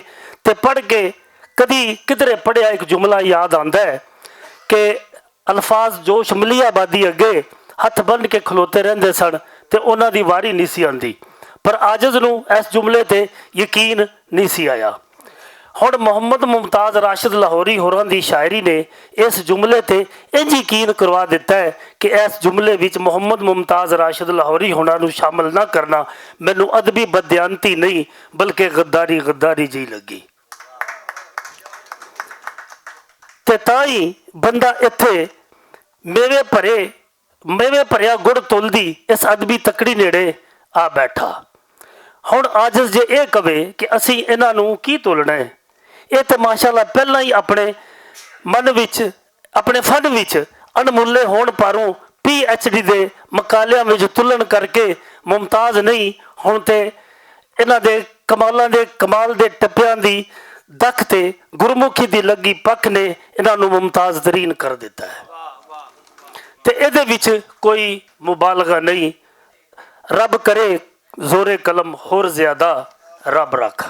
تے پڑھ کے کدی کدھرے پڑھیا ایک جملہ یاد آندا ہے کہ الفاظ جوش ملیح آبادی اگے ہتھ بن کے کھلوتے رہندے سن تے انہاں دی واری نہیں سی آندی۔ پر عاجز نوں اس جملے تے یقین نہیں سی آیا۔ ہن محمد ممتاز راشد لاہوری ہوراں دی شاعری نے اس جملے تے انج یقین کروا دتا ہے کہ اس جملے وچ محمد ممتاز راشد لاہوری ہوراں نوں شامل نہ کرنا مینوں ادبی بدیانتی نہیں، بلکہ غداری غداری جی لگی۔ تے تاں ہی بندہ اتھے میوے بھرے، میوے بھریا گڑ تولدی اس ادبی تکڑی نیڑے آ بیٹھا۔ ہن عاجز جے اے کہے کہ اسی انہاں نوں کی تولنا ہے؟ اے تے ماشاءاللہ پہلاں ہی اپنے من وچ، اپنے فن وچ انمولے ہون پاروں پی ایچ ڈی دے مقالیاں وچ تلن کر کے ممتاز نہیں۔ ہن تے انہاں دے کمالاں دے کمال دے ٹپیاں دی دکھ تے گرمکھی دی لگی پکھ نے انہاں نوں ممتاز ترین کر دتا ہے۔ تے ایہدے وچ کوئی مبالغہ نہیں۔ رب کرے زور قلم ہور زیادہ رب رکھ۔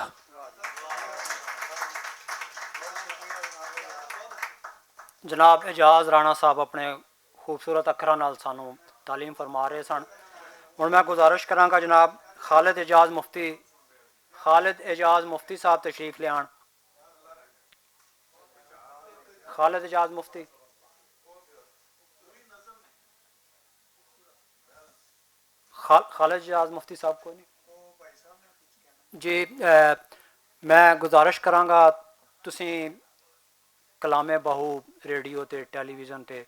جناب اعجاز رانا صاحب اپنے خوبصورت اکھراں نال سانوں تعلیم فرما رہے سن۔ ہن میں گزارش کراں گا جناب خالد اعجاز مفتی، خالد اعجاز مفتی صاحب تشریف لیان۔ خالد اعجاز مفتی، خال- خالد اعجاز مفتی صاحب کوئی نہیں؟ جی، اے، میں گزارش کراں گا، تسی کلام باہو ریڈیو تے ٹیلی ویژن تے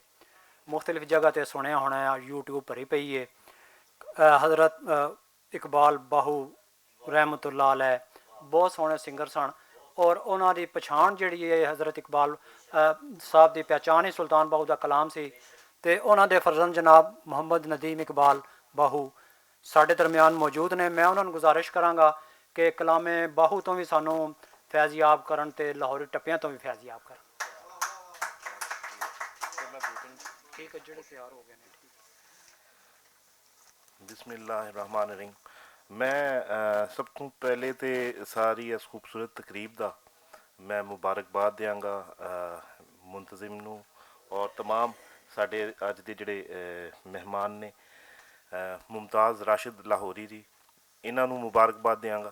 مختلف جگہ تے سنیا ہونا ہے، یوٹیوب بھری پئی ہے۔ اے، حضرت، اے، اقبال باہو رحمت اللہ علیہ بہت سوہنے سنگر سن، اور انہاں دی پچھان جیہڑی ہے حضرت اقبال، اے، صاحب دی پہچان ہی سلطان باہو دا کلام سی۔ تے انہاں دے فرزند جناب محمد ندیم اقبال باہو ساڈے درمیان موجود نے۔ میں انہاں نوں گزارش کراں گا کہ کلام باہو توں وی سانوں فیض یاب کرن تے لاہوری ٹپیاں توں وی فیض یاب کرن۔ ٹھیک ہے، جڑے تیار ہو گئے نے، ٹھیک۔ بسم اللہ الرحمن الرحیم۔ میں، اے، سب توں پہلے تے ساری اس خوبصورت تقریب دا میں مبارکباد دیاں گا، اے، منتظم نوں اور تمام ساڈے اج دے جڑے، اے، مہمان نے، اے، ممتاز راشد لاہوری جی، انہاں نوں مبارکباد دیاں گا۔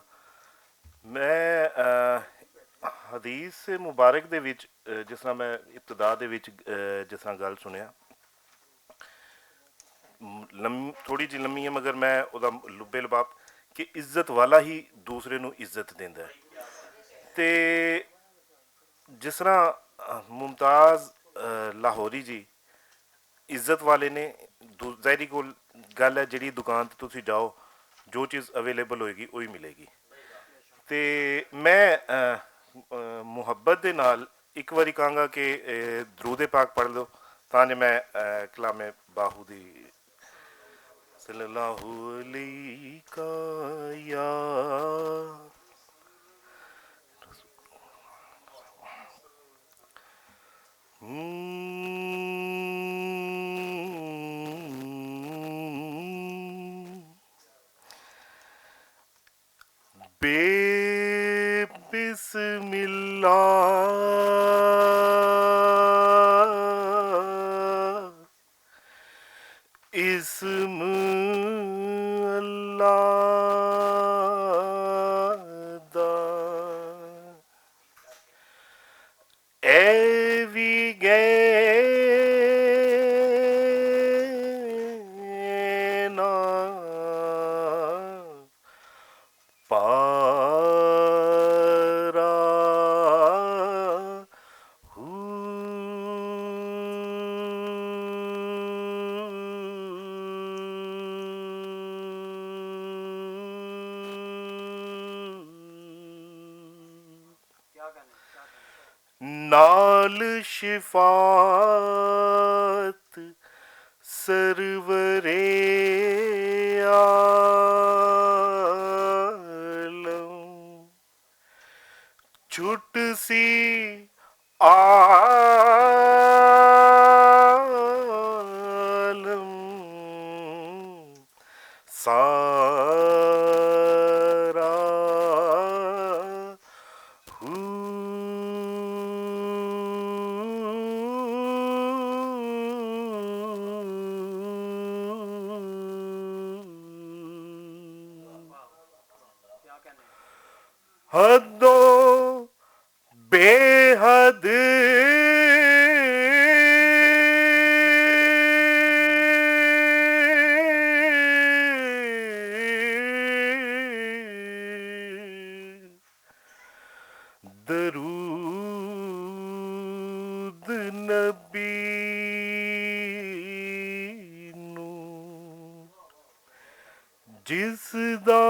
میں، اے، حدیث مبارک دے وچ، اے، جس طرح میں ابتدا دے وچ، اے، جس طرح گل سنیا، لم-، تھوڑی جی لمبی ہے، مگر میں اوہدا لبے لباب کہ عزت والا ہی دوسرے نوں عزت دیندا ہے۔ تے جس طرح، آ، ممتاز، آ، لاہوری جی عزت والے نے، دو-، ظاہری گول-، گل ہے، جڑی دکان تے تسی جاؤ، جو چیز اویلیبل ہوئے گی، وہی ملے گی۔ تے میں، آ، آ، محبت دے نال اک واری کہاں گا کہ، اے، درود پاک پڑھ لو، تاں جو میں، اے، کلام باہو دی صلی اللہ علیہ یا بے بسم اللہ، اسم اللہ دا۔ اے وی گئے نا پارا ہو۔ نال شفاعت سرور عالم چھٹ سی عالم سارا۔ ہو۔ حدوں بے حد درود نبی نو، جس دا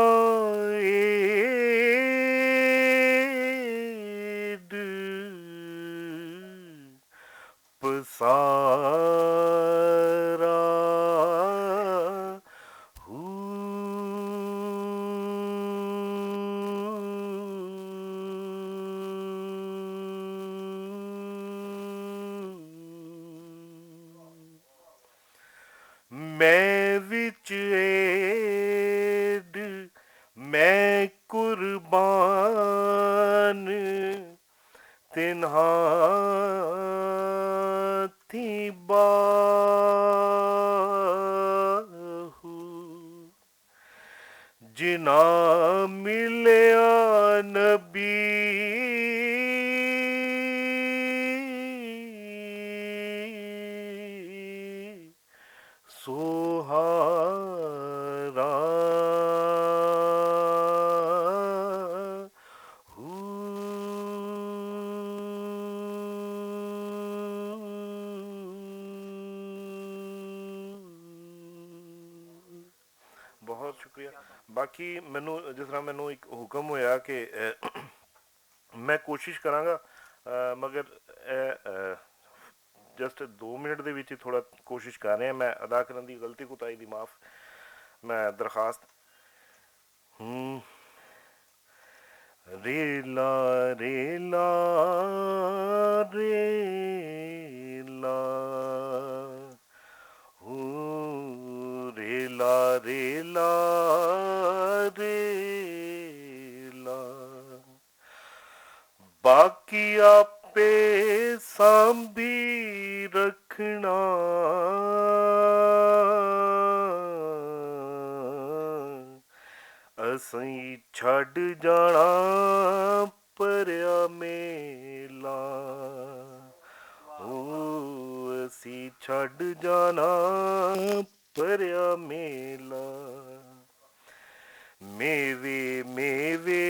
ایڈ پسارا۔ ہو۔ میں وچ ایڈ، میں قربان، تنہا تھی باہو، جنا ملیا نبی سوہارا۔ ہو۔ بہت شکریہ۔ باقی مینوں، جس طرح مینوں ایک حکم ہویا کہ، اے، میں کوشش کراں گا، اے، مگر، اے، اے، جسٹ دو منٹ دے وچ ہی تھوڑا کوشش کر رہے ہیں۔ میں ادا کرن دی غلطی کوتاہی دی معاف، میں درخواست۔ ہوں۔ ریلا، ریلا، ریلا، ہو، ریلا، ریلا، ریلا۔ باقی آپے سانبھی رکھنا، اسیں چھڈ جانا پریا میلا۔ او، اسیں چھڈ جانا پریا میلا۔ میوے، میوے،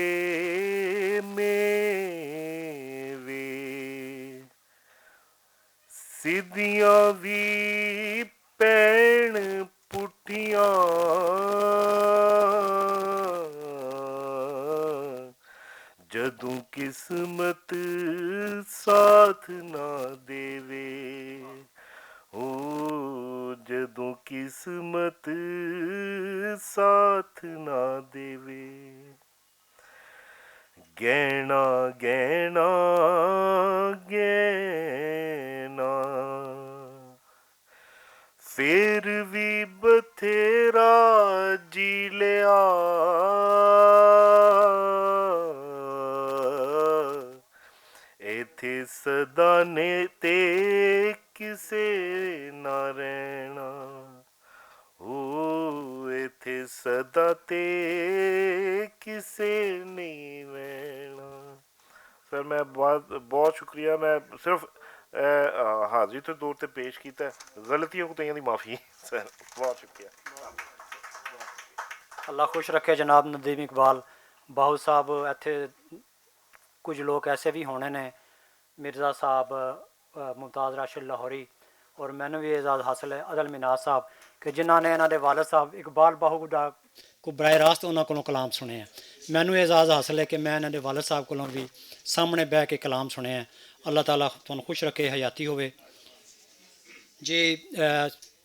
میوے، سیدھیاں وی پین پٹھیاں۔ جدوں قسمت ساتھ نہ دیوے، او، جدوں قسمت ساتھ نہ دیوے، گہنا، گہنا، گہنا، فیر وی بتھیرا جی لیا۔ ایتھے سدا نے تے کسے نہ رہنا۔ او، ایتھے سدا تے کسے نہیں رہنا۔ سر، میں بہت، بہت شکریہ۔ میں صرف، اے، آ، حاضری دے طور تے پیش کیتا ہے۔ غلطیاں کوتاہیاں دی معافی۔ سر، بہت شکریہ۔ اللہ خوش رکھے جناب ندیم اقبال۔ باہو صاحب، ایتھے کچھ لوگ ایسے بھی ہونے نے، مرزا صاحب، ممتاز راشد لاہوری، اور مینوں بھی اعزاز حاصل ہے عدل مناز صاحب، کہ جنہاں نے انہاں دے والد صاحب اقبال باہو دا کو براہ راست انہاں کولوں کلام سنے ہیں۔ مینوں اعزاز حاصل ہے کہ میں انہاں دے والد صاحب کولوں بھی سامنے بہہ کے کلام سنے ہیں۔ اللہ تعالیٰ تانوں خوش رکھے، حیاتی ہووے۔ جی،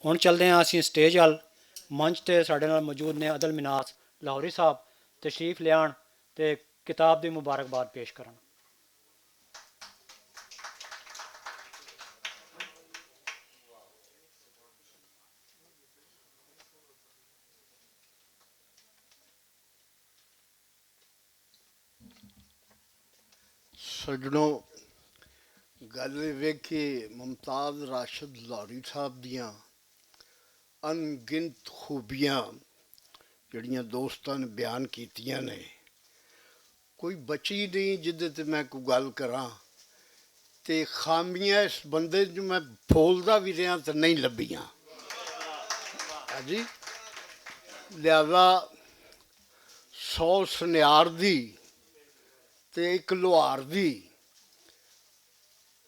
ہن چلدے ہاں اسی سٹیج وال۔ منچ تے ساڈے نال موجود نے عدل مناس لاہوری صاحب، تشریف لیان تے کتاب دی مبارکباد پیش کرن۔ سجنوں، گل ویکھی ممتاز راشد لاہوری صاحب دیاں ان گنت خوبیاں جڑیاں دوستاں نے بیان کیتیاں نے، کوئی بچی نہیں جدے تے میں کوئی گل کراں۔ تے خامیاں اس بندے جو میں پھولدا وی رہیا تے نہیں لبھیاں۔ ہاں جی، لہذا سو سنیار دی تے اک لوہار دی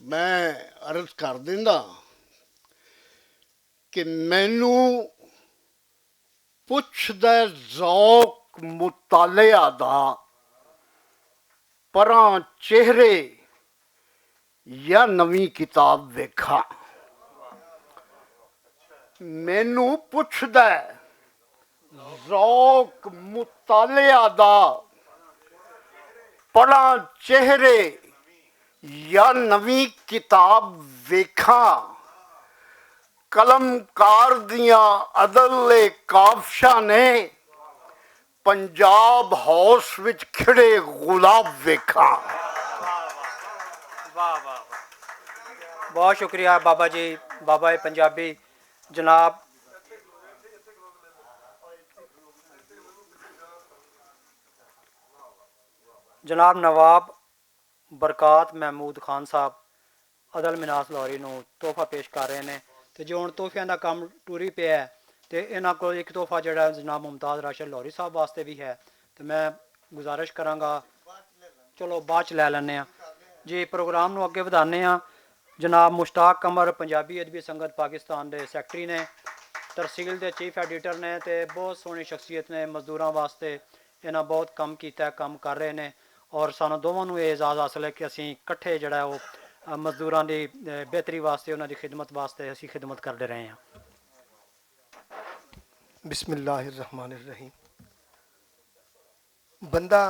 میں عرض کر دیندا کہ مینوں پچھدا ذوق مطالعہ دا، پراں چہرے یا نویں کتاب ویکھاں۔ مینوں پچھدا ذوق مطالعہ دا، پراں چہرے یا نویں کتاب ویکھاں۔ قلم کار دیاں عدل اے کافشاں نے، پنجاب ہاؤس وچ کھڑے گلاب ویکھاں۔ واہ واہ واہ، بہت شکریہ بابا جی، بابا پنجابی جناب۔ جناب نواب برکات محمود خان صاحب عدل مناس لاہوری نوں تحفہ پیش کر رہے نے۔ تے جو ہن تحفیاں دا کم ٹوری پیا ہے، تے انہاں کول ایک تحفہ جڑا ہے جناب ممتاز راشد لاہوری صاحب واسطے بھی ہے۔ تے میں گزارش کراں گا، چلو بعد چ لے لینے ہاں جی، پروگرام نوں اگے ودھانے ہاں۔ جناب مشتاق قمر پنجابی ادبی سنگت پاکستان دے سیکرٹری نے، ترسیل دے چیف ایڈیٹر نے تے بہت سوہنی شخصیت نے، مزدوراں واسطے انہاں بہت کم کیتا ہے، کم کر رہے نے۔ اور سانوں دوواں نوں اے اعزاز حاصل ہے کہ اسیں اکٹھے جڑا ہے او مزدوراں دی بہتری واسطے، انہاں دی خدمت واسطے اسی خدمت کردے رہے ہاں۔ بسم اللہ الرحمن الرحیم۔ بندہ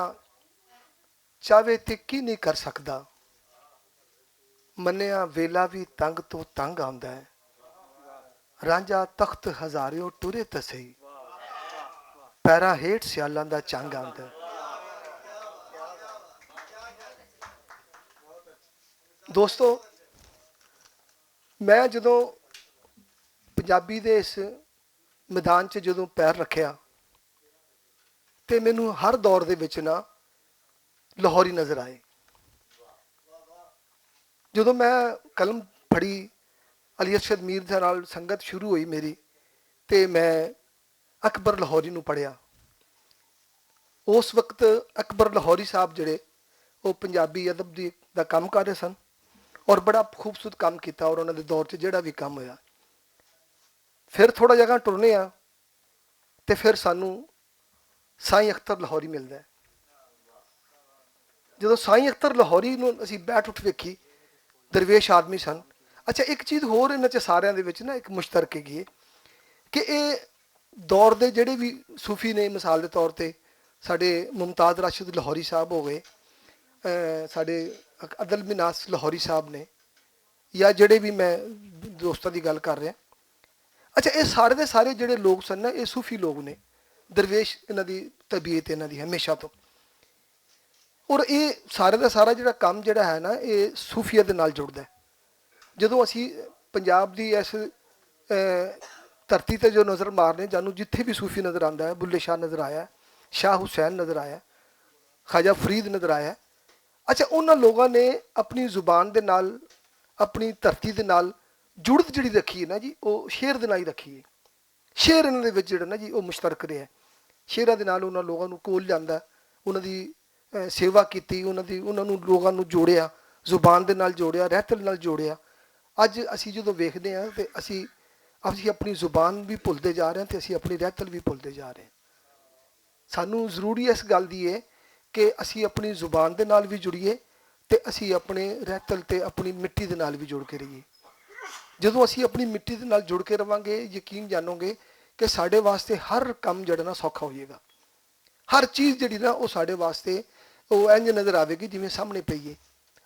چاہے تے کی نہیں کر سکدا؟ منیا ویلا وی تنگ تو تنگ آندا ہے۔ رانجا تخت ہزاریوں ٹرے تے سہی، پیراں ہیٹھ سیالاں دا چنگ آندا ہے۔ دوستو، میں جدوں پنجابی دے اس میدان چ جدوں پیر رکھیا، تے مینوں ہر دور دے وچ نا لاہوری نظر آئے۔ جدوں میں قلم پھڑی، علی ارشد میر دے نال سنگت شروع ہوئی میری، تے میں اکبر لاہوری نوں پڑھیا۔ اس وقت اکبر لاہوری صاحب جڑے، وہ پنجابی ادب دی دا کم کر رہے سن، اور بڑا خوبصورت کم کیتا، اور انہاں دے دور چ جڑا بھی کم ہویا۔ پھر تھوڑا جگہ ٹرنے آ، تے پھر سانوں سائیں اختر لاہوری ملدا ہے۔ جدوں سائیں اختر لاہوری نوں اسی بیٹھ اٹھ ویکھی، درویش آدمی سن۔ اچھا، ایک چیز ہور انہاں چ ساریاں دے وچ نا ایک مشترک ہے کہ اے دور دے جڑے بھی صوفی نے، مثال دے طور تے ساڈے ممتاز راشد لاہوری صاحب ہو گئے، اے، ساڈے عدل مناس لاہوری صاحب نے، یا جڑے بھی میں دوستاں دی گل کر رہا۔ اچھا، اے سارے دے سارے جڑے لوگ سن نا، اے صوفی لوگ نے، درویش انہاں دی طبیعت انہاں دی ہمیشہ تو۔ اور اے سارے دا سارا جڑا کم جڑا ہے نا، اے صوفیہ دے نال جڑدا ہے۔ جدوں اسی پنجاب دی اس، اے، دھرتی تے جو نظر مارنے جانوں، جتھے بھی صوفی نظر آندا ہے، بلے شاہ نظر آیا ہے، شاہ حسین نظر آیا ہے، خواجہ فرید نظر آیا ہے۔ اچھا، انہاں لوگاں نے اپنی زبان دے نال، اپنی دھرتی دے نال جڑت جڑی رکھی ہے نا جی، او شعر دے نال ہی رکھی ہے۔ شعر انہاں دے وچ جڑا نا جی، او مشترک رہیا ہے۔ شعراں دے نال انہاں لوگاں نوں کول لاندا ہے، انہاں دی، اے، سیوا کیتی، انہاں دی، انہاں نوں لوگاں نوں جوڑیا، زبان دے نال جوڑیا، رہتل نال جوڑیا۔ اج اسی جدوں ویکھدے ہاں تے اسی، اسی اپنی زبان بھی بھلدے جا رہے ہیں تے اسی اپنی رہتل بھی بھلدے جا رہے ہیں۔ سانوں ضروری اس گل دی ہے کہ اسی اپنی زبان دے نال وی جڑیے تے اسی اپنے رہتل تے اپنی مٹی دے نال وی جڑ کے رہیے۔ جدوں اسی اپنی مٹی دے نال جڑ کے رہواں گے، یقین جانو گے کہ ساڈے واسطے ہر کم جڑا نا سوکھا ہوئے گا۔ ہر چیز جڑی نا، او ساڈے واسطے او انج نظر آوے گی جویں سامنے پئی ہے۔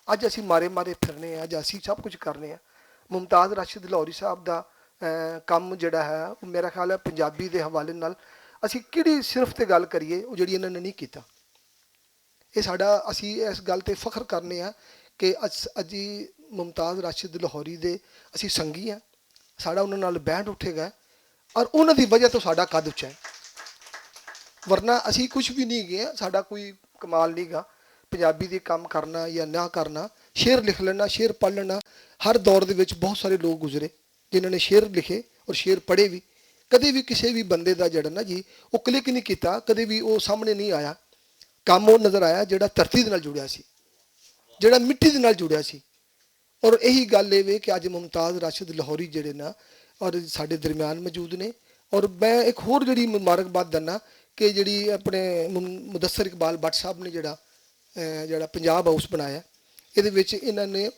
اج اسی مارے مارے پھرنے آں، اج اسی سب کچھ کرنے آں۔ ممتاز راشد لاہوری صاحب دا، اے، کم جڑا ہے، او میرا خیال ہے پنجابی دے حوالے نال اسی کیڑی صنف تے گل کریے، او جڑی انہاں نے نہیں کیتا۔ اے ساڈا، اسی اس گل تے فخر کرنے آں کہ اس، اجی ممتاز راشد لاہوری دے اسی سنگی آں، ساڈا انہاں نال بینڈ اٹھے گا اور انہاں دی وجہ تو ساڈا قد اچا ہے۔ ورنہ اسی کچھ بھی نہیں گئے، ساڈا کوئی کمال نہیں گا۔ پنجابی دے کم کرنا یا نہ کرنا، شعر لکھ لینا، شعر پڑھ لینا، ہر دور دے وچ بہت سارے لوگ گزرے جنہاں نے شعر لکھے اور شعر پڑھے بھی۔ کدے بھی کسے بھی بندے دا جڑا نا جی، وہ کلک نہیں کیتا، کدے بھی وہ سامنے نہیں آیا۔ کم وہ نظر آیا جڑا دھرتی دے نال جڑیا سی، جڑا مٹی دے نال جڑیا سی۔ اور یہی گل اے وے کہ اج ممتاز راشد لاہوری جڑے نا، اور ساڈے درمیان موجود نے۔ اور میں ایک ہور جڑی مبارکباد دنا کہ جڑی اپنے م-، مدثر اقبال بٹ صاحب نے جڑا، اے، جڑا پنجاب ہاؤس بنایا، اے دے وچ انہاں نے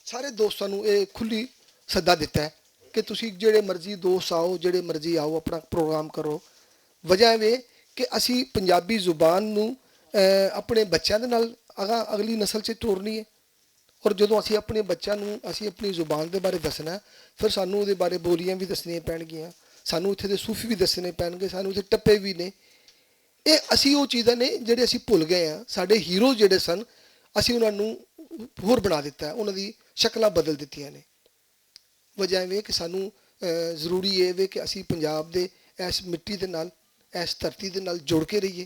سارے دوستاں نوں اے کھلی سدا دتا ہے کہ تسی جڑے مرضی دوست آؤ، جڑے مرضی آؤ، اپنا پروگرام کرو۔ وجہ اے وے کہ اسی پنجابی زبان نوں، اے، اپنے بچیاں دے نال اگاں اگلی نسل چ ٹورنی ہے۔ اور جدوں اسی اپنے بچیاں نوں اسی اپنی زبان دے بارے دسنا ہے، پھر سانوں اودے بارے بولیاں وی دسنیاں پین گیاں، سانوں اتھے دے صوفی وی دسنے پین گے، سانوں اتھے ٹپے وی نے۔ اے اسی او چیزاں نے جڑے اسی بھل گئے ہاں۔ ساڈے ہیرو جڑے سن، اسی انہاں نوں ہور بنا دتا ہے، انہاں دی شکلاں بدل دتیاں نے۔ وجہ ایویں کہ سانوں، اے، ضروری اے وے کہ اسی پنجاب دے ایس مٹی دے نال، ایس دھرتی دے نال جڑ کے رہیے۔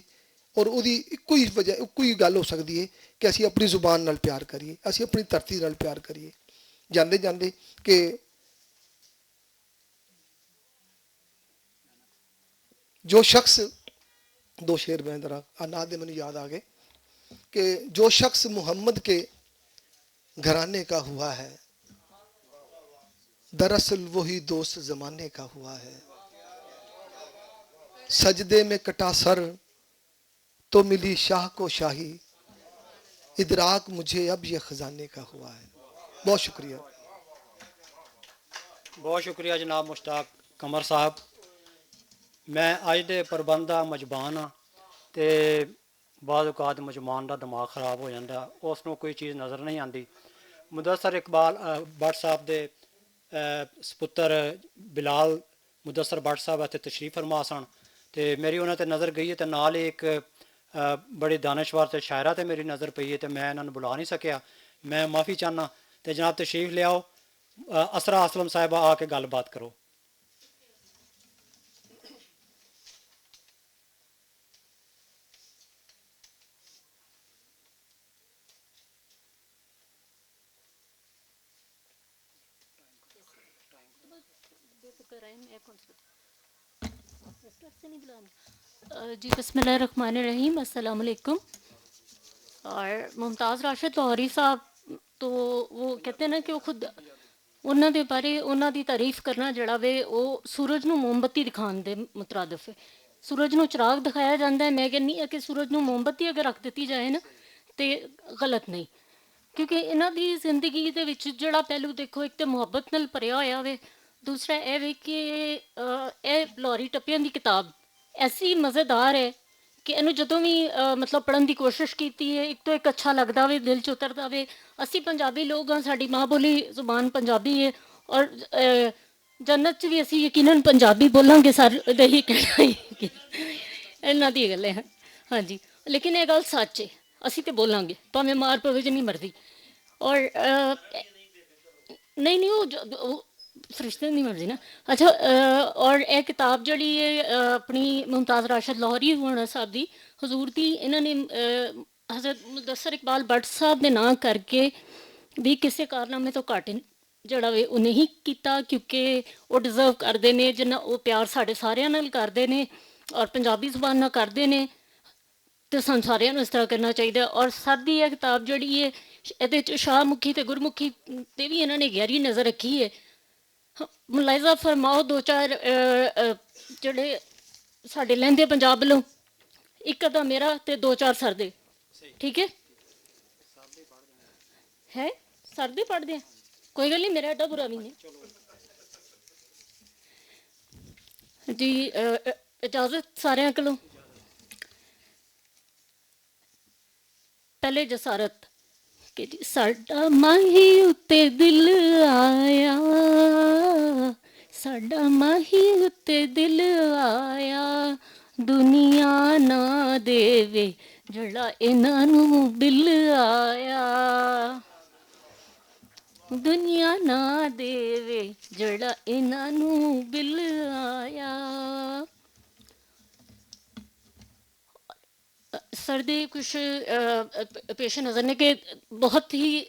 اور اودی اکو ہی وجہ، اکو ہی گل ہو سکدی ہے کہ اسی اپنی زبان نال پیار کریے، اسی اپنی دھرتی نال پیار کریے۔ جاندے جاندے کہ جو شخص، دو شعر میں ذرا اناد دے مینوں یاد آ گئے کہ جو شخص محمد کے گھرانے کا ہوا ہے، دراصل وہی دوست زمانے کا ہوا ہے۔ سجدے میں کٹا سر تو ملی شاہ کو شاہی، ادراک مجھے اب یہ خزانے کا ہوا ہے۔ بہت شکریہ۔ بہت شکریہ جناب مشتاق قمر صاحب۔ میں اج دے پربند دا مجبان ہاں تے بعض اوقات مجبان دا دماغ خراب ہو جاندا، اس نوں کوئی چیز نظر نہیں آندی۔ مدثر اقبال، آ، بٹ صاحب دے، آ، سپتر بلال مدثر بٹ صاحب اتھے تشریف فرما سن تے میری انہاں تے نظر گئی تے نال ہی ایک، آ، بڑی دانشور تے شاعرہ تے میری نظر پئی ہے تے میں انہاں نوں بلا نہیں سکیا۔ میں معافی چاہنا تے جناب تشریف لیاؤ، آ، اسرا اسلم صاحبہ آ کے گل بات کرو۔ جی، بسم اللہ الرحمن الرحیم، السلام علیکم۔ اور ممتاز راشد لاہوری صاحب تو وہ کہتے ہیں نا کہ وہ خود انہاں دے بارے، انہاں دی تعریف کرنا جڑا وے، او سورج نوں موم بتی دکھان دے مترادف ہے۔ سورج نوں چراغ دکھایا جاندا ہے، میں کہنی ہاں کہ سورج نوں موم بتی اگر رکھ دتی جائے نا، تے غلط نہیں۔ کیونکہ انہاں دی زندگی دے وچ جڑا پہلو دیکھو، ایک تے محبت نال بھریا ہویا وے، دوسرا اے وے کہ، آ، اے لوری ٹپیاں دی کتاب ایسی مزیدار ہے کہ اینوں جدوں وی، آ، مطلب پڑھن دی کوشش کیتی ہے، ایک تو ایک اچھا لگدا وے، دل چ اتردا وے۔ اسی پنجابی لوگ ہاں، ساڈی ماں بولی زبان پنجابی ہے، اور، آ، جنت چ وی اسی یقیناً پنجابی بولاں گے، سر دا ہی کہنا ہے کہ انہاں دی گل ہے۔ ہاں جی، لیکن یہ گل سچ ہے، اسی تے بولاں گے، بھاویں مار پوے جنی مرضی۔ اور، آ، نہیں، نہیں، وہ جو، وہ فرشتے نہیں مرضی نا۔ اچھا، آ، اور یہ کتاب جڑی ہے، آ، اپنی ممتاز راشد لاہوری ہونا صاحب دی، حضور دی، انہاں نے، آ، حضرت مدثر اقبال بٹ صاحب دے نام کر کے بھی کسے کارنامے تو گھٹ جڑا وے وہ نہیں کیتا، کیونکہ وہ ڈیزرو کردے نے، جنہاں وہ پیار ساڈے ساریاں نال کردے نے اور پنجابی زبان نال کردے نے۔ تے سانوں ساریاں نوں اس طرح کرنا چاہیدا ہے۔ اور سر دی یہ کتاب جڑی ہے، ایہدے وچ شاہ مکھی تے گرمکھی تے وی انہاں نے گہری نظر رکھی ہے۔ ملاحظہ فرماؤ، دو چار، اے، اے، جڑے ساڈے لہندے پنجاب لو، اک ادا میرا تے دو چار سردے۔ ٹھیک ہے؟ ہے؟ سردے پڑھدے ہیں؟ کوئی گل نہیں، میرا ایڈا برا بھی نہیں۔ جی، اجازت ساریاں کلو۔ پہلے جسارت کہ جی، ساڈا ماہی اتے دل آیا، ساڈا ماہی اتے دل آیا، دنیا نہ دیوے جڑا انہاں نوں بل آیا، دنیا نہ دیوے جڑا انہاں نوں بل آیا۔ سر دے کچھ پیش نظر نے کہ بہت ہی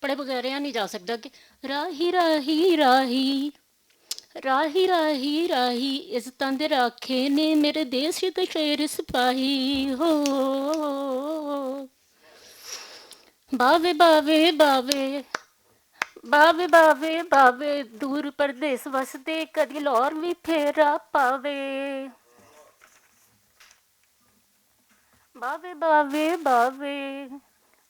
پڑھے بغیر رہا نہیں جا سکتا کہ راہی راہی راہی، راہی راہی راہی، عزتاں دے راکھے نے میرے دیش دے شیر سپاہی ہو۔ باوے باوے باوے، باوے باوے باوے، دور پردیس وسدے کدی لور وی پھیرا پاوے۔ باوے باوے باوے،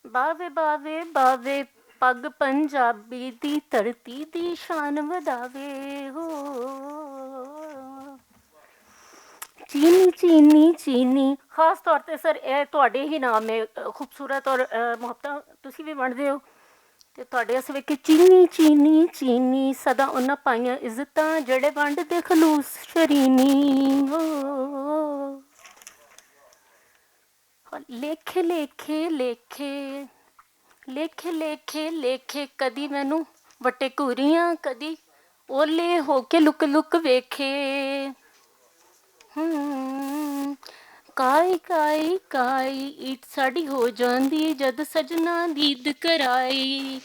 باوے باوے باوے، پگ پنجابی دی دھرتی دی شان وداوے ہو۔ چینی چینی چینی، خاص طور تے سر اے تہاڈے ہی نام ہے، خوبصورت اور محبتاں تسی وی ونڈدے ہو۔ تے تہاڈے اس ویکھے چینی چینی چینی، سدا انہاں پائیاں عزتاں جڑے ونڈ دے خلوص شرینی ہو۔ لیکھے لیکھے لیکھے، لیکھے لیکھے لیکھے، کدی مینوں وٹے کوریاں، کدی اولے ہو کے لک لک ویکھے۔ ہوں، کائی کائی کائی ایت ساڈی ہو جاندی جد سجنا دید کرائی۔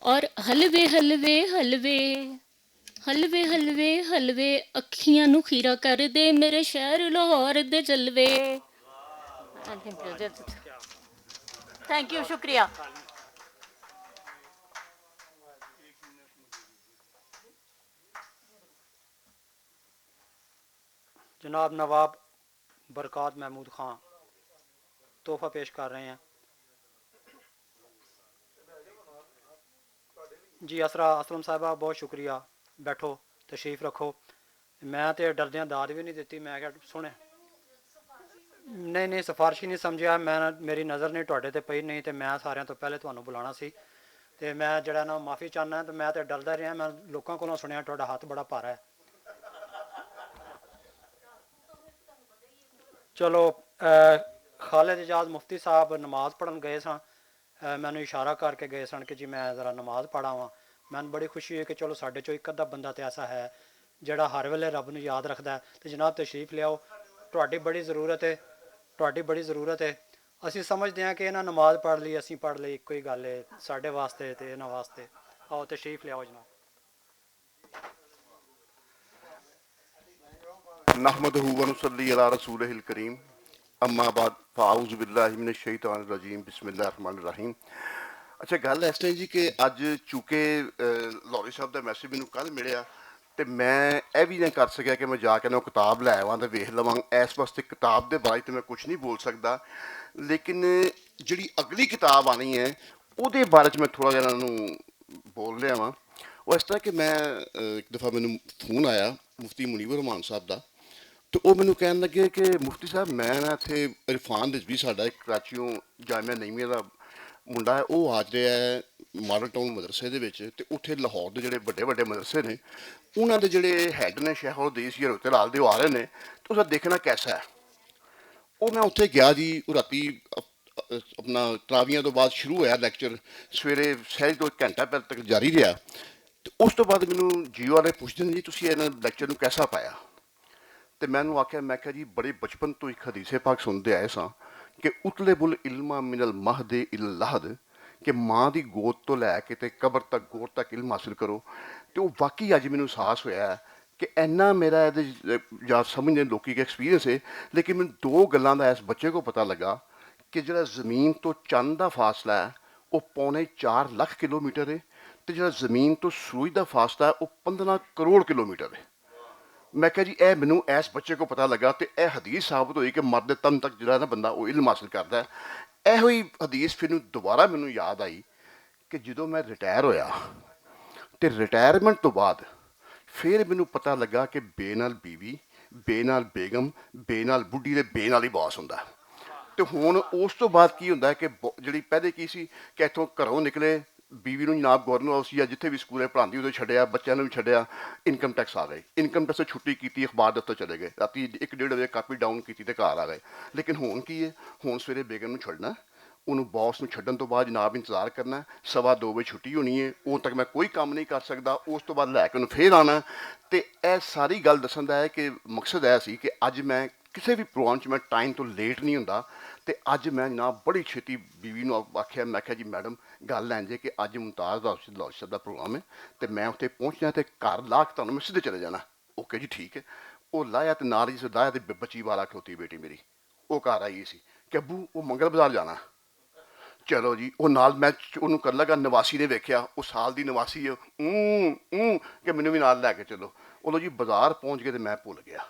اور حلوے حلوے حلوے، حلوے حلوے حلوے، اکھیاں نوں کھیرا کر دے میرے شہر لاہور دے جلوے۔ تھینک یو، شکریہ۔ جناب نواب برکات محمود خان تحفہ پیش کر رہے ہیں۔ جی اسرا اسلم صاحبہ، بہت شکریہ۔ بیٹھو، تشریف رکھو۔ میں تے ڈردیاں داد بھی نہیں دتی، میں کہیا سنے۔ نہیں نہیں، سفارش ہی نہیں سمجھیا۔ میں میری نظر نہیں تہاڈے تے پئی نہیں، تے میں ساریاں تو پہلے تہانوں بلانا سی۔ تے میں جڑا نا معافی چاہنا، تے میں تے ڈردا رہیا، میں لوکاں کولوں سنیا تہاڈا ہاتھ بڑا بھارا ہے۔ چلو، خالد اعجاز مفتی صاحب نماز پڑھن گئے سن۔ مینوں اشارہ کر کے گئے سن کہ جی میں ذرا نماز پڑھا واں۔ مینوں بڑی خوشی ہوئی کہ چلو ساڈے چوں اک ادھا بندہ تے ایسا ہے جڑا ہر ویلے رب نوں یاد رکھدا ہے۔ تے جناب تشریف لیاؤ، تہاڈی بڑی ضرورت ہے، تہاڈی بڑی ضرورت ہے۔ اسی سمجھدے ہاں کہ انہاں نماز پڑھ لئی، اسی پڑھ لئی، اکو ہی گل ہے ساڈے واسطے تے انہاں واسطے۔ آؤ تشریف لیاؤ جناب۔ نحمدہ و نصلی علی رسولہ الکریم، اما بعد، فاعوذ باللہ من الشیطان الرجیم، بسم اللہ الرحمن الرحیم۔ اچھا، گل اس طرح جی کہ اج چونکہ لوری صاحب دا میسج مینوں کل ملیا، تے میں ایہہ وی نہ کر سکیا کہ میں جا کے نہ کتاب لے آواں تے ویکھ لواں۔ ایس واسطے کتاب دے بارے تے میں کچھ نہیں بول سکدا، لیکن جڑی اگلی کتاب آنی ہے، اوہدے بارے چ میں تھوڑا جہا انہاں نوں بول رہا واں۔ وہ اس طرح کہ میں اک دفعہ مینوں فون آیا، مفتی منیب الرحمان صاحب دا، تے او مینوں کہن لگے کہ مفتی صاحب، میں نا اتھے عرفان رضوی، ساڈا اک کراچیوں جامعہ نعیمیہ دا منڈا ہے، او آج رہیا ہے ماڈل ٹاؤن مدرسے دے وچ، تے اتھے لاہور دے جڑے وڈے وڈے مدرسے نے، انہاں دے جڑے ہیڈ نے شیخ الحدیث یا روتے لال دے، او آ رہے نے، تے اساں دیکھنا کیسا ہے۔ او میں اتھے گیا جی، او راتی اپنا تراویاں توں بعد شروع ہویا لیکچر، سویرے سہری توں اک گھنٹہ پہلے تک جاری رہیا۔ تے اس توں بعد مینوں جیو والے پچھدے نے، جی تسی انہاں لیکچر نوں کیسا پایا؟ تے میں انہاں نوں آکھیا، میں کہیا جی بڑے بچپن توں اک حدیث پاک سندے آئے ساں کہ اطلب العلم من المہد الی اللحد، کہ ماں دی گود توں لے کے تے قبر تک گور تک علم حاصل کرو۔ تے او واقعی اج مینوں احساس ہویا ہے کہ اینا میرا ایہدے یا سمجھنے لوکی کے ایکسپیرینس ہے، لیکن مینوں دو گلاں دا اس بچے کو پتہ لگا کہ جڑا زمین توں چند دا فاصلہ ہے، او پونے چار لکھ کلومیٹر ہے، تے جڑا زمین توں سورج دا فاصلہ ہے، او پندرہ کروڑ کلومیٹر ہے۔ میں کہا جی، اے مینوں ایس بچے کو پتہ لگا تے اے حدیث ثابت ہوئی کہ مرد تن تک جڑا نا بندہ، او علم حاصل کردا ہے۔ ایہو ہی حدیث پھر نوں دوبارہ مینوں یاد آئی کہ جدوں میں ریٹائر ہویا تے ریٹائرمنٹ تو بعد پھر مینوں پتہ لگا کہ بے نال بیوی، بے نال بیگم، بے نال بڈھی دے بے نال ہی باس ہوندا۔ تے ہن اس تو بعد کی ہوندا ہے کہ ب- جڑی پہلے کی سی کہ اتھوں گھروں نکلے، بیوی نوں جناب گورنر ہاؤس یا جتھے بھی سکول ہے پڑھاندی، ادھر چھڈیا، بچیاں نوں بھی چھڈیا، انکم ٹیکس آ گئے، انکم ٹیکس سے چھٹی کیتی، اخبار دفتر چلے گئے، راتی ایک ڈیڑھ بجے کاپی ڈاؤن کیتی تے گھر آ گئے۔ لیکن ہون کی ہے؟ ہون سویرے بیگم نوں چھڈنا، انہوں باس نوں چھڈن تو بعد جناب انتظار کرنا، سوا دو بجے چھٹی ہونی ہے، اون تک میں کوئی کم نہیں کر سکدا۔ اس تو بعد لے کے انہوں پھر آنا۔ تے اے ساری گل دسن دا ہے کہ مقصد اے سی کہ اج میں کسے بھی پروگرام چ میں ٹائم تو لیٹ نہیں ہوندا۔ تے اج میں جناب بڑی چھتی بیوی نوں آکھیا، میں آکھیا جی میڈم، گل اینج ہے کہ اج ممتاز راشد لاہور صاحب دا پروگرام ہے، تے میں اتھے پہنچنا تے گھر لا کے تانوں میں سیدھے چلے جانا۔ اوکے جی، ٹھیک ہے۔ او لایا تے نال ہی لایا تے بچی والا کھلوتی بیٹی میری، او گھر آئی سی کہ ابو، او منگل بازار جانا۔ چلو جی، او نال میں چ- اونوں کر لگا، نواسی نے ویکھیا، او سال دی نواسی ہے، اوں اوں کہ مینوں بھی نال لے کے چلو۔ او لو جی، بازار پہنچ گئے تے میں بھول گیا۔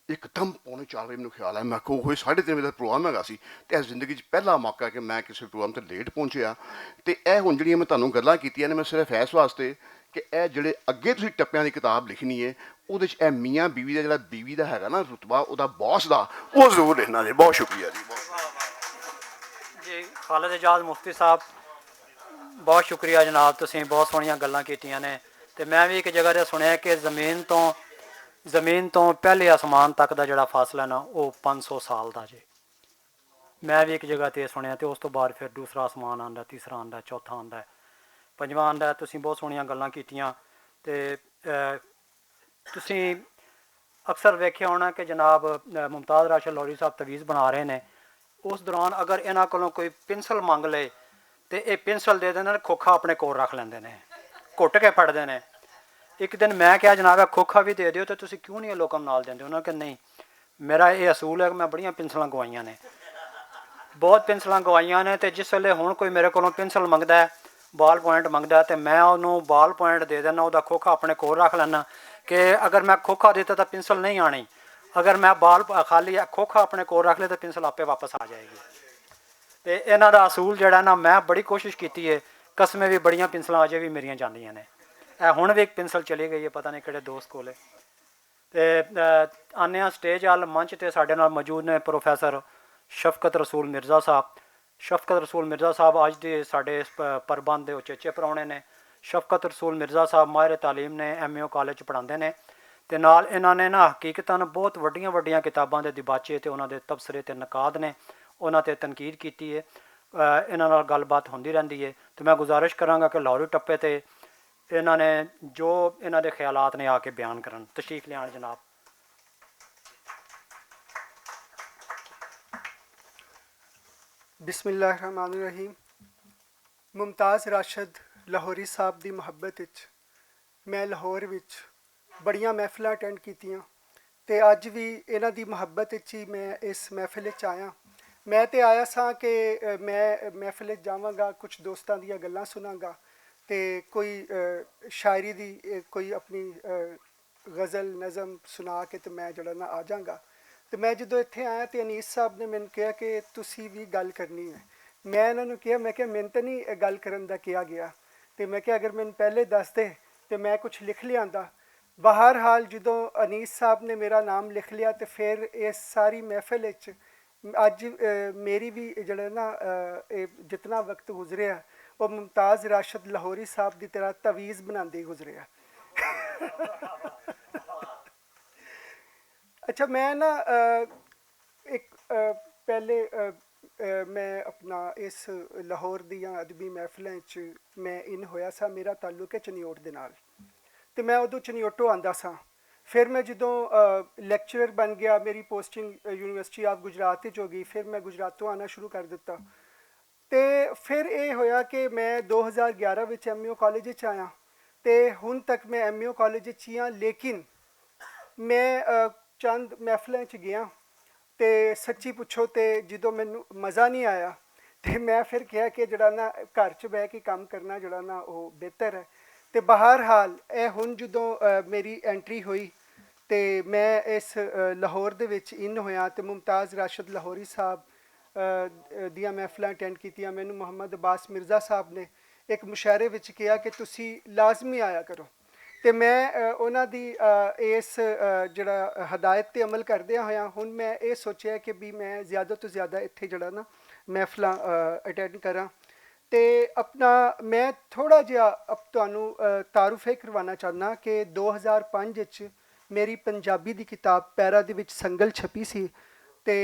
اک دم پونے چار بجے مینوں خیال آیا، میں کہو ہوئے ساڑھے تین بجے دا پروگرام ہے سی۔ تے اے زندگی چ پہلا موقع کہ میں کسے پروگرام تے لیٹ پہنچیا۔ تے اے ہن جڑیاں میں تانوں گلاں کیتیاں نے، میں صرف ایس واسطے کہ اے جڑے اگے تسی ٹپیاں دی کتاب لکھنی ہے، اودے چ اے میاں بیوی دا جڑا بیوی دا ہے نا رتبہ، او دا باس دا، او ضرور لکھنا جی۔ بہت شکریہ جی، بہت شکریہ۔ جی، خالد اعجاز مفتی صاحب، بہت شکریہ جناب، تسی بہت سوہنیاں گلاں کیتیاں نے۔ تے میں وی ایک جگہ تے سنیا کہ زمین تو زمین تو پہلے آسمان تک دا جڑا فاصلہ ہے نا، او پنج سو سال دا جی۔ میں وی ایک جگہ تے سنیا تے اس تو بعد پھر دوسرا آسمان آندا، تیسرا آندا، چوتھا آندا ہے، پنجواں آندا ہے۔ تسی بہت سوہنیاں گلاں کیتیاں۔ تے تسی اکثر ویکھیا ہونا کہ جناب ممتاز راشد لوری صاحب تویز بنا رہے نے، اس دوران اگر انہاں کولوں کوئی پنسل منگ لے تے ایہہ پنسل دے دیندے نے، کھوکھا اپنے کول رکھ لیندے نے، گھٹ کے پھڑدے نے۔ اک دن میں کہیا جناب اے کھوکھا وی دے دیو تے تسی کیوں نئیں اے لوکاں نال دیندے؟ انہاں کہیا نئیں، میرا ایہہ اصول ہے کہ میں بڑیاں پنسلاں گوائیاں نے، بہت پنسلاں گوائیاں نے۔ تے جس ویلے ہن کوئی میرے کولوں پنسل منگدا ہے، بال پوائنٹ منگدا ہے تے میں انہوں بال پوائنٹ دے دینا، اوہدا کھوکھا اپنے کول رکھ لینا کہ اگر میں کھوکھا دیتا تاں پنسل نئیں آنی، اگر میں بال خالی کھوکھا اپنے کول رکھ لے تاں پنسل آپے واپس آ جائے گی۔ تے انہاں دا اصول جیہڑا نا، میں بڑی کوشش کیتی ہے، قسمیں وی بڑیاں پنسلاں اجے وی میریاں جاندیاں نے۔ اے ہن وی اک پنسل چلی گئی ہے، پتہ نئیں کہڑے دوست کول ہے۔ تے آنے آں سٹیج آل منچ تے ساڈے نال موجود نے پروفیسر شفقت رسول مرزا صاحب۔ شفقت رسول مرزا صاحب اج دے ساڈے اس پربند دے اچیچے پراؤنے نے۔ شفقت رسول مرزا صاحب ماہر تعلیم نے، ایم ایو کالج پڑھاندے نے۔ تے نال انہاں نے نا حقیقتاً بہت وڈیاں وڈیاں کتاباں دے دباچے تے انہاں دے تبصرے تے نقاد نے، انہاں تے تنقید کیتی ہے۔ انہاں نال گل بات ہوندی رہندی ہے۔ تے میں گزارش کراں گا کہ لاہوری ٹپے تے انہاں نے جو انہاں دے خیالات نے آ کے بیان کرن۔ تشریف لیان جناب۔ بسم اللہ الرحمن الرحیم۔ ممتاز راشد لاہوری صاحب دی محبت وچ میں لاہور وچ بڑیاں محفلاں اٹینڈ کیتیاں تے اج وی انہاں دی محبت وچ ہی میں اس محفل وچ آیا۔ میں تے آیا ساں کہ میں محفل وچ جاواں گا، کچھ دوستاں دیاں گلاں سناں گا تے کوئی شاعری دی کوئی اپنی غزل نظم سنا کے تے میں جڑا نا آ جاں گا۔ تے میں جدوں اتھے آیا تے انیس صاحب نے مینوں کہیا کہ تسی وی گل کرنی ہے۔ میں انہاں نوں کہیا، میں کہیا مینوں تے نہیں اے گل کرن دا کہیا گیا۔ تے میں کہیا اگر مینوں پہلے دس دے تے میں کچھ لکھ لیاندا۔ بہرحال جدوں انیس صاحب نے میرا نام لکھ لیا تے پھر اے ساری محفل وچ اج میری وی جڑا نا اے جتنا وقت گزریا او ممتاز راشد لاہوری صاحب دی طرح تعویذ بناندے گزریا۔ اچھا میں نا اک پہلے میں اپنا اس لاہور دیاں ادبی محفلاں چ میں ان ہویا سا، میرا تعلق ہے چنیوٹ دے نال۔ تے میں ادوں چنیوٹو آندا ساں۔ فیر میں جدوں لیکچرر بن گیا، میری پوسٹنگ یونیورسٹی آف گجرات وچ ہو گئی، فیر میں گجراتوں آنا شروع کر دتا۔ تے فیر ایہہ ہویا کہ میں دو ہزار گیارہ وچ ایم ای او کالج وچ آیا۔ تے ہن تک میں ایم ای او کالج وچ ہی آں، لیکن میں چند محفلاں وچ گیا۔ تے سچی پچھو تے جدوں مینوں مزہ نہیں آیا، تے میں فیر کہیا کہ جڑا نا گھر چ بہہ کے کم کرنا جڑا نا او بہتر ہے۔ تے بہرحال ایہہ ہن جدوں میری انٹری ہوئی تے میں اس لاہور دے وچ ان ہویا تے ممتاز راشد لاہوری صاحب دیاں محفلاں اٹینڈ کیتیاں۔ مینوں محمد عباس مرزا صاحب نے ایک مشاعرے وچ کہیا کہ تسی لازمی آیا کرو۔ تے میں انہاں دی اس جڑا ہدایت تے عمل کردیاں ہویاں ہن میں ایہہ سوچیا کہ بھی میں زیادہ توں زیادہ اتھے جڑا نا محفلاں اٹینڈ کراں۔ تے اپنا میں تھوڑا جہا تہانوں تعارف ایہہ کروانا چاہنا کہ دو ہزار پنج وچ میری پنجابی دی کتاب پیرا دے وچ سنگل چھپی سی۔ تے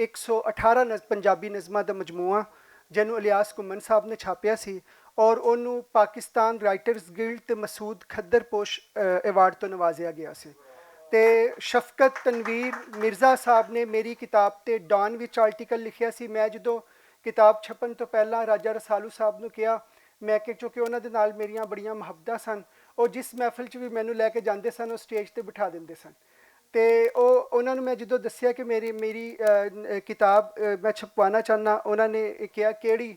اک سو اٹھارہ پنجابی نظماں دا مجموعہ جنوں الیاس گھمن صاحب نے چھاپیا سی اور انہوں پاکستان رائٹرز گلڈ تے مسعود کھدر پوش ایوارڈ توں نوازیا گیا سی۔ تے شفقت تنویر مرزا صاحب نے میری کتاب تے ڈان وچ آرٹیکل لکھیا سی۔ میں جدوں کتاب چھپن توں پہلاں راجہ رسالو صاحب نوں کہیا، میں کہ چونکہ انہاں دے نال میریاں بڑیاں محبتاں سن، او جس محفل چ وی مینوں لے کے جاندے سن او سٹیج تے بٹھا دیندے سن۔ تے او انہاں نوں میں جدوں دسیا کہ میری میری کتاب میں چھپوانا چاہنا، انہاں نے کہیا کیہڑی؟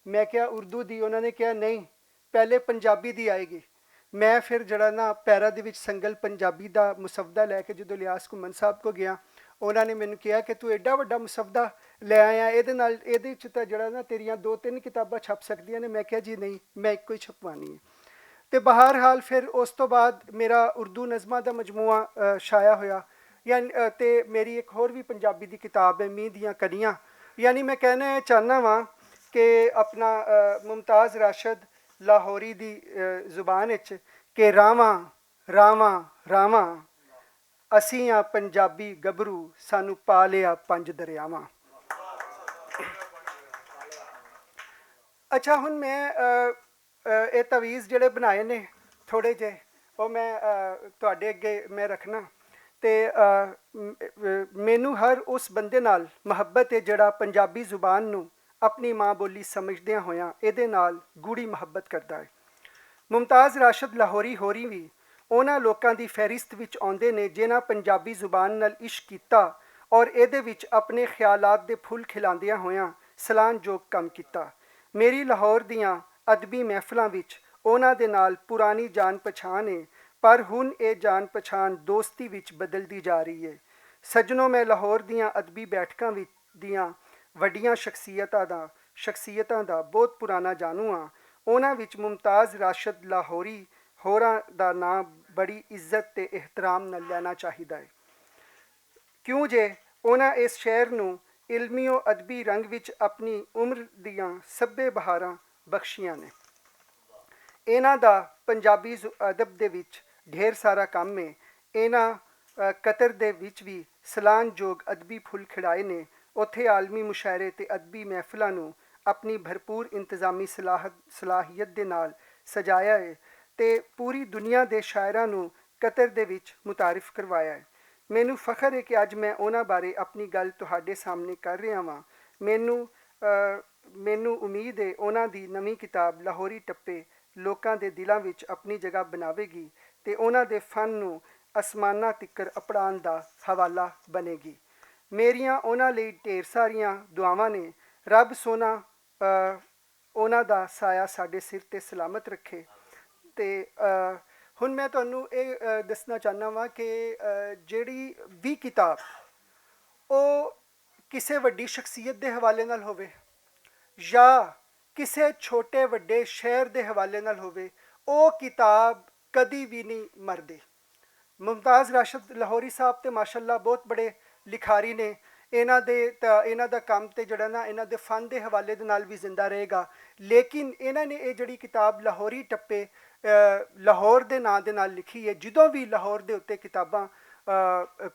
میں کہیا اردو دی۔ انہاں نے کہیا نہیں، پہلے پنجابی دی آئے گی۔ میں فیر جیہڑا نا پیرا دے وچ سنگل پنجابی دا مسودہ لے کے جدوں الیاس گھمن صاحب کو گیا، انہاں نے مینوں کہیا کہ توں ایڈا وڈا مسودہ لے آیا، ایہدے نال ایہدے وچ تاں جیہڑا نا تیریاں دو تن کتاباں چھپ سکدیاں نے۔ میں کہیا جی نہیں، میں اکو ہی چھپوانی ہے۔ تے بہرحال فیر اس توں بعد میرا اردو نظماں دا مجموعہ شائع ہویا۔ یعنی تے میری اک ہور وی پنجابی دی کتاب ہے مینہ دیاں کلیاں۔ یعنی میں کہنا اے چاہنا واں کہ اپنا ممتاز راشد لاہوری دی زبان اچ کہ راواں راواں راواں، اسیاں پنجابی گبرو سانوں پا لیا پنج دریاواں۔ اچھا ہن میں ایہہ تعویذ جیہڑے بنائے نے تھوڑے جے، او میں تہاڈے اگے میں رکھنا۔ تے مینوں ہر اس بندے نال محبت اے جیہڑا پنجابی زبان نوں اپنی ماں بولی سمجھدیاں ہویاں ایہدے نال گوڑی محبت کردا اے۔ ممتاز راشد لاہوری ہوری وی انہاں لوکاں دی فہرست وچ آندے نے جنہاں پنجابی زبان نال عشق کیتا اور ایہدے وچ اپنے خیالات دے پھل کھلاندیاں ہویاں سلان جوگ کم کیتا۔ میری لاہور دیاں ادبی محفلاں وچ انہاں دے نال پرانی جان پچھان اے، پر ہن ایہہ جان پچھان دوستی وچ بدلدی جا رہی اے۔ سجنو میں لاہور دیاں ادبی بیٹھکاں وچ دیاں وڈیاں شخصیتاں دا شخصیتاں دا بہت پرانا جانو ہاں۔ انہاں وچ ممتاز راشد لاہوری ہوراں دا ناں بڑی عزت تے احترام نال لینا چاہیدا ہے، کیوں جے انہاں اس شہر نوں علمی و ادبی رنگ وچ اپنی عمر دیاں سبھے بہاراں بخشیاں نے۔ انہاں دا پنجابی ادب دے وچ ڈھیر سارا کم ہے۔ انہاں قطر دے وچ وی سلان جوگ ادبی پھل کھڑائے نے۔ اتھے عالمی مشاعرے تے ادبی محفلاں نوں اپنی بھرپور انتظامی صلاحیت دے نال سجایا ہے تے پوری دنیا دے شاعراں نوں قطر دے وچ متعارف کروایا ہے۔ مینوں فخر ہے کہ اج میں انہاں بارے اپنی گل تہاڈے سامنے کر رہیا واں۔ مینوں مینوں امید ہے انہاں دی نویں کتاب لاہوری ٹپے لوکاں دے دلاں وچ اپنی جگہ بناوے گی تے انہاں دے فن نوں اسماناں تکر اپڑان دا حوالہ بنے گی۔ میریاں انہاں لئی ڈھیر ساریاں دعاواں نے۔ رب سونا انہاں دا سایہ ساڈے سر تے سلامت رکھے۔ تے ہن میں تہانوں ایہہ دسنا چاہنا واں کہ جیہڑی وی کتاب او کسے وڈی شخصیت دے حوالے نال ہووے یا کسے چھوٹے وڈے شہر دے حوالے نال ہووے، او کتاب کدی وی نئیں مردی۔ ممتاز راشد لاہوری صاحب تے ماشاءاللہ بہت بڑے لکھاری نے۔ انہاں دے انہاں دا کم تے جیہڑا نا انہاں دے فن دے حوالے دے نال وی زندہ رہے گا۔ لیکن انہاں نے ایہہ جیہڑی کتاب لاہوری ٹپے لاہور دے ناں دے نال لکھی ہے، جدوں وی لاہور دے اتے کتاباں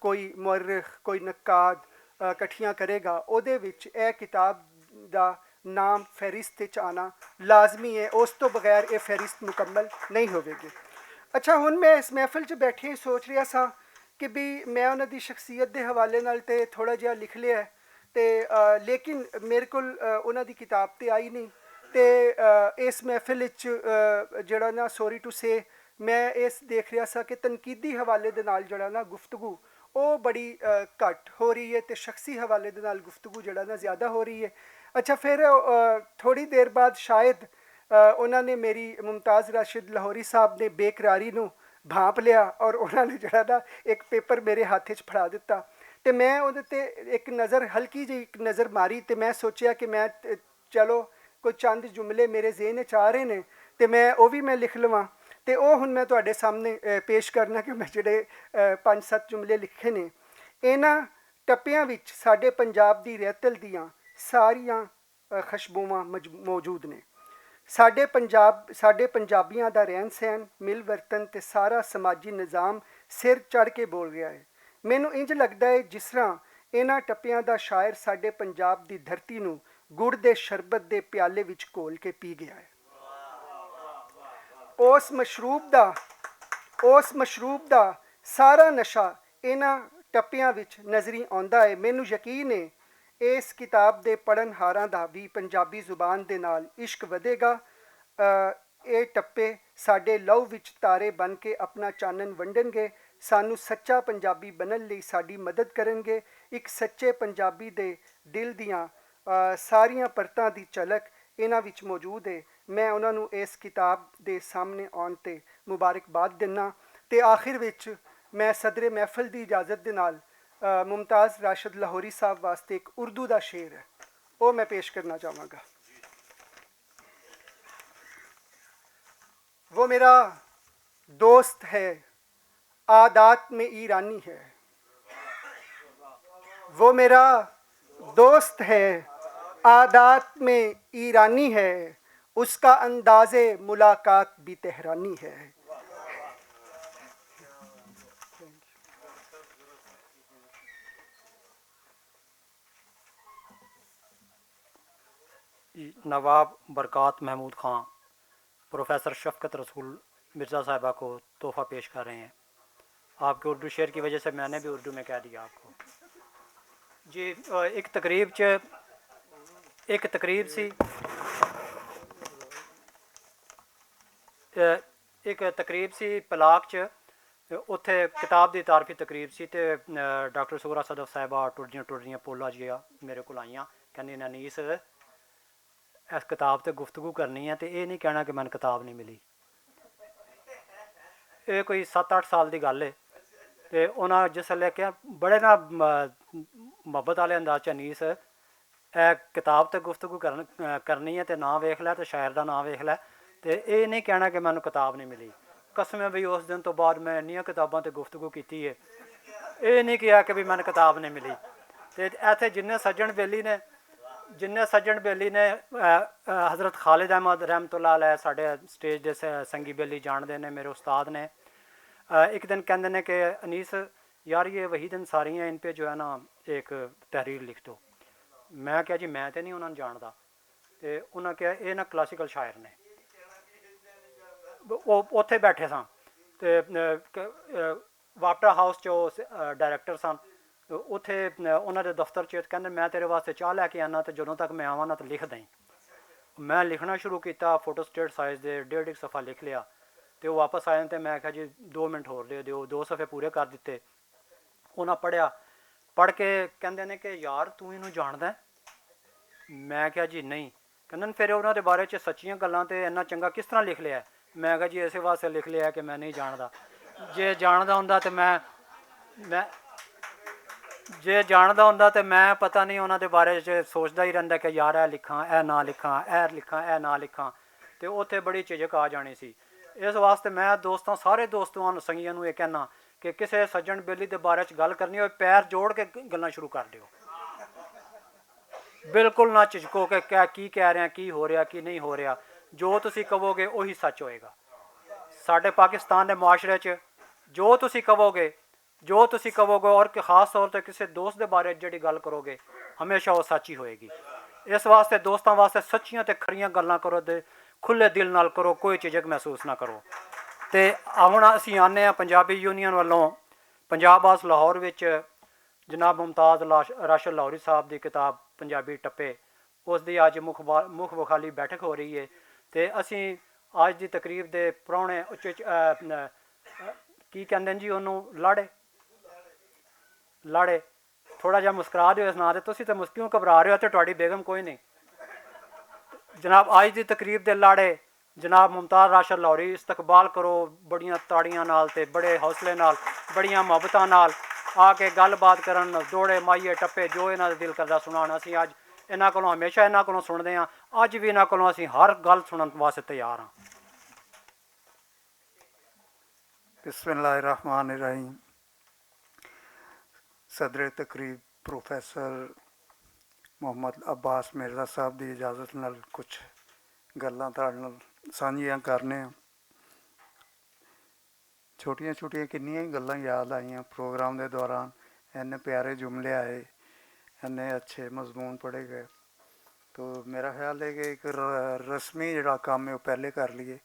کوئی مورخ کوئی نقاد کٹھیاں کرے گا، اوہدے وچ ایہہ کتاب دا نام فہرست وچ آنا لازمی ہے۔ اس توں بغیر ایہہ فہرست مکمل نئیں ہووے گی۔ اچھا ہن میں اس محفل چ بیٹھے سوچ رہیا ساں کہ بھی میں انہاں دی شخصیت دے حوالے نال تے تھوڑا جہا لکھ لیا ہے، تے لیکن میرے کول انہاں دی کتاب تے آئی نئیں۔ تے اس محفل وچ جیہڑا نا سوری ٹو سے میں اس دیکھ رہیا سا کہ تنقیدی حوالے دے نال جیہڑا نا گفتگو او بڑی گھٹ ہو رہی ہے تے شخصی حوالے دے نال گفتگو جیہڑا نا زیادہ ہو رہی ہے۔ اچھا فیر تھوڑی دیر بعد شاید انہاں نے میری ممتاز راشد لاہوری صاحب نے بے قراری نوں بھانپ لیا اور انہاں نے جڑا نا ایک پیپر میرے ہاتھ وچ پھڑا دتا۔ تے میں اودے تے ایک نظر، ہلکی جی ایک نظر ماری تے میں سوچیا کہ میں، چلو، کوئی چند جملے میرے ذہن وچ آ رہے نے تے میں او وی میں لکھ لواں۔ تے او ہن میں تہاڈے سامنے پیش کرنا کہ میں جڑے پنج ست جملے لکھے نے۔ انہاں ٹپیاں وچ ساڈے پنجاب دی رہتل دیاں ساریاں خوشبوواں موجود نے۔ ساڈے پنجابیاں دا رہن سہن، مل ورتن تے سارا سماجی نظام سر چڑھ کے بول گیا ہے۔ مینوں انج لگدا ہے جس طرح انہاں ٹپیاں دا شاعر ساڈے پنجاب دی دھرتی نوں گڑ دے شربت دے پیالے وچ گھول کے پی گیا ہے۔ اوس مشروب دا اوس مشروب دا سارا نشہ انہاں ٹپیاں وچ نظری آندا ہے۔ مینوں یقین ہے اس کتاب دے پڑھن ہاراں دا وی پنجابی زبان دے نال عشق ودے گا۔ ایہہ ٹپے ساڈے لو وچ تارے بن کے اپنا چانن ونڈن گے، سانوں سچا پنجابی بنن لئی ساڈی مدد کرن گے۔ اک سچے پنجابی دے دل دیاں ساریاں پرتاں دی جھلک انہاں وچ موجود ہے۔ میں انہاں نوں اس کتاب دے سامنے آن تے مبارکباد دینا۔ تے آخر وچ میں صدر محفل دی اجازت دے نال ممتاز راشد لاہوری صاحب واسطے اک اردو دا شعر ہے، او میں پیش کرنا چاہواں گا۔ وہ میرا دوست ہے، عادات میں ایرانی ہے۔ وہ میرا دوست ہے، عادات میں ایرانی ہے، اس کا انداز ملاقات بھی تہرانی ہے۔ نواب برکات محمود خان پروفیسر شفقت رسول مرزا صاحبہ کو تحفہ پیش کر رہے ہیں۔ آپ کے اردو شعر کی وجہ سے میں نے بھی اردو میں کہہ دیا آپ کو۔ جی، ایک تقریب چ ایک تقریب سی ایک تقریب سی پلاک چ، اتھے کتاب دی تعارفی تقریب سی تے ڈاکٹر سورا صدف صاحبہ ٹردیاں ٹردیاں پولا جیا میرے کول آئیاں، کہندی نانیس، اس کتاب تے گفتگو کرنی ہے تے اے نہیں کہنا کہ مینوں کتاب نہیں ملی۔ اے کوئی ست اٹھ سال دی گل ہے۔ تے انہاں جس ویلے کہیا، بڑے نہ محبت والے انداز چ انیس، اے کتاب تے گفتگو کرنی ہے تے ناں ویکھ لے تے شاعر دا ناں ویکھ لے، تے اے نہیں کہنا کہ مینوں کتاب نہیں ملی۔ قسم ہے بھئی، اس دن توں بعد میں انیاں کتاباں تے گفتگو کیتی ہے۔ اے نہیں کہیا کہ بھئی مینوں کتاب نہیں ملی۔ تے ایتھے جنہیں سجن بیلی نے جنہیں سجن بیلی نے حضرت خالد احمد رحمت اللہ علیہ ساڈے سٹیج دے سنگی بیلی جاندے نے، میرے استاد نے۔ اک دن کہندے نے کہ انیس، یار یہ وحید انصاری ہیں، ان پہ جو ہے نا ایک تحریر لکھ دو۔ میں کہیا جی میں تے نہیں انہاں نوں جاندا۔ تے انہاں کہیا اے نا کلاسیکل شاعر نے۔ اوتھے بیٹھے ساں تے واپٹا ہاؤس چ ڈائریکٹر سن۔ اتھے انہاں دے دفتر چ کہندے میں تیرے واسطے چاہ لے کے آنا تے جدوں تک میں آواں نا تے لکھ دیں۔ میں لکھنا شروع کیتا، فوٹو سٹیٹ سائز دے ڈیڑھ ایک صفحہ لکھ لیا۔ تے او واپس آئے تے میں کہیا جی دو منٹ ہور دے دیو، دو صفحے پورے کر دتے۔ انہاں پڑھیا، پڑھ کے کہندے نے کہ یار توں اینوں جاندا ہے؟ میں کہیا جی نہیں۔ کہندے نے پھر انہاں دے بارے چ سچیاں گلاں تے انہاں چنگا کس طرح لکھ لیا ہے؟ میں کہیا جی اسے واسطے لکھ لیا ہے کہ میں نہیں جاندا۔ جے جاندا ہوندا تے میں میں جے جاندا ہوندا تے میں پتہ نہیں انہاں دے بارے چ سوچدا ہی رہندا کہ یار اے لکھاں اے نہ لکھاں اے لکھاں اے نہ لکھاں۔ تے اوتھے بڑی جھجک آ جانی سی۔ اس واسطے میں دوستاں سارے دوستاں سنگیاں نوں اے کہنا کہ کسے سجن بیلی دے بارے چ گل کرنی ہوئے پیر جوڑ کے گلاں شروع کر دیو۔ بالکل نہ جھجکو کہ کیا کی کہہ رہے ہیں کی ہو رہا کی نہیں ہو رہا۔ جو تسی کہو گے اوہی سچ ہوئے گا۔ ساڈے پاکستان دے معاشرے چ جو تسی کہو گے جو تسی کہو گے اور خاص طور تے کسے دوست دے بارے جڑی گل کرو گے ہمیشہ وہ سچ ہی ہوئے گی۔ اس واسطے دوستاں واسطے سچیاں تے کھریاں گلاں کرو تے کھلے دل نال کرو، کوئی چیزک محسوس نہ کرو۔ تے ہن اسی آنے ہاں پنجابی یونین ولوں پنجاب ہاؤس لاہور وچ جناب ممتاز راشد لاہوری صاحب دی کتاب پنجابی ٹپے، اس دی اج مکھ وکھالی بیٹھک ہو رہی ہے۔ تے اسی اج دی تقریب دے پرانے اچ کی کہندے جی انہوں لاڑے لاڑے تھوڑا جہا مسکرا دیو اس ناں تے تسی تے مسکیوں گھبرا رہے ہو تے تہاڈی بیگم کوئی نہیں۔ جناب اج دی تقریب دے لاڑے جناب ممتاز راشد لاہوری استقبال کرو، بڑیاں تاڑیاں نال تے بڑے حوصلے نال، بڑیاں محبتاں نال آ کے گل بات کرن، جوڑے مائیے ٹپے جو انہاں دے دل کردا سنان۔ اسی اج انہاں کولوں، ہمیشہ انہاں کولوں سنندے ہاں، اج وی انہاں کولوں اسی ہر گل سنن واسطے تیار ہاں۔ بسم اللہ الرحمن الرحیم۔ صدر تقریب پروفیسر محمد عباس مرزا صاحب دی اجازت نال کچھ گلاں تہاڈے نال سانجھیاں کرنے آں۔ چھوٹیاں چھوٹیاں کنیاں ہی گلاں یاد آئیاں پروگرام دے دوران۔ اینے پیارے جملے آئے، اینے اچھے مضمون پڑھے گئے۔ تو میرا خیال ہے کہ ایک ر- رسمی جڑا کام ہے وہ پہلے کر لیے،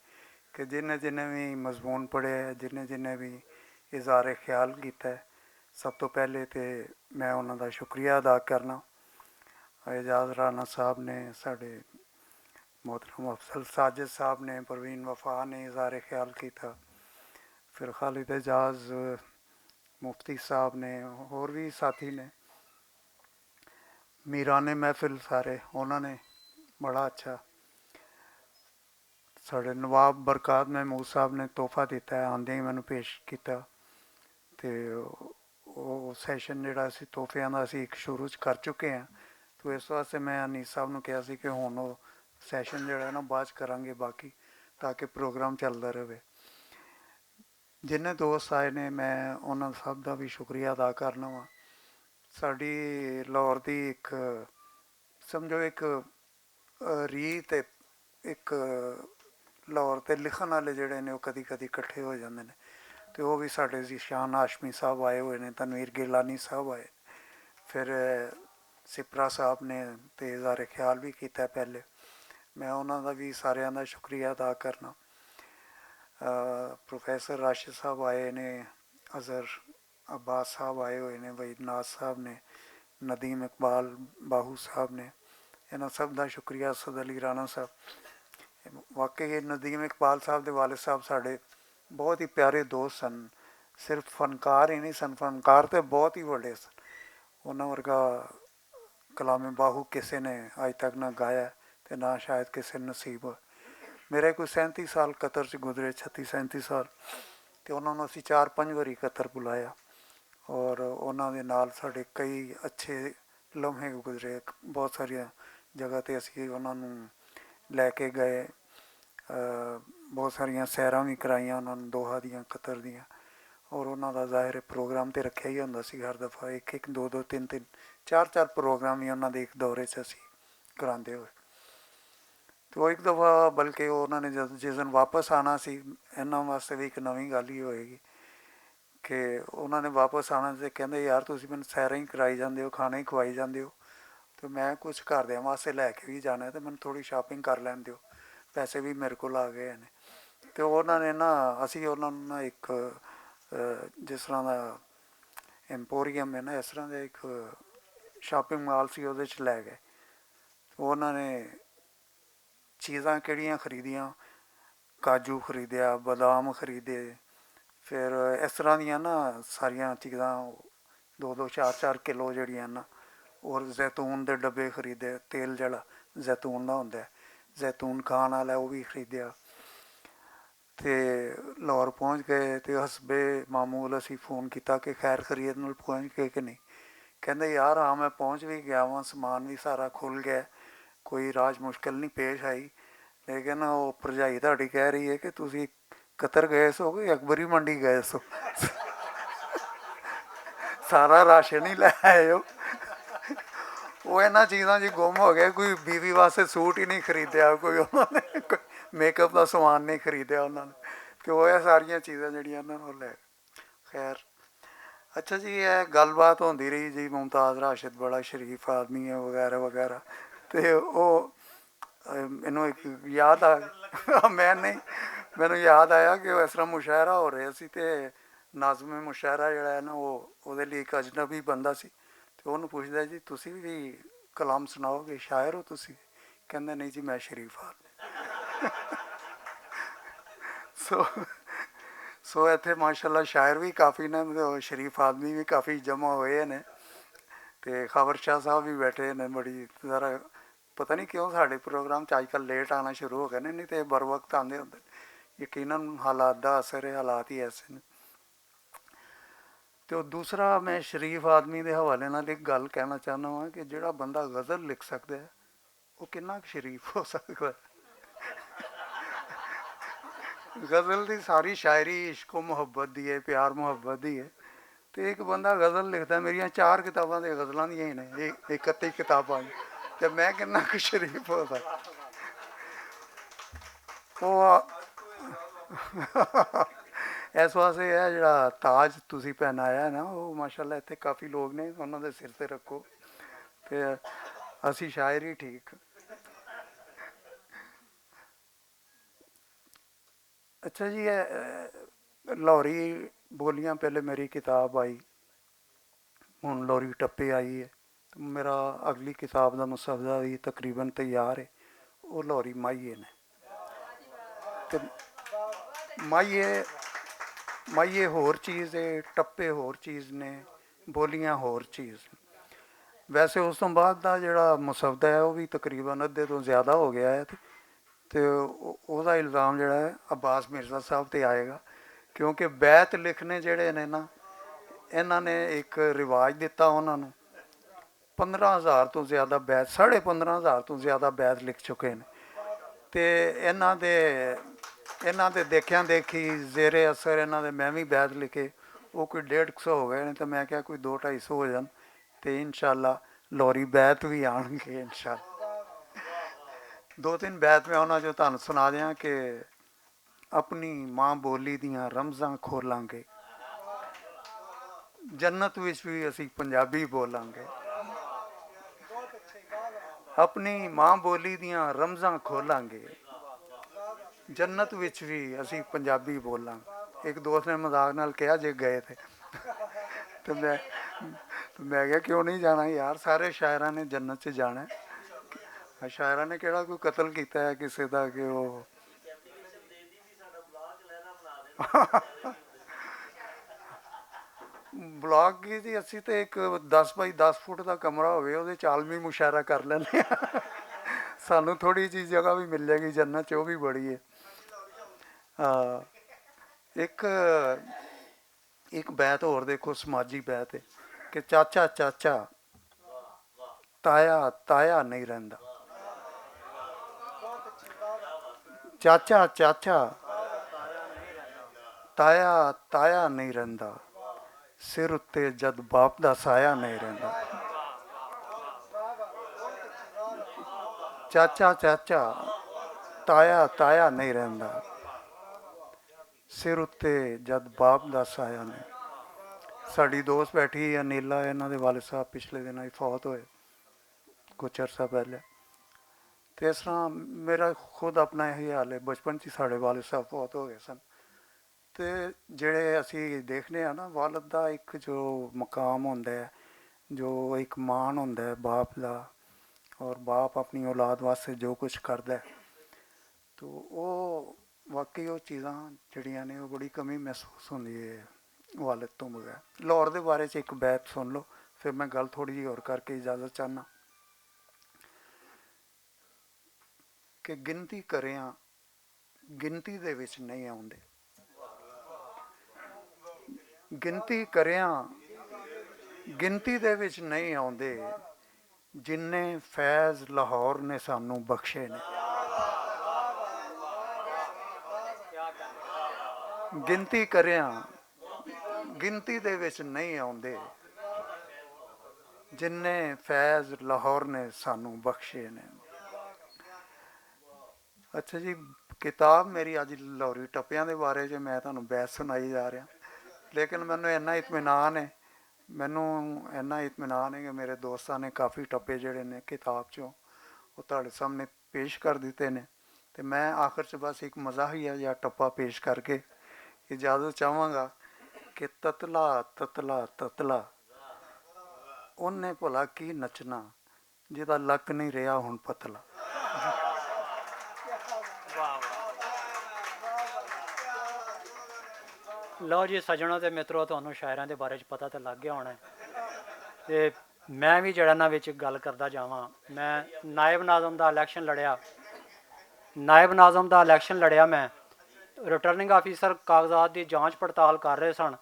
کہ جن جن بھی مضمون پڑھے، جن جن بھی اظہار خیال کیتا ہے، سب تو پہلے تے میں انہاں دا شکریہ ادا کرنا۔ اعجاز رانا صاحب نے، ساڈے محترم افضل ساجد صاحب نے، پروین وفا نے اظہار خیال کیتا، پھر خالد اعجاز مفتی صاحب نے، ہور بھی ساتھی نے، میران محفل سارے، انہاں نے بڑا اچھا۔ ساڈے نواب برکات محمود صاحب نے تحفہ دیتا ہے، آندے ہی مینوں پیش کیتا۔ تے او سیشن جڑا اسی تحفیاں دا اسی ایک شروع چ کر چکے ہیں۔ تو اس واسطے میں انیس صاحب نوں کہیا سی کہ ہن او سیشن جڑا ہے نا بعد چ کراں گے باقی، تاکہ پروگرام چلدا رہے۔ جنہیں دوست آئے نے، میں انہاں سب دا بھی شکریہ ادا کرنا وا۔ ساڈی لاہور دی ایک، سمجھو ایک، ریت ہے، ایک لاہور تے لکھن والے جڑے نے، وہ کدی کدی اکٹھے ہو جاندے نے۔ تے وہ بھی ساڈے ذیشان ہاشمی صاحب آئے ہوئے نے، تنویر گیلانی صاحب آئے، پھر سپرا صاحب نے تے اظہار خیال بھی کیتا ہے پہلے۔ میں انہاں دا بھی ساریاں دا شکریہ ادا کرنا۔ پروفیسر راشد صاحب آئے نے، اظہر عباس صاحب آئے ہوئے نے، وحید ناز صاحب نے، ندیم اقبال باہو صاحب نے، انہاں سب دا شکریہ۔ اسد علی رانا صاحب، واقعی ندیم اقبال صاحب دے والد صاحب ساڈے بہت ہی پیارے دوست سن۔ صرف فنکار ہی نہیں سن، فنکار تے بہت ہی وڈے سن۔ انہاں ورگا کلام باہو کسے نے اج تک نہ گایا تے نہ شاید کسے نصیب ہوئے۔ میرے کوئی سینتی سال قطر چ گزرے، چھتی سینتی سال، تے انہاں نوں اسی چار پنج واری قطر بلایا اور انہاں دے نال ساڈے کئی اچھے لمحے گزرے۔ بہت ساریاں جگہ تے اسی انہاں نوں لے کے گئے، بہت ساریاں سیراں وی کرائیاں انہاں نوں دوہا دیاں قطر دیاں۔ اور انہاں دا ظاہر ہے پروگرام تے رکھیا ہی ہوندا سی ہر دفعہ ایک ایک دو دو تین تین چار چار پروگرام وی انہاں دے ایک دورے چ اسی کراندے ہوئے۔ تو ایک دفعہ بلکہ انہاں نے جس دن واپس آنا سی، انہاں واسطے وی ایک نویں گل ہی ہوئے گی کہ انہاں نے واپس آنا تے کہندے، "یار، تسی مینوں سیراں ہی کرائی جاندے ہو، کھانا ہی کھوائی جاندے ہو، تے میں کچھ گھر دیاں واسطے لے کے وی جانا ہے، تے مینوں تھوڑی شاپنگ کر لین دیو، پیسے وی میرے کول آ گئے نے۔" تے انہاں نے نا، اسی انہاں نوں نا ایک، جس طرح دا ایمپوریم ہے نا، اس طرح دا ایک شاپنگ مال سی، اودے چ لے گئے۔ انہاں نے چیزاں کہڑیاں خریدیاں؟ کاجو خریدیا، بادام خریدے، پھر اس طرح دیاں نا ساریاں چیزاں، دو دو چار چار کلو جڑیاں نا، اور زیتون دے ڈبے خریدے، تیل جڑا زیتون دا ہوندا ہے، زیتون کھان والا ہے، وہ بھی خریدیا۔ تے لاہور پہنچ گئے تے حسب معمول اسی فون کیتا کہ خیر خیریت نال پہنچ گئے کہ نہیں۔ کہندے، "یار، ہاں، میں پہنچ بھی گیا واں، سامان بھی سارا کھل گیا، کوئی راج مشکل نہیں پیش آئی۔" لیکن او بھرجائی تہاڈی کہہ رہی ہے کہ تسی قطر گئے سو کہ اکبری منڈی گئے سو؟ سارا راشن ہی لے آئے ہو۔ وہ انہاں چیزاں جی گم ہو گئے، کوئی بیوی واسطے سوٹ ہی نہیں خریدیا، کوئی انہاں نے کوئی میک اپ دا سامان نہیں خریدیا انہاں نے۔ کہ وہ یہ ساریاں چیزاں جڑیاں انہاں نے لے۔ خیر، اچھا جی، یہ گل بات ہوندی رہی جی، ممتاز راشد بڑا شریف آدمی ہے وغیرہ وغیرہ۔ تے او، اینوں ایک یاد آ، میں نہیں، مینوں یاد آیا کہ اس طرح مشاعرہ ہو رہا سی تے ناظم مشاعرہ جڑا ہے نا، وہ اودے لئی ایک اجنبی بندہ سی۔ تے اونوں پوچھدا، "جی، تسی وی کلام سناؤ گے، شاعر ہو تسی؟" کہندے، "نہیں جی، میں شریف آدمی۔" سو، سو ایتھے ماشاءاللہ شاعر وی کافی نے تے شریف آدمی وی کافی جمع ہوئے نے۔ تے خاور شاہ صاحب وی بیٹھے نے، بڑی ذرا پتہ نہیں کیوں ساڈے پروگرام چ اج کل لیٹ آنا شروع ہو گئے نے، نہیں تے بر وقت آندے ہوندے۔ یقیناً حالات دا اثر ہے، حالات ہی ایسے نے۔ تے او دوسرا، میں شریف آدمی دے حوالے نال ایک گل کہنا چاہنا واں کہ جڑا بندہ غزل لکھ سکدا ہے، وہ کنا کُ شریف ہو سکدا ہے؟ غزل دی ساری شاعری عشق و محبت دی ہے، پیار محبت دی ہے۔ تے ایک بندہ غزل لکھدا، میریاں چار کتاباں تے غزلاں دیاں ہی نے، اکتی کتاباں۔ تے میں کنا کُ شریف ہو سکدا؟ وہ اس واسطے ہے جڑا تاج تسی پہنایا ہے نا، وہ ماشاءاللہ اتنے کافی لوگ نے، انہاں دے سر تے رکھو۔ تے اسی شاعر ہی ٹھیک۔ اچھا جی، اے، اے، لاہوری بولیاں پہلے میری کتاب آئی، ہن لاہوری ٹپے آئی ہے۔ میرا اگلی کتاب دا مسودہ بھی تقریباً تیار ہے، وہ لاہوری ماہیے نے۔ تے ماہیے، ماہیے ہور چیز ہے، ٹپے ہور چیز نے، بولیاں ہور چیز۔ ویسے اس تو بعد دا جڑا مسودہ ہے، وہ بھی تقریباً ادھے تو زیادہ ہو گیا ہے۔ تے او-، اوہدا الزام جڑا ہے، عباس مرزا صاحب تے آئے گا، کیونکہ بیت لکھنے جڑے نے نا، انہاں نے ایک رواج دتا انہاں نوں۔ پندرہ ہزار تو زیادہ بیت، ساڑھے پندرہ ہزار تو زیادہ بیت لکھ چکے نے۔ تے انہاں دے، انہاں دے دیکھیاں دیکھی، زیر اثر انہاں دے میں بھی بیت لکھے۔ وہ کوئی ڈیڑھ سو ہو گئے نے، تے میں کہا کوئی دو ڈھائی سو ہو جان، تے انشاءاللہ لوری بیت بھی آن گے انشاءاللہ۔ دو تین بیت میں انہاں جو تانوں سنا دیاں کہ اپنی ماں بولی دیاں رمزاں کھولاں گے، جنت وچ بھی اسی پنجابی بولاں گے۔ اپنی ماں بولی دیاں رمزاں کھولاں گے، جنت وچ بھی اسی پنجابی بولاں گے۔ ایک دوست نے مذاق نال کہا جے گئے تھے۔ تو میں، تو میں کہا کیوں نہیں جانا یار، سارے شاعراں نے جنت چ جانا ہے۔ شاعراں نے کہڑا کوئی قتل کیتا ہے کسی دا کہ وہ بلاک کی جی، اسی تے ایک this by this fit the کمرہ ہوئے، اودے چ عالمی مشاعرہ کر لینے آں۔ سانوں تھوڑی جی جگہ بھی مل جائے گی جنت چ، وہ بھی بڑی ہے۔ آ، ایک، ایک بیت اور دیکھو، سماجی بیت ہے کہ چاچا، چاچا، تایا، تایا نہیں رہندا۔ چاچا، چاچا، تایا، تایا نہیں رہندا۔ سر اُتے جد باپ دا سایہ نہیں رہندا۔ چاچا، چاچا، تایا، تایا نہیں رہندا۔ سر اُتے جد باپ دا سایہ نہیں۔ ساڈی دوست بیٹھی ہے نیلا، انہاں دے والد صاحب پچھلے دناں ہی فوت ہوئے، کچھ عرصہ پہلے۔ تے اس طرح میرا خود اپنا یہی حال ہے، بچپن چ ہی ساڈے والد صاحب فوت ہو گئے سن۔ تے جڑے اسی دیکھنے ہاں نا، والد دا ایک جو مقام ہوندا ہے، جو ایک مان ہوندا ہے باپ دا، اور باپ اپنی اولاد واسطے جو کچھ کردا ہے، تو او واقعی او چیزاں جڑیاں نے، او بڑی کمی محسوس ہوندی ہے والد تو بغیر۔ لاہور دے بارے چ ایک بیت سن لو، پھر میں گل تھوڑی جی ہور کر کے اجازت چاہنا کہ گنتی کریاں، گنتی دے وچ نہیں آوندے۔ گنتی کریاں، گنتی دے وچ نہیں آوندے، جنہیں فیض لاہور نے سانوں بخشے نے۔ گنتی کریاں، گنتی دے وچ نہیں آوندے، جنہیں فیض لاہور نے سانوں بخشے نے۔ اچھا جی، کتاب میری اج لاہوری ٹپیاں دے بارے چ میں تانوں بحث سنائی جا رہا، لیکن مینوں اینا اطمینان ہے، مینوں اینا اطمینان ہے کہ میرے دوستاں نے کافی ٹپے جڑے نے کتاب چوں، وہ تہاڈے سامنے پیش کر دتے نے۔ تے میں آخر چ بس ایک مزاحیہ یا ٹپا پیش کر کے اجازت چاہواں گا کہ تتلا، تتلا، تتلا، انہیں بھلا کی نچنا، جدا لک نہیں رہیا ہن پتلا۔ لو جی سجنوں تے مترو، تہانوں شاعراں دے بارے چ پتہ تے لگ گیا ہونا ہے۔ تے میں وی جڑا نہ وچ گل کردا جاواں۔ میں نائب ناظم دا الیکشن لڑیا۔ نائب ناظم دا الیکشن لڑیا میں۔ ریٹرننگ آفیسر کاغذات دی جانچ پڑتال کر رہے سن،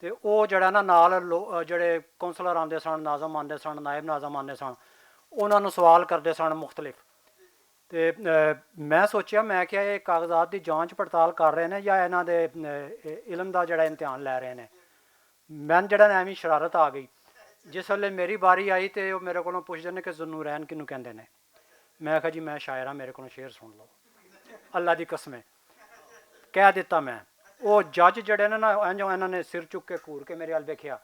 تے او جڑا نا نال لو- جڑے کونسلر آندے سن، ناظم آندے سن، نائب ناظم آندے سن، انہاں نوں سوال کردے سن مختلف۔ تے میں سوچیا، میں کیا یہ کاغذات دی جانچ پڑتال کر رہے نے یا انہاں دے علم دا جڑا امتحان لے رہے نے؟ میں جڑا نا ایویں شرارت آ گئی۔ جس ویلے میری باری آئی تے او میرے کولوں پوچھدے نے کہ ذوالنورین کینوں کہندے نے؟ میں کہا جی میں شاعر ہاں، میرے کولوں شعر سن لو۔ اللہ دی قسم ہے، کہہ دیتا میں۔ او جج جڑے نے نا، انجو انہاں نے سر چک کے گھور کے میرے حال ویکھیا۔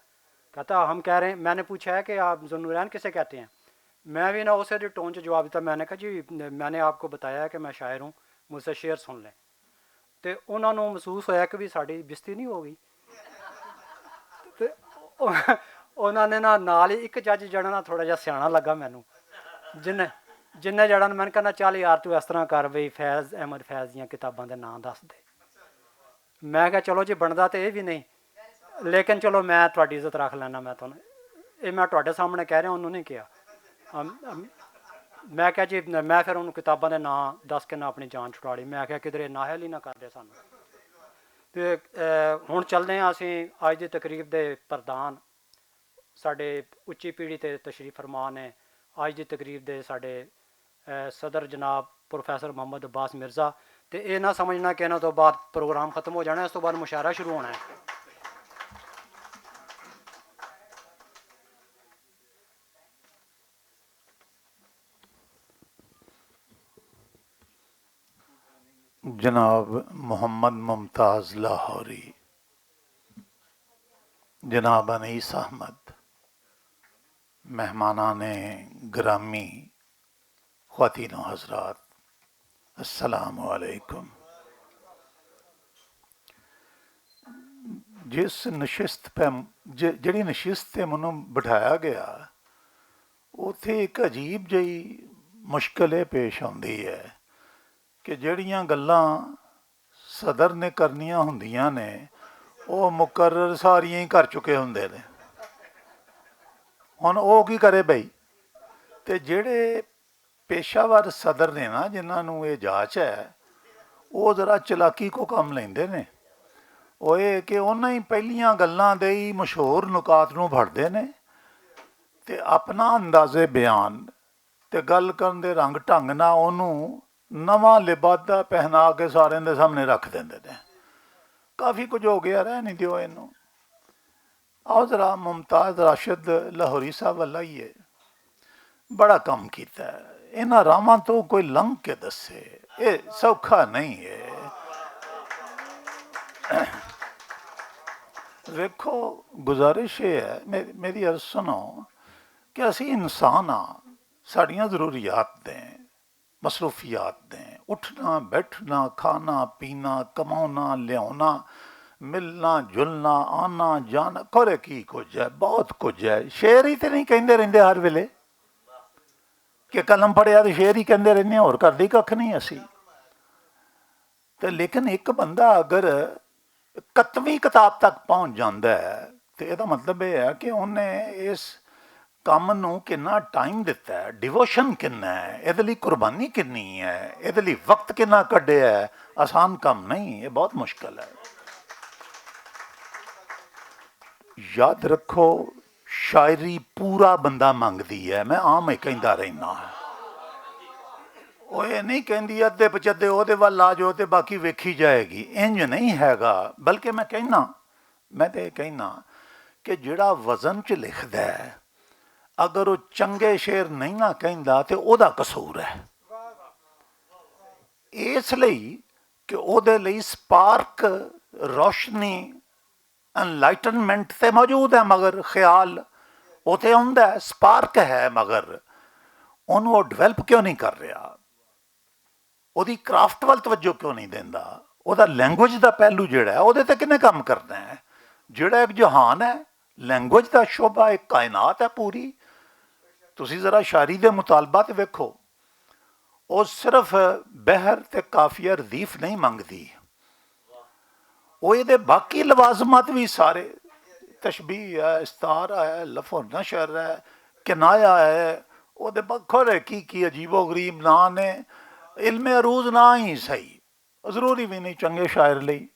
کہتا ہم کہہ رہے ہیں، میں نے پوچھا ہے کہ آپ ذوالنورین کسے کہتے ہیں؟ میں بھی نا اسے ٹون چ جواب دیتا، میں نے کہا جی میں نے آپ کو بتایا ہے کہ میں شاعر ہوں، مجھ سے شعر سن لیں۔ تے انہاں نوں محسوس ہویا کہ بھی ساڈی بےزتی نہیں ہو گئی۔ تے انہاں نے نا نال ہی اک جج جڑا نا تھوڑا جہا سیانا لگا مینوں، جن جن جڑا نا میں کہنا چل یار تو اس طرح کر بھئی فیض احمد فیض دیاں کتاباں دے ناں دس دے۔ میں کہا چلو جی بندا تے اے وی نہیں، لیکن چلو میں تہاڈی عزت رکھ لینا۔ میں تہانوں اے میں تہاڈے سامنے کہہ رہا، انہوں نہیں کہا۔ میں کہا جی میں پھر انہوں کتاباں دے ناں دس کے نہ اپنی جان چھڑا لی۔ میں کہا کدھر اے نااہل ہی نہ کر دے سانوں۔ تے ہن چلدے ہاں اسی اج دی تقریب دے پردھان، ساڈے اچی پیڑھی تے تشریف فرمان ہے۔ اج دی تقریب دے ساڈے صدر جناب پروفیسر محمد عباس مرزا۔ تے اے نہ سمجھنا کہ انہاں توں بعد پروگرام ختم ہو جانا، اس توں بعد مشاعرہ شروع ہونا ہے۔ جناب محمد ممتاز لاہوری، جناب انیس احمد، مہمانان گرامی، خواتین و حضرات، السلام علیکم۔ جس نشست پہ ج- جڑی نشست تے منوں بٹھایا گیا، اوتھے ایک عجیب جئی مشکل اے پیش آندی ہے کہ جڑیاں گلاں صدر نے کرنیاں ہوندیاں نے، او مقرر ساریاں ہی کر چکے ہوندے نے۔ ہن او کی کرے بھائی؟ تے جڑے پیشہ ور صدر نے نا، جنہاں نوں اے جاچ ہے، او ذرا چلاکی کو کم لیندے نے۔ او اے کہ انہاں ہی پہلیاں گلاں دے ہی مشہور نکات نوں بھڑدے نے تے اپنا انداز بیان تے گل کرن دے رنگ ڈھنگ نال اونوں نواں لبادہ پہنا کے سارے دے سامنے رکھ دیندے نے۔ کافی کچھ ہو گیا، رہ نہیں دیو اینوں۔ آؤ ذرا ممتاز راشد لاہوری صاحب والا ہی ہے، بڑا کم کیتا ہے۔ انہاں راواں تو کوئی لنگ کے دسے، اے سوکھا نہیں ہے۔ ویکھو، گزارش یہ ہے، مے- میری عرض سنو کہ اسی انسان ہاں، ساڈیاں ضروریات دیں، مصروفیات دیں، اٹھنا، بیٹھنا، کھانا، پینا، کماؤنا، لیاؤنا، ملنا، جلنا، آنا، جانا، کرے کی کچھ ہے، بہت کچھ ہے۔ شعر ہی تے نہیں کہندے رہندے ہر ویلے کہ قلم پڑھیا تے شعر ہی کہندے رہندے ہیں، اور کردی ککھ نہیں اسی۔ تے لیکن ایک بندہ اگر اکتویں کتاب تک پہنچ جاندا ہے، تے اے دا مطلب اے ہے کہ انہیں اس کم نوں کنا ٹائم دتا ہے، ڈیووشن کنا ہے، اے دے لئی قربانی کنی ہے، اے دے لئی وقت کنا کڈیا ہے۔ آسان کم نہیں، اے بہت مشکل ہے۔ یاد رکھو، شاعری پورا بندہ منگدی ہے۔ میں عام ہی کہندا رہنا، او اے نہیں کہندی ادھے پچدے او دے ول آ جاؤ تے باقی ویکھی جائے گی، انج نہیں ہے گا۔ بلکہ میں کہنا، میں تے کہنا کہ جڑا وزن چ لکھدا ہے، اگر او چنگے شعر نہیں نہ کہندا تے او دا قصور ہے۔ اس لئی کہ او دے لئی سپارک، روشنی، انلائٹنمنٹ تے موجود ہے، مگر خیال اوتھے ہوندا ہے، سپارک ہے، مگر اونوں او ڈیولپ کیوں نہیں کر رہا؟ اودی کرافٹ ول توجہ کیوں نہیں دیندا؟ اودا لینگویج دا پہلو جڑا ہے، اودے تے کنے کم کرنا ہے؟ جڑا ایک جہان ہے، لینگویج دا شعبہ، ایک کائنات ہے پوری۔ تسی ذرا شاعری دے مطالبات ویکھو، او صرف بحر تے قافیہ ردیف نہیں منگدی۔ او اے دے باقی لوازمات وی سارے، تشبیہ ہے، استعارہ ہے، لفظ و نشر ہے، کنایا ہے، وہ دے بخر ہے کی کی عجیب و غریب نام نے، علم عروض نہ ہی صحیح، ضروری بھی نہیں چنگے شاعر لئی۔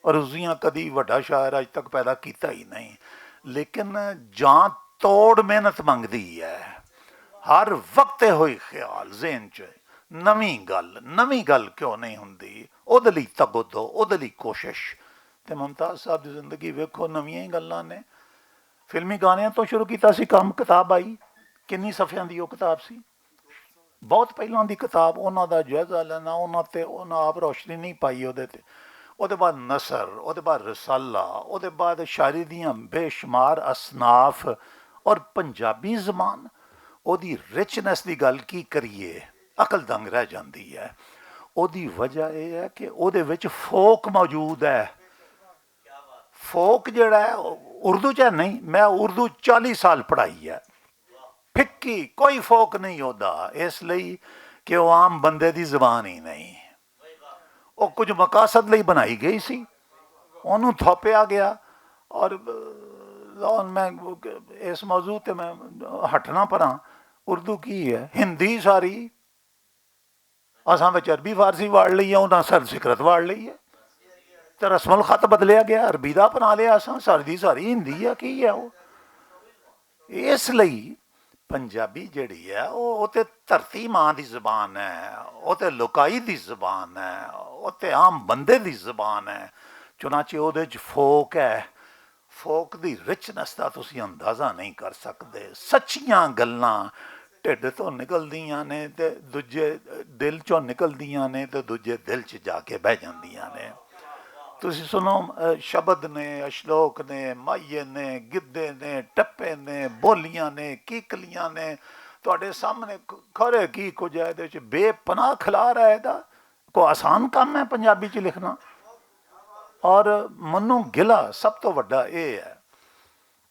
عروضیاں کدی وڈا شاعر اج تک پیدا کیتا ہی نہیں، لیکن جان توڑ محنت منگدی ہے۔ ہر وقت ہوئی خیال ذہن چ، نویں گل، نویں گل کیوں نہیں ہوندی؟ اودے لئی تگو دو، اودے لئی کوشش۔ تے ممتاز صاحب دی زندگی ویکھو، نویاں ہی گلاں نے۔ فلمی گانیاں تو شروع کیتا سی کم، کتاب آئی، کنی صفحیاں دی او کتاب سی؟ بہت پہلاں دی کتاب، انہاں دا جائزہ لینا، انہاں تے انہاں آپ روشنی نہیں پائی اودے تے۔ اودے بعد نثر، اودے بعد رسالہ، اودے بعد شاعری دیاں بے شمار اصناف، اور پنجابی زبان، اودی رچنس دی گل کی کریے، عقل دنگ رہ جاندی ہے۔ اودی وجہ اے ہے کہ اودے وچ فوک موجود ہے۔ فوک جڑا ہے، اردو چ نہیں، میں اردو چالی سال پڑھائی ہے، پھکی کوئی فوک نہیں ہوتا، اس لئی کہ وہ عام بندے دی زبان ہی نہیں۔ وہ کچھ مقاصد لئی بنائی گئی سی، انہوں تھوپیا گیا۔ اور لون میں اس موضوع تے میں ہٹنا پڑا۔ اردو کی ہے؟ ہندی ساری، اساں وچ عربی فارسی واڑ لئی ہے، انہاں سنسکرت واڑ لئی ہے۔ تے رسم الخط بدلیا گیا، عربی دا اپنا لیا اساں، ساری دی ساری ہندی ہے، کی ہے وہ؟ اس لئی پنجابی جڑی ہے، وہ، وہ تے دھرتی ماں دی زبان ہے، وہ تے لوکائی دی زبان ہے، وہ تے عام بندے دی زبان ہے۔ چنانچہ وہ دے وچ فوک ہے، فوک دی رچنس دا تسی اندازہ نہیں کر سکدے۔ سچیاں گلاں ڈھڈ تو نکلدیاں نے تے دوجے دل چوں نکلدیاں نے تے دوجے دل چ جا کے بہ جاندیاں نے۔ تسی سنو، اے، شبد نے، اشلوک نے، مائیے نے، گدے نے، ٹپے نے، بولیاں نے، کیکلیاں نے، تہاڈے سامنے ک-، کھرے کی کچھ ہے، ادے وچ بے پناہ کھلا رہا ہے دا۔ کوئی آسان کم ہے پنجابی چ لکھنا؟ اور منوں گلا سب تو وڈا اے ہے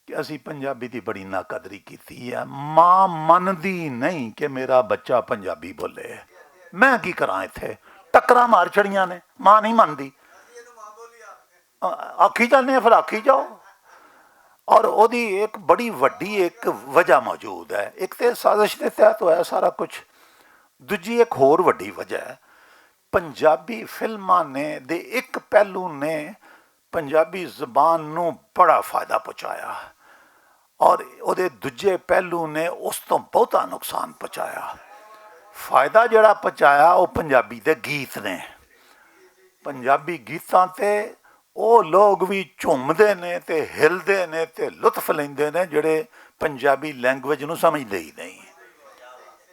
کہ اسی پنجابی دی بڑی ناقدری کیتی ہے۔ ماں مندی نہیں کہ میرا بچہ پنجابی بولے۔ میں کی کراں اتھے؟ ٹکراں مار چھڑیاں نے، ماں نہیں مندی۔ آ-، آکھی جانے ہیں، پھر آکھی جاؤ۔ اور اودی ایک بڑی وڈی ایک وجہ موجود ہے۔ ایک تے سازش دے تحت ہویا سارا کچھ، دوجی ایک ہور وڈی وجہ ہے۔ پنجابی فلماں نے دے ایک پہلو نے پنجابی زبان نوں بڑا فائدہ پہنچایا، اور اودے دوجے پہلو نے اس تو بہتا نقصان پہنچایا۔ فائدہ جڑا پہنچایا، وہ پنجابی دے گیت نے۔ پنجابی گیتاں تے او لوگ وی جھومدے نے تے ہلدے نے تے لطف لیندے نے جڑے پنجابی لینگویج نوں سمجھدے ہی نہیں۔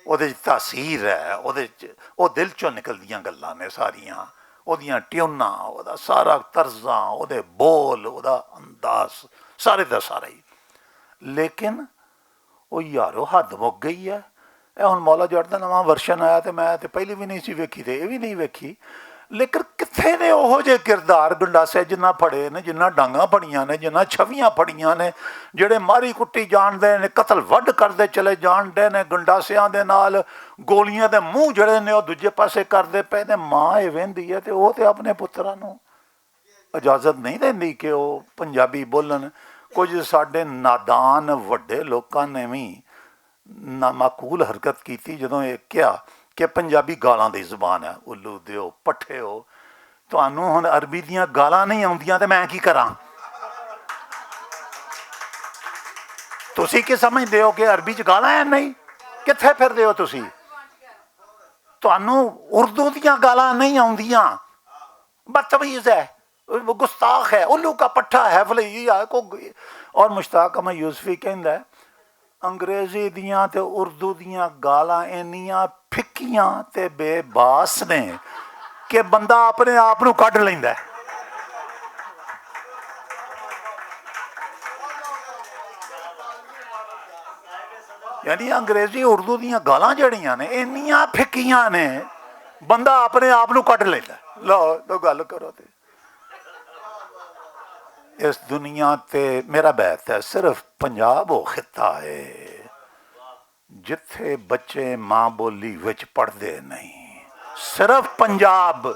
اودے وچ تاثیر ہے، اودے وچ، او دل چوں نکلدیاں گلاں نے ساریاں، اودیاں ٹیوناں، اودا سارا طرزاں، اودے بول، اودا انداز، سارے دا سارا ہی۔ لیکن او یارو، حد مک گئی ہے۔ اے ہن مولا جٹ دا نواں ورژن آیا تے میں تے پہلی وی نہیں سی ویکھی تے اے وی نہیں ویکھی۔ لیکن کتھے نے اوہو جے کردار گنڈاسے جنہاں پھڑے نے، جنہاں ڈانگاں پھڑیاں نے، جنہاں چھویاں پھڑیاں نے، جڑے ماری کٹی جان دے نے، قتل وڈ کردے چلے جان دے نے، گنڈاسیاں دے نال گولیاں دے منہ جڑے نے او دوجے پاسے کردے پے نے۔ ماں اے ویندی ہے تے او تے اپنے پتراں نوں اجازت نہیں دیندی کہ او پنجابی بولن۔ کچھ ساڈے نادان وڈے لوکاں نے وی نامعقول حرکت کیتی جدوں اے کہیا کہ پنجابی گالاں دی زبان ہے۔ الو دیو، پٹھے ہو، تانوں ہن عربی دیاں گالاں نہیں آوندیاں تے میں کی کراں؟ تسی کی سمجھدے ہو کہ عربی چ گالاں ہیں نہیں؟ کتھے پھردے ہو تسی؟ تانوں اردو دیاں گالاں نہیں آوندیاں؟ بدتمیز ہے، گستاخ ہے، الو کا پٹھا ہے، فلائی ہے، کو۔ اور مشتاق احمد یوسفی کہندا ہے، انگریزی دیاں تے اردو دیاں گالاں اینیاں پھکیاں تے بے باس نے کہ بندہ اپنے آپ نوں کڈ لیندا ہے۔ یعنی انگریزی اردو دیاں گالاں جڑیاں نے، اینیاں پھکیاں نے، بندہ اپنے آپ نوں کڈ لیندا ہے۔ لو، لو گل کرو تے۔ اس دنیا تے میرا بیت ہے، صرف پنجاب او خطہ ہے جتھے بچے ماں بولی وچ پڑھدے نہیں۔ صرف پنجاب،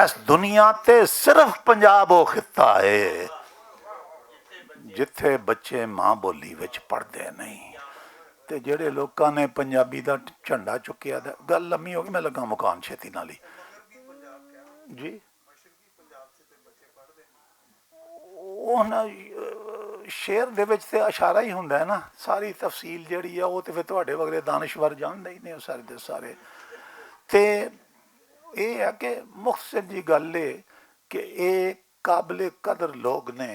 اس دنیا تے صرف پنجاب او خطہ ہے جتھے بچے ماں بولی وچ پڑھدے نہیں، تے جڑے لوکاں نے پنجابی دا جھنڈا چکیا دا، گل لمبی ہو گئی، میں لگا مکان چھیتی نال ہی۔ جی، انہاں شعر دے وچ تے اشارہ ہی ہوندا ہے نا، ساری تفصیل جڑی ہے، وہ تے پھر تہاڈے وغیرہ دانشور جاندا ہی نہیں، وہ سارے دے سارے۔ تے اے ہے کہ مختصر جی گل اے کہ اے قابل قدر لوگ نے،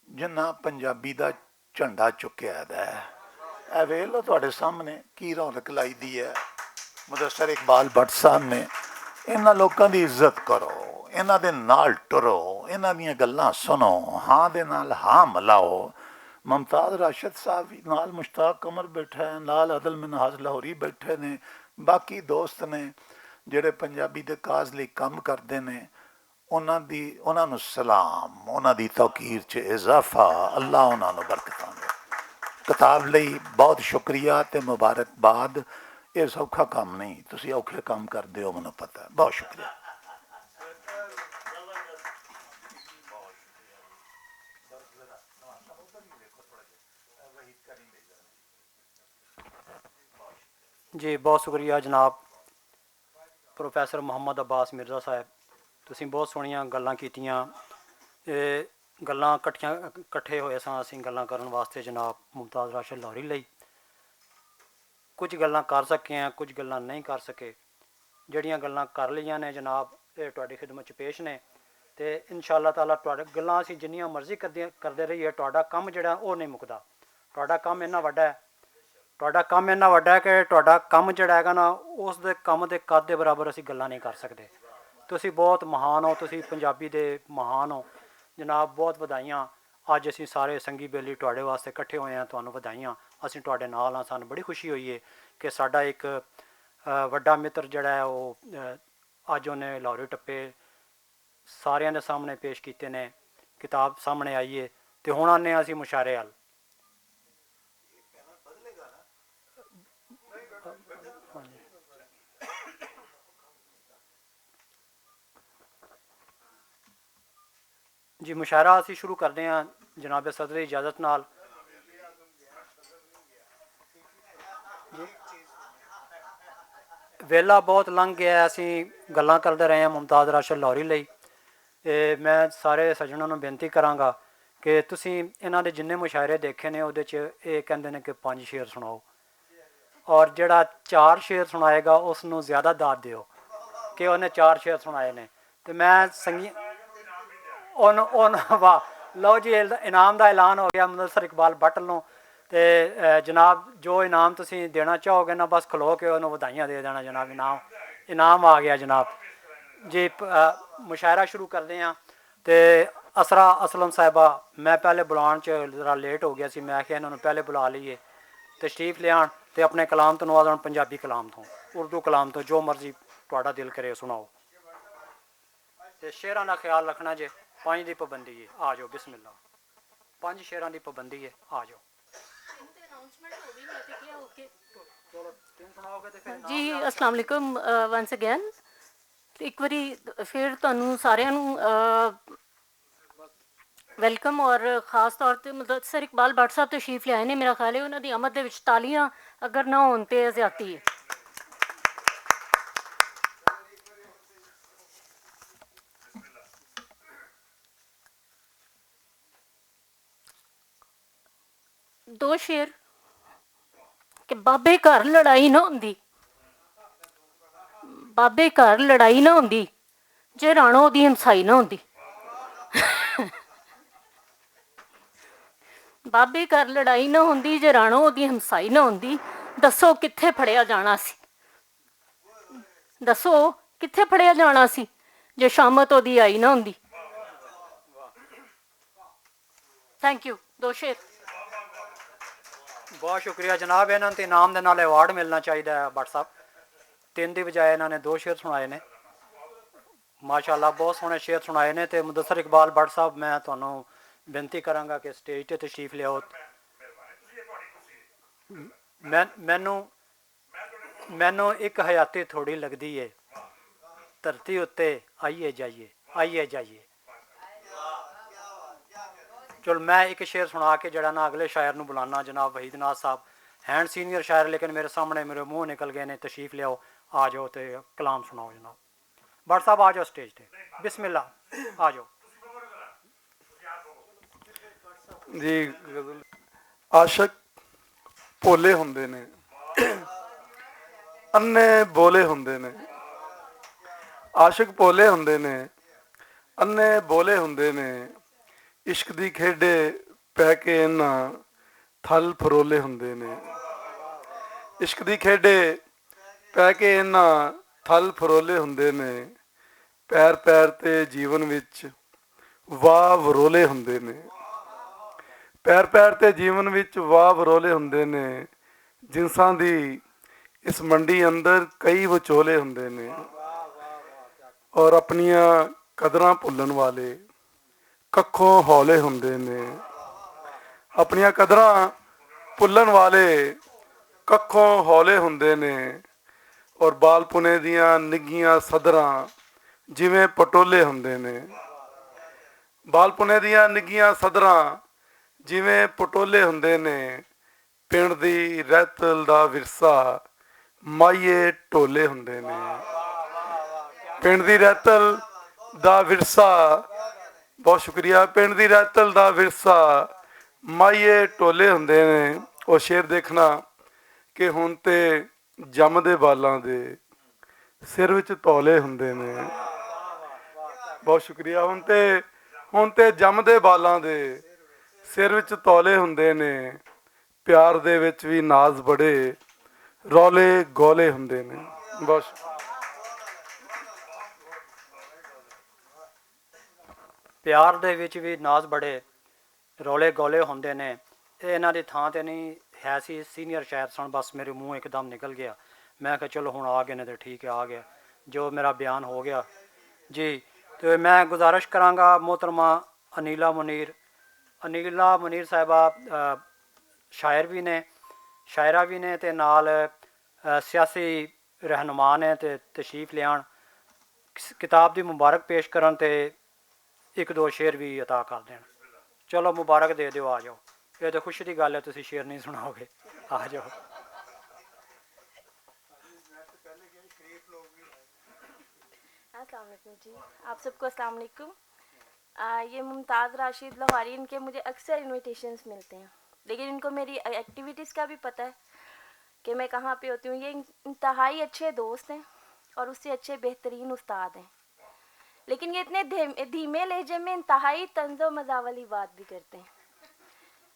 جنہاں پنجابی دا جھنڈا چکیا ہے۔ اے ویلو تہاڈے سامنے کی رونق لائی دی ہے۔ مدثر اقبال بٹ صاحب نے، انہاں لوکاں دی عزت کرو، انہاں دے نال ٹرو، انہاں دیاں گلاں سنو، ہاں دے نال ہاں ملاؤ۔ ممتاز راشد صاحب وی نال، مشتاق قمر بیٹھا ہے نال، عدل منہاج لاہوری بیٹھے نے، باقی دوست نے جڑے پنجابی دے کاز لئی کم کردے نے۔ انہاں دی، انہاں نوں سلام، انہاں دی توقیر چ اضافہ، اللہ انہاں نوں برکتاں دے۔ کتاب لئی بہت شکریہ تے مبارکباد۔ یہ سوکھا کام نہیں، تسی اوکھے کام کردے ہو، مینوں پتہ ہے۔ بہت شکریہ۔ جی، بہت شکریہ جناب۔ پروفیسر محمد عباس مرزا صاحب، تسیں بہت سوہنیاں گلاں کیتیاں۔ اے گلاں کٹھیاں، کٹھے ہوئے ساں اسیں گلاں کرن واسطے جناب ممتاز راشد لاہوری لئی۔ کچھ گلاں کر سکے ہیں، کچھ گلاں نہیں کر سکے۔ جڑیاں گلاں کر لیاں نے جناب، اے تہاڈی خدمت چ پیش نے۔ تے انشاءاللہ تعالیٰ تہاڈے گلاں اسی جنیاں مرضی کردے، کردے رہیے، تہاڈا کم جڑا او نہیں مکدا۔ تہاڈا کم اتنا وڈا ہے، تہاڈا کم اتنا وڈا ہے کہ تہاڈا کم جڑا ہے نا، اس دے کم دے قد دے برابر اسی گلاں نہیں کر سکدے۔ تسی بہت مہان ہو، تسی پنجابی دے مہان ہو جناب، بہت ودھائیاں۔ اج اسی سارے سنگی بیلی تہاڈے واسطے اکٹھے ہوئے ہیں، تہانوں ودھائیاں۔ اسی تہاڈے نال ہاں، سانوں بڑی خوشی ہوئی ہے کہ ساڈا ایک، اہ، وڈا متر جڑا ہے، او، اہ، اج انہیں لاہوری ٹپے ساریاں دے سامنے پیش کیتے نے، کتاب سامنے آئی ہے۔ تے ہن آنے آں اسی مشاعرے حل۔ جی، مشاعرہ اسی شروع کردے ہاں جناب صدر دی اجازت نال۔ جی۔ ویلا بہت لنگ گیا ہے، اسی گلاں کردے رہے ہاں ممتاز راشد لاہوری لئی۔ اے میں سارے سجناں نوں بینتی کراں گا کہ تسی انہاں دے جنہیں مشاعرے دیکھے نے، اودے چ اے کہندے نے کہ پنج شعر سناؤ، اور جڑا چار شعر سنائے گا، اس نوں زیادہ داد دیو کہ انہیں چار شعر سنائے نے۔ تے میں سنگی-، ان، ان، واہ، لو جی، انعام دا اعلان ہو گیا مدثر اقبال بٹ نوں۔ تے، اے، جناب، جو انعام تسی دینا چاہو گے نا، بس کھلو کے انہوں ودھائیاں دے دینا جناب۔ انعام، انعام آ گیا جناب۔ جی، پ-، اے، مشاعرہ شروع کردے ہاں۔ تے اسرا اسلم صاحبہ، میں پہلے بلان چ ذرا لیٹ ہو گیا سی، میں آخیا انہوں نے پہلے بلا لئیے، تشریف لے آن تے اپنے کلام تو نواز آن، پنجابی کلام تو، اردو کلام تو، جو مرضی تہاڈا دل کرے سناؤ۔ تے شعراں دا خیال رکھنا جے، پنج دی پابندی ہے۔ آ جاؤ، بسم اللہ۔ پنج شعراں دی پابندی ہے، آ جاؤ۔ جی، السلام علیکم، ونس اگین۔ ایک واری پھر تانوں ساریاں نوں، آ، ویلکم، اور خاص طور تے مدثر اقبال بٹ صاحب تشریف لے آئے نے۔ میرا خیال ہے انہاں دی آمد دے وچ تالیاں اگر نہ ہون تے زیادتی ہے۔ دو شعر کہ بابے گھر لڑائی نہ ہوندی، بابے گھر لڑائی نہ ہوندی، جے رانو دی ہمسائی نہ ہوندی۔ بابے گھر لڑائی نہ ہوندی، جے رانو دی ہمسائی نہ ہوندی، دسو کتھے پھڑیا جانا سی؟ دسو کتھے پھڑیا جانا سی جے شامت اودی آئی نہ ہوندی؟ Thank you. دو شعر۔ بہت شکریہ جناب، انہاں تے انعام دے نال ایوارڈ ملنا چاہیدا ہے بٹ صاحب۔ تین دی بجائے انہاں نے دو شعر سنائے نے۔ ماشاءاللہ، بہت سوہنے شعر سنائے نے۔ تے مدثر اقبال بٹ صاحب، میں تانوں بینتی کراں گا کہ سٹیج تے تشریف لیاؤ۔ میں، مینوں مینوں اک حیاتی تھوڑی لگدی ہے۔ دھرتی اُتے آئیے جائیے، آئیے جائیے۔ چلو، میں ایک شعر سنا کے جڑا نا اگلے شاعر نوں بلانا، جناب وحید ناز صاحب، ہین سینئر شاعر، لیکن میرے سامنے میرے منہ نکل گئے نے، تشریف لیاؤ، آ جاؤ تے کلام سناؤ جناب۔ بٹ صاحب، آ جاؤ سٹیج تے۔ بسم اللہ، آ جاؤ۔ جی، غزل۔ عاشق بھولے ہوندے نے، انے بولے ہوندے نے۔ عاشق بھولے ہوندے نے، انے بولے ہوندے نے۔ عشق دی کھیڈے پہ کے انہاں تھل پھرولے ہوندے نے۔ عشق دی کھیڈے پہ کے انہاں تھل پھرولے ہوندے نے۔ پیر پیر تے جیون وچ واہ ورولے ہوندے نے۔ پیر پیر تے جیون وچ واہ ورولے ہوندے نے۔ جنساں دی اس منڈی اندر کئی وچولے ہوندے نے۔ اور اپنیاں قدراں بھلن والے ککھوں ہولے ہوندے نے۔ اپنیاں قدراں بھلن والے ککھوں ہولے ہوندے نے۔ اور بالپنے دیاں نگیاں صدراں جویں پٹولے ہوندے نے۔ بالپنے دیاں نگیاں صدراں جویں پٹولے ہوندے نے۔ پنڈ دی رہتل دا ورثہ مائیے ٹولے ہوندے نے۔ پنڈ دی رہتل دا ورثہ، بہت شکریہ، پنڈ دی رہتل دا ورثہ مائیے ٹولے ہوندے نے۔ او شعر دیکھنا کہ ہن تے جم دے بالاں دے سر وچ تولے ہوندے نے۔ بہت شکریہ۔ ہن تے ہن تے جم دے بالاں دے سر وچ تولے ہوندے نے۔ پیار دے وچ وی ناز بڑے رولے گولے ہوندے نے۔ بہت شکریہ۔ پیار دے وچ وی ناز بڑے رولے گولے ہوندے نے۔ اے انہاں دی تھاں تے نہیں ہے سی، سینئر شاعر سن، بس میرے منہ اک دم نکل گیا۔ میں کہا چلو ہن آ گئے نے تے ٹھیک ہے، آ گیا، جو میرا بیان ہو گیا۔ جی، تے میں گزارش کراں گا محترمہ انیلا منیر، انیلا منیر صاحبہ شاعر وی نے، شاعرہ وی نے تے نال سیاسی رہنما نے تے تشریف لیان، کتاب دی مبارک پیش کرن تے اک دو شعر وی عطا کر دین۔ چلو مبارک دے دیو، آ جاؤ۔ اے تے خوشی دی گل ہے، تسی شعر نہیں سناؤ گے۔ آ جاؤ۔ السلام علیکم جی، آپ سب کو السلام علیکم۔ آ، یہ ممتاز راشد لاہوری، ان کے مجھے اکثر انویٹیشنز ملتے ہیں، لیکن ان کو میری ایکٹیویٹیز کا بھی پتہ ہے کہ میں کہاں پہ ہوتی ہوں۔ یہ انتہائی اچھے دوست ہیں اور اس سے اچھے بہترین استاد ہیں، لیکن یہ اتنے دھیم- دھیمے لہجے میں انتہائی طنز و مزاح والی بات بھی کرتے ہیں۔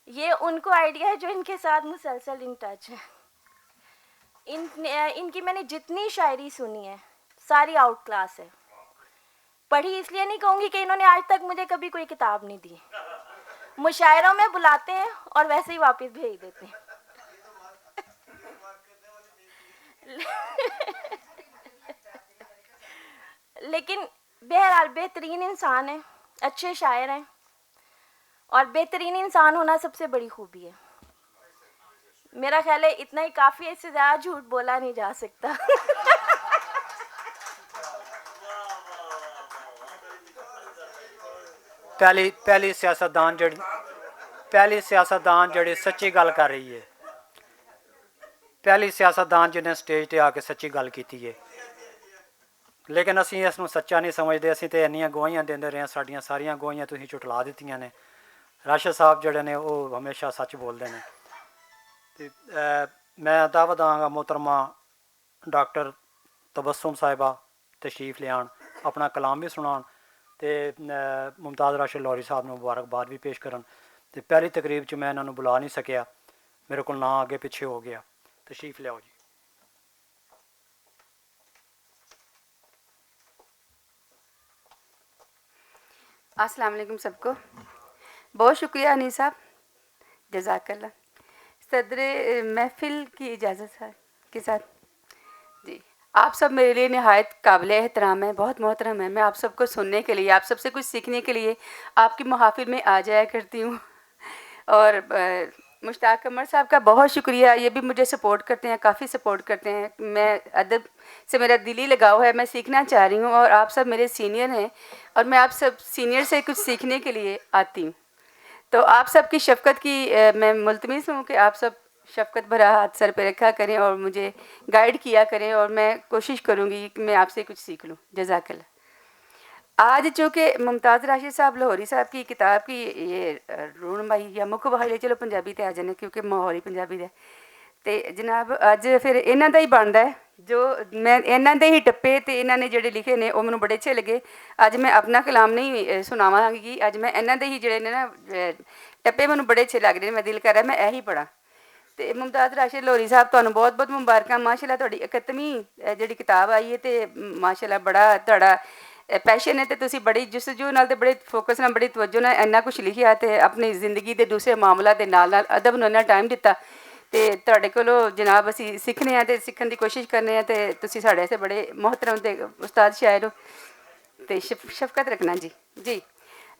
یہ ان کو آئیڈیا ہے جو ان کے ساتھ مسلسل ان ٹچ ہے۔ ان ان کی میں نے جتنی شاعری سنی ہے، ساری آؤٹ کلاس ہے۔ پڑھی اس لیے نہیں کہوں گی کہ انہوں نے آج تک مجھے کبھی کوئی کتاب نہیں دی۔ مشاعروں میں بلاتے ہیں اور ویسے ہی واپس بھیج دیتے ہیں۔ لیکن بہرحال بہترین انسان ہیں، اچھے شاعر ہیں، اور بہترین انسان ہونا سب سے بڑی خوبی ہے۔ میرا خیال ہے اتنا ہی کافی ہے، اس سے زیادہ جھوٹ بولا نہیں جا سکتا۔ پہلی پہلی سیاستدان جڑی پہلی سیاستدان جڑی سچی گل کر رہی ہے۔ پہلی سیاستدان جنہیں سٹیج تے آ کے سچی گل کیتی ہے۔ لیکن اسی اس نوں سچا نہیں سمجھدے، اسی تے انیاں گواہیاں دیندے رہے ہیں، ساڈیاں ساریاں گواہیاں تسی چٹلا دتیاں نے۔ راشد صاحب جڑے نے، وہ ہمیشہ سچ بولدے نے۔ تے میں دعوت داں گا محترمہ ڈاکٹر تبسم صاحبہ تشریف لیان، اپنا کلام بھی سنان، تے ممتاز راشد لوری صاحب نوں مبارکباد بھی پیش کرن۔ تے پہلی تقریب چ میں انہاں نوں بلا نہیں سکیا، میرے کول نہ آگے پچھے ہو گیا۔ تشریف لیاؤ جی۔ السلام علیکم سب کو۔ بہت شکریہ انیس صاحب، جزاک اللہ۔ صدر محفل کی اجازت کے ساتھ۔ جی، آپ سب میرے لیے نہایت قابل احترام ہیں، بہت محترم ہیں۔ میں آپ سب کو سننے کے لیے، آپ سب سے کچھ سیکھنے کے لیے آپ کی محافل میں آ جایا کرتی ہوں۔ اور مشتاق عمر صاحب کا بہت شکریہ، یہ بھی مجھے سپورٹ کرتے ہیں، کافی سپورٹ کرتے ہیں۔ میں ادب سے میرا دلی لگاؤ ہے، میں سیکھنا چاہ رہی ہوں اور آپ سب میرے سینئر ہیں اور میں آپ سب سینئر سے کچھ سیکھنے کے لیے آتی ہوں۔ تو آپ سب کی شفقت کی، اے، میں ملتمس ہوں کہ آپ سب شفقت بھرا ہاتھ سر پہ رکھا کریں اور مجھے گائیڈ کیا کریں، اور میں کوشش کروں گی کہ میں آپ سے کچھ سیکھ لوں۔ جزاک اللہ۔ آج چونکہ ممتاز راشد صاحب لاہوری صاحب کی کتاب کی یہ، اے، رونمائی یا مکھ بحالی، چلو پنجابی تے آ جانے کیونکہ ماحول ہی پنجابی دا ہے۔ تے جناب، اج پھر انہاں دا ہی بندا ہے جو میں انہاں دے ہی ٹپے تے انہاں نے جڑے لکھے نے، او مینوں بڑے اچھے لگے۔ اج میں اپنا کلام نہیں، اے، سناواں گی، اج میں انہاں دے ہی جڑے نے نا، اے، ٹپے مینوں بڑے اچھے لگ رہے نے، میں دل کر رہا میں ایہی پڑھاں۔ تے ممتاز راشد لاہوری صاحب، تانوں بہت بہت مبارکاں۔ ماشاءاللہ، تہاڈی اکتمی، اے، جڑی کتاب آئی ہے، تے ماشاءاللہ بڑا تہاڈا، اے، پیشن ہے، تے تسی بڑی جستجو نال تے بڑے فوکس نال، بڑی توجہ نال اینا کچھ لکھیا، تے اپنی زندگی دے دوسرے معاملات دے نال نال ادب نوں اینا ٹائم دتا۔ تے تہاڈے کولوں جناب اسی سیکھنے آں تے سیکھن دی کوشش کرنے آں، تے تسی ساڈے واسطے بڑے محترم تے استاد شاعر ہو، تے شف-، شفقت رکھنا جی۔ جی،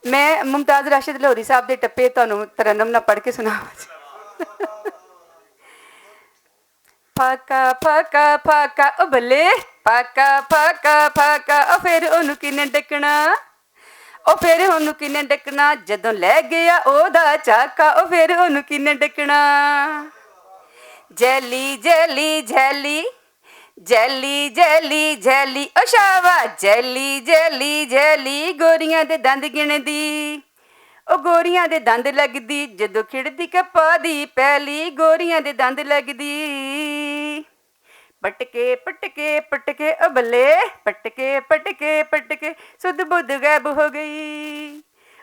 میں ممتاز راشد لاہوری صاحب دے ٹپے تانوں ترنم نہ پڑھ کے سناواں جی۔ پھاکا پھاکا پھاکا، او بلے، پھاکا پھاکا پھاکا، او پھر اونوں کنے ڈکنا؟ او پھر اونوں کنے ڈکنا؟ جدوں لے گیا او دا چاکا، او پھر اونوں کنے ڈکنا؟ جیلی جیلی جیلی، جیلی جیلی جیلی، او شاوا، جیلی جیلی جیلی، گوریاں دے دند گندی، او گوریاں دے دند لگدی، جدوں کھڑدی کپا دی پیلی، گوریاں دے دند لگدی۔ پٹکے پٹکے پٹکے، او بلے، پٹکے پٹکے پٹکے، سدھ بدھ غائب ہو گئی۔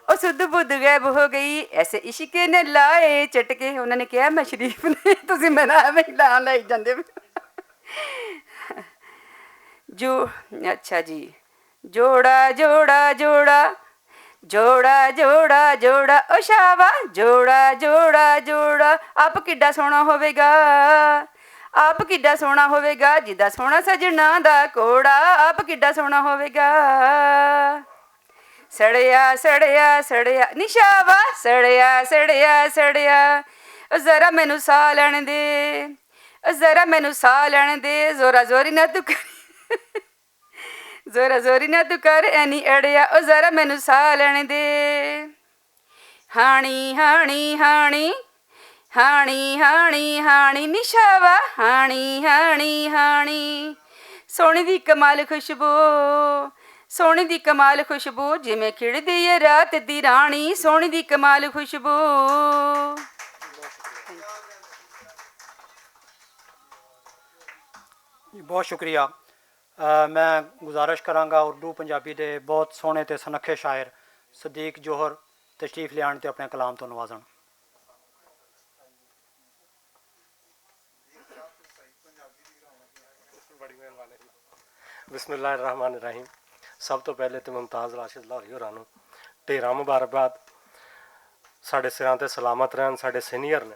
او سدھ بدھ غائب ہو گئی، ایسے عشق نے لائے چٹکے۔ انہاں نے کہا، "میں شریف نہیں، تسی میرا ایویں ہی نام لائی جاندے پے۔" جو، اچھا جی، جوڑا جوڑا جوڑا، جوڑا جوڑا جوڑا، او شاوا، جوڑا جوڑا جوڑا، آپ کڈا سونا ہوے گا، آپ کڈا سونا ہوے گا، جدا سونا سجنا دا کوڑا، آپ کڈا سونا ہوے گا۔ سڑیا سڑیا سڑیا نشاوا، سڑیا سڑیا سڑیا، او ذرا مینوں ساہ لین دے، او ذرا مینوں ساہ لین دے، زورا زوری نہ تو کر، زورا زوری نہ تو کر اینی اڑیا، او ذرا مینوں ساہ لین دے۔ ہانی ہانی ہانی، ہانی ہانی ہانی نشاوا، ہانی ہانی ہانی۔ سونے دی کمال خوشبو، سونے دی کمال خوشبو، جویں کھڑدی ہے رات دی رانی، سونے دی کمال خوشبو۔ بہت شکریہ۔ میں گزارش کراں گا اردو پنجابی دے بہت سوہنے تے سنکھے شاعر صدیق جوہر تشریف لیان تے اپنے کلام تو نوازن۔ بسم اللہ الرحمن الرحیم۔ سب تو پہلے تے ممتاز راشد لاہوری ہوراں نوں ڈھیراں مبارکباد۔ ساڈے سراں تے سلامت رہن، ساڈے سینئر نے۔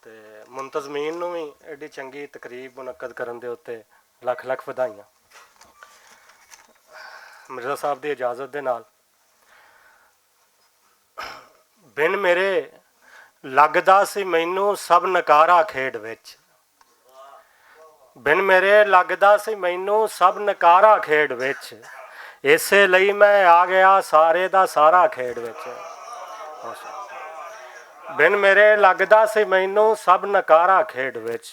تے منتظمین نوں وی ایڈی چنگی تقریب منعقد کرن دے اُتے لکھ لکھ ودھائیاں۔ مرزا صاحب دی اجازت دے نال، بن میرے لگدا سی مینوں سب نکارا کھیڈ وچ، بن میرے لگدا سی مینوں سب نکارا کھیڈ وچ، اسے لئی میں آ گیا سارے دا سارا کھیڈ وچ۔ بن میرے لگدا سی مینوں سب نکارا کھیڈ وچ،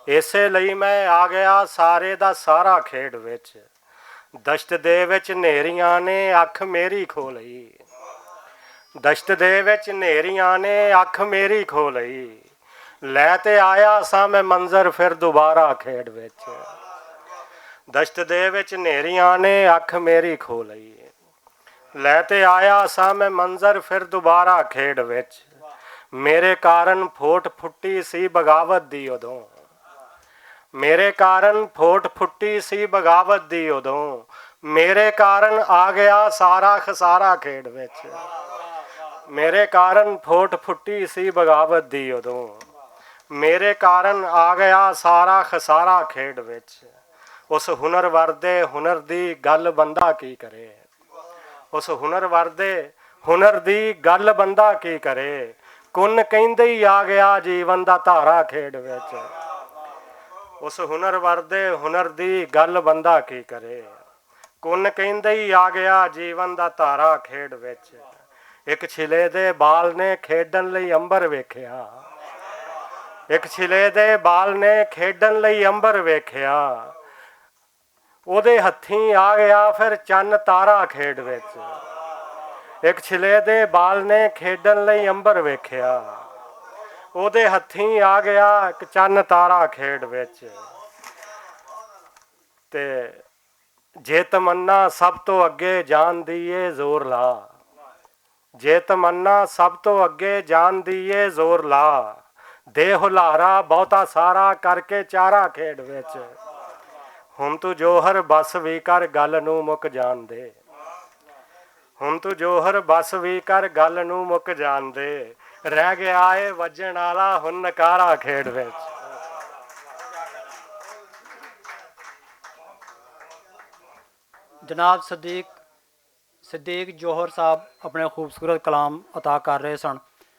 اسے لئی میں آ گیا سارے دا سارا کھیڈ وچ۔ دشت دے وچ نیریاں نے اکھ میری کھو لئی، دشت دے وچ نیریاں نے اکھ میری کھو لئی۔ لے تے آیا ساں میں منظر پھر دوبارہ کھیڈ وچ۔ دشت دے وچ نیریاں نے اکھ میری کھو لئی۔ لے تے آیا ساں میں منظر پھر دوبارہ کھیڈ وچ۔ میرے کارن پھوٹ پھٹی سی بغاوت دی ادوں۔ میرے کارن پھوٹ پھٹی سی بغاوت دی ادوں۔ میرے کارن آ گیا سارا خسارا کھیڈ وچ۔ میرے کارن پھوٹ پھٹی سی بغاوت دی ادوں۔ میرے کارن آ گیا سارا خسارا کھیڈ وچ۔ اس ہنر وردے ہنر دی گل بندہ کی کرے؟ اس ہنر وردے ہنر دی گل بندہ کی کرے؟ کن کہندے ہی آ گیا جیون دا تارا کھیڈ وچ۔ اس ہنر وردے ہنر دی گل بندہ کی کرے؟ کن کہندے ہی آ گیا جیون دا تارا کھیڈ وچ۔ اک چھلے دے بال نے کھیڈن لئی امبر ویکھیا۔ اک چھلے دے بال نے کھیڈن لئی امبر ویکھیا۔ اودے ہتھیں آ گیا پھر چن تارا کھیڈ وچ۔ اک چھلے دے بال نے کھیڈن لئی امبر ویکھیا۔ اودے ہتھیں آ گیا اک چن تارا کھیڈ وچ۔ تے جے تمنا سب تو اگے جان دی اے زور لا۔ جے تمنا سب تو اگے جان دی اے زور لا۔ دے ہلارا بہتا سارا کر کے چارا کھیڈ وچ۔ ہن تو جوہر بس وی کر گل نوں مک جان دے۔ ہن تو جوہر بس وی کر گل نوں مک جان دے۔ رہ گیا اے وجن آلا ہن نکارا کھیڈ وچ۔ جناب صدیق صدیق جوہر صاحب اپنے خوبصورت کلام عطا کر رہے سن،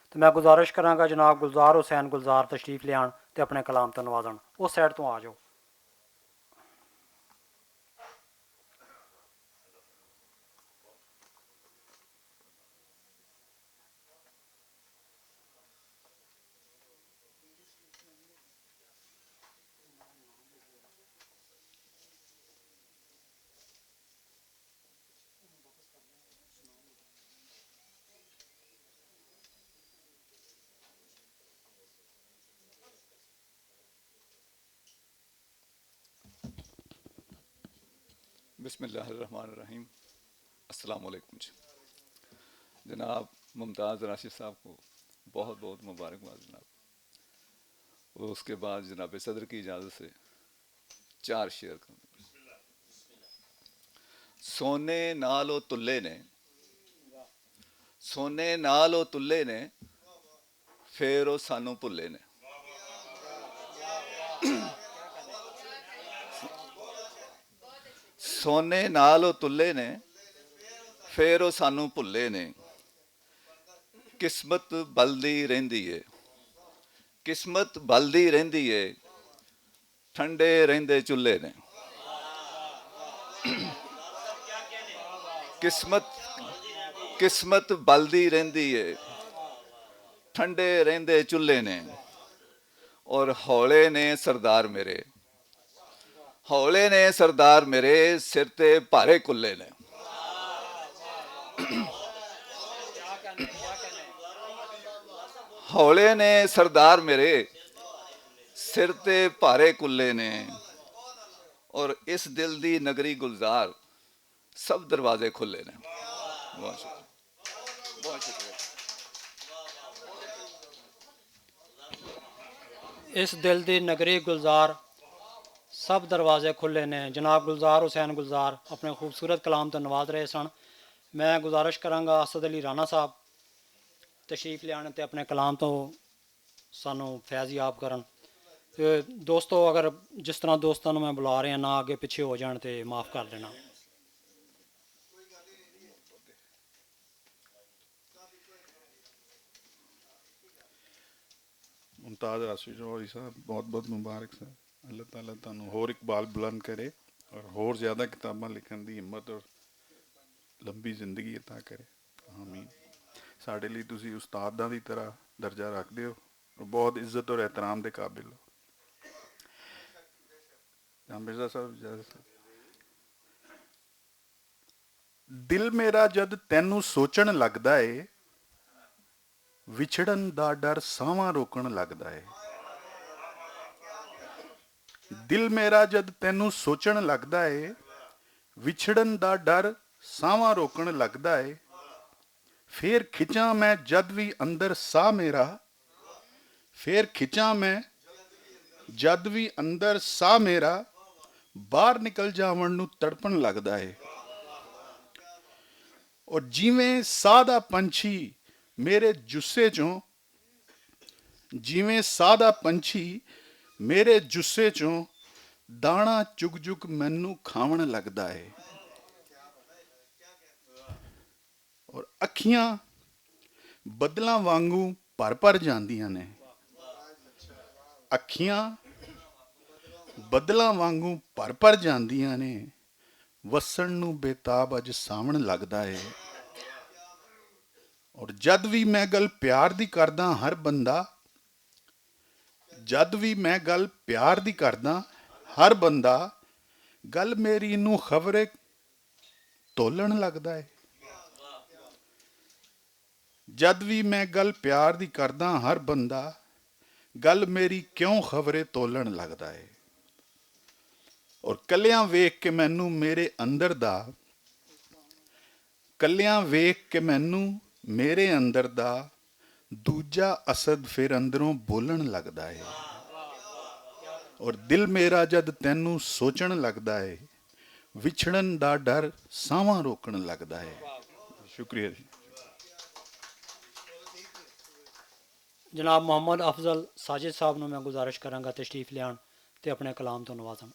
تو میں گزارش کراں گا جناب گلزار حسین گلزار تشریف لیان تے اپنے کلام تو نوازن۔ اس سائیڈ تو آ جاؤ۔ بسم اللہ الرحمن الرحیم۔ السلام علیکم جی۔ جناب ممتاز راشد صاحب کو بہت بہت مبارکباد جناب۔ اور اس کے بعد جناب صدر کی اجازت سے چار شعر کروں۔ سونے نال او تلے نے، سونے نال او تلے نے، فیر او سانوں بھلے نے۔ سونے نال او تلے نے، فیر او سانوں بھلے نے۔ قسمت بلدی رہندی ہے، قسمت بلدی رہندی ہے، ٹھنڈے رہندے چولہے نے۔ قسمت قسمت بلدی رہندی ہے، ٹھنڈے رہندے چولہے نے۔ اور ہولے نے سردار میرے، ہولے نے سردار میرے، سر تے بھارے کلے نے۔ ہولے نے سردار میرے، سر تے بھارے کلے نے۔ اور اس دل دی نگری گلزار، سب دروازے کھلے نے۔ بہت شکریہ۔ بہت شکریہ۔ اس دل دی نگری گلزار، سب دروازے کھلے نے۔ جناب گلزار حسین گلزار اپنے خوبصورت کلام تو نواز رہے سن۔ میں گزارش کراں گا اسد علی رانا صاحب تشریف لیان تے اپنے کلام تو سانوں فیض یاب کرن۔ تے دوستو، اگر جس طرح دوستاں نوں میں بلا رہا نہ اگے پچھے ہو جان تے معاف کر دینا۔ ممتاز راشد جوہری صاحب، بہت بہت مبارک سر۔ اللہ تعالیٰ تانوں ہور اقبال بلند کرے اور ہور زیادہ کتاباں لکھن دی ہمت اور لمبی زندگی عطا کرے۔ آمین۔ ساڈے لئی تسی استاداں دی طرح درجہ رکھدے ہو اور بہت عزت اور احترام دے قابل ہو۔ جان مرزا صاحب، اجازت۔ دل میرا جد تینوں سوچن لگدا اے، وچھڑن دا ڈر ساواں روکن لگدا اے۔ دل میرا جد تینوں سوچن لگدا اے، وچھڑن دا ڈر ساواں روکن لگدا اے۔ فیر کھچاں میں جد وی اندر ساہ میرا، فیر کھچاں میں جد وی اندر ساہ میرا، باہر نکل جاون نوں تڑپن لگدا اے۔ اور جیویں ساہ دا پنچھی میرے جسے چوں، جیویں ساہ دا پنچھی میرے جسے چوں دانا چگ چگ مینوں کھاون لگدا اے۔ اور اکھیاں بدلاں وانگوں پر پر جاندیاں نے۔ اکھیاں بدلاں وانگوں پر پر جاندیاں نے۔ وسن نوں بے تاب اج ساون لگدا اے۔ اور جد وی میں گل پیار دی کردا ہر بندہ، جد وی میں گل پیار دی کردا ہر بندہ، گل میری نوں خبرے تولن لگدا ہے۔ جد وی میں گل پیار دی کردا ہر بندہ، گل میری کیوں خبرے تولن لگدا ہے۔ اور کلیاں ویکھ کے مینوں میرے اندر دا، کلیاں ویکھ کے مینوں میرے اندر دا دوجا اسد پھر اندروں بولن لگدا ہے۔ اور دل میرا جد تینوں سوچن لگدا ہے، وچھڑن دا ڈر ساواں روکن لگدا ہے۔ شکریہ جی۔ جناب محمد افضل ساجد صاحب نوں میں گزارش کراں گا تشریف لیان تے اپنے کلام تو نوازن۔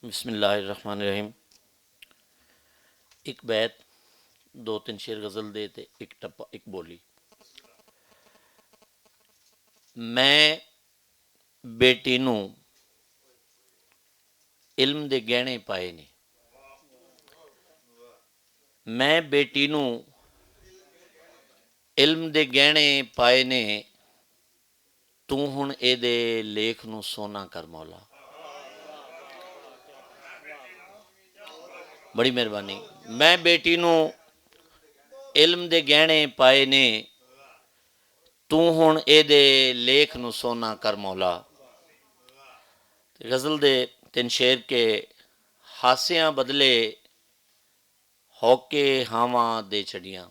بسم اللہ الرحمن الرحیم۔ ایک بیت، دو تین شعر غزل دے تے ایک ٹپا، ایک بولی۔ میں بیٹی نوں علم دے گہنے پائے نے۔ میں بیٹی نوں علم دے گہنے پائے نے، توں ہن اے دے لیکھ نوں سونا کر مولا۔ بڑی مہربانی۔ میں بیٹی نوں علم دے گہنے پائے نے، توں ہن اے دے لیکھ نوں سونا کر مولا۔ غزل دے تین شعر کے، ہاسیاں بدلے ہو کے ہاواں دے چھڑیاں۔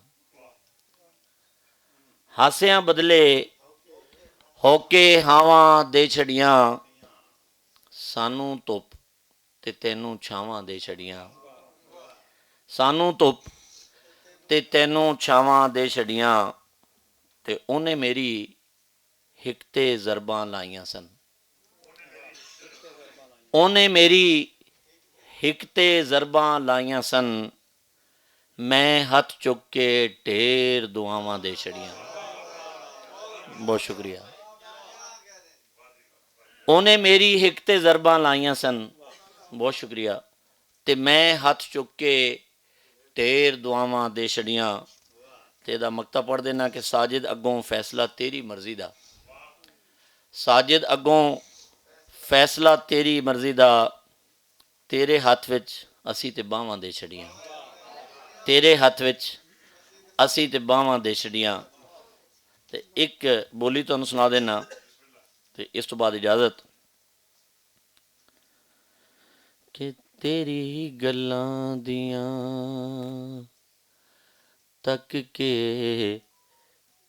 ہاسیاں بدلے ہو کے ہاواں دے چھڑیاں۔ سانوں دھپ تے تینوں چھاواں دے چھڑیاں۔ سانوں دھپ تے تینوں چھاواں دے چھڑیااں۔ تے اونے میری ہک تے ضرباں لائیاں سن۔ اونے میری ہک تے ضرباں لائیاں سن۔ میں ہتھ چک کے ڈھیر دعاواں دے چھڑیاں۔ بہت شکریہ۔ اونے میری ہک تے ضرباں لائیاں سن۔ بہت شکریہ۔ تے میں ہتھ چک کے ڈھیر دعاواں دے چھڑیاں۔ تے دا مکتا پڑھ دینا کہ ساجد اگوں فیصلہ تیری مرضی دا۔ ساجد اگوں فیصلہ تیری مرضی دا۔ تیرے ہتھ وچ اسی تے باہواں دے چھڑیاں۔ تیرے ہتھ وچ اسی تے باہواں دے چھڑیاں۔ تے ایک بولی تانوں سنا دینا، تے اس تو بعد اجازت۔ کہ تیری گلاں دیاں تک کے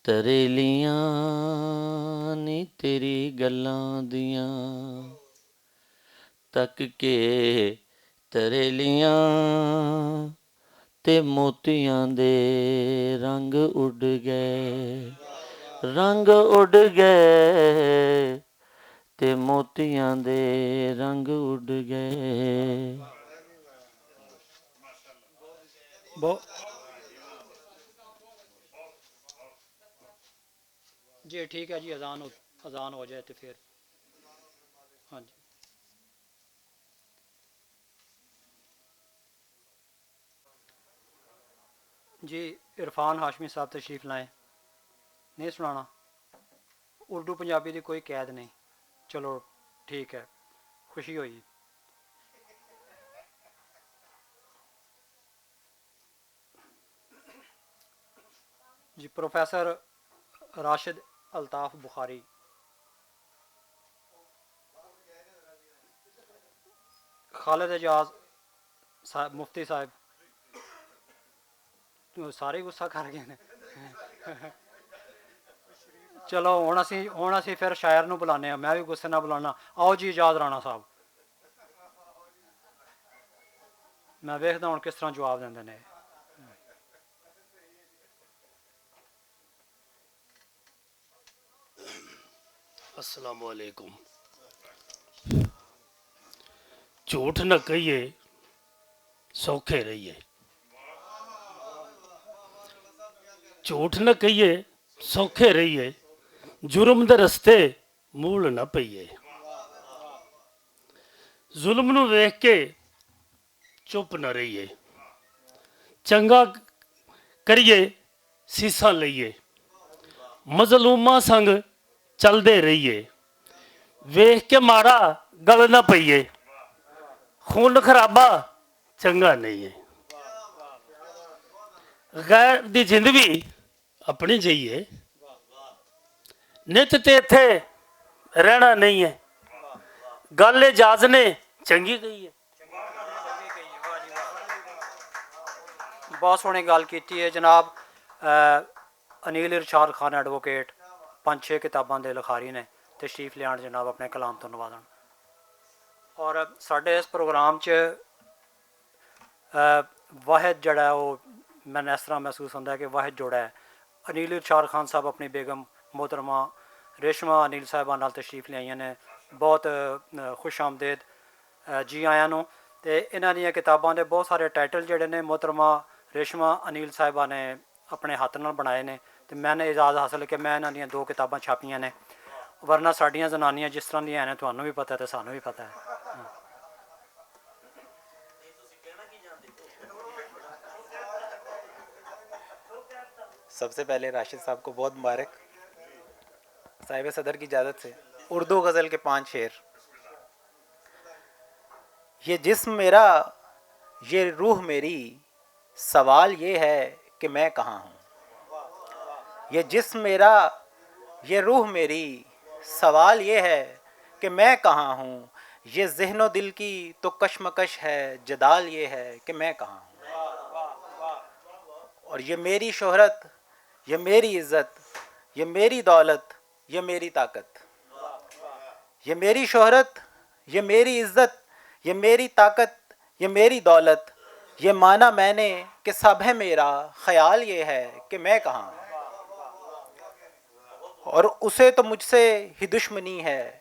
تریلیاں، نی تیری گلاں دیاں تک کے تریلیاں، تے موتیاں دے رنگ اڈ گئے، رنگ اڈ گئے، تے موتیاں دے رنگ اڈ گئے۔ بہت جی، ٹھیک ہے جی، اذان ہو، اذان ہو جائے تو پھر۔ ہاں جی۔ جی، عرفان ہاشمی صاحب تشریف لائیں۔ نہیں سنانا؟ اردو پنجابی دی کوئی قید نہیں۔ چلو، ٹھیک ہے، خوشی ہوئی۔ جی، پروفیسر راشد الطاف بخاری، خالد اعجاز صاحب، مفتی صاحب، سارے غصہ کر گئے نے۔ چلو، ہن اسی، ہن اسی پھر شاعر نوں بلانے آں، میں وی غصے نال بلانا۔ آؤ جی، اعجاز رانا صاحب، میں ویکھدا ہن کس طرح جواب دیندے نے۔ السلام علیکم۔ جھوٹ نہ کہیے، سوکھے رہیے۔ جھوٹ نہ کہیے، سوکھے رہیے۔ جرم دے رستے مول نہ پئیے۔ ظلم نوں ویکھ کے چپ نہ رہیے، چنگا کریے، سیساں لئیے، مظلوماں سنگ چلدے رہیے، ویکھ کے ماڑا گل نہ پئیے، خون خرابہ چنگا نہیں ہے۔ غیر دی جند بھی اپنی جئی ہے، نت تے اتھے رہنا نہیں ہے۔ گل اے جاز نے چنگی گئی ہے۔ بہت سوہنی گل کیتی ہے جناب۔ انیل ارشاد خان ایڈووکیٹ پنج چھ کتاباں دے لکھاری نے، تشریف لیان جناب اپنے کلام توں نوازن۔ اور ساڈے اس پروگرام چ واحد جڑا ہے وہ میں اس طرح محسوس ہوندا ہے کہ واحد جوڑا ہے۔ انیل ارشاد خان صاحب اپنی بیگم محترمہ ریشما انیل صاحبہ نال تشریف لیائیاں نے۔ بہت خوش آمدید۔ جی آیاں نوں۔ تے انہاں دیاں کتاباں دے بہت سارے ٹائٹل جڑے نے محترمہ ریشما انیل صاحبہ نے اپنے ہتھ نال بنائے نے۔ تے میں نے اعزاز حاصل کہ میں انہاں دیاں دو کتاباں چھاپیاں نے۔ ورنہ ساڈیاں زنانیاں جس طرح دیاں نے تہانوں وی پتہ ہے تے سانوں وی پتہ ہے۔ سب سے پہلے راشد صاحب کو بہت مبارک۔ صاحب صدر کی اجازت سے اردو غزل کے پانچ شعر۔ یہ جسم میرا، یہ روح میری، سوال یہ ہے کہ میں کہاں ہوں؟ یہ جسم میرا، یہ روح میری، سوال یہ ہے کہ میں کہاں ہوں؟ یہ ذہن و دل کی تو کشمکش ہے، جدال یہ ہے کہ میں کہاں ہوں؟ اور یہ میری شہرت، یہ میری عزت، یہ میری دولت، یہ میری طاقت، یہ میری شہرت، یہ میری عزت، یہ میری طاقت، یہ میری دولت، یہ مانا میں نے کہ سب ہے میرا، خیال یہ ہے کہ میں کہاں ہوں؟ اور اسے تو مجھ سے ہی دشمنی ہے،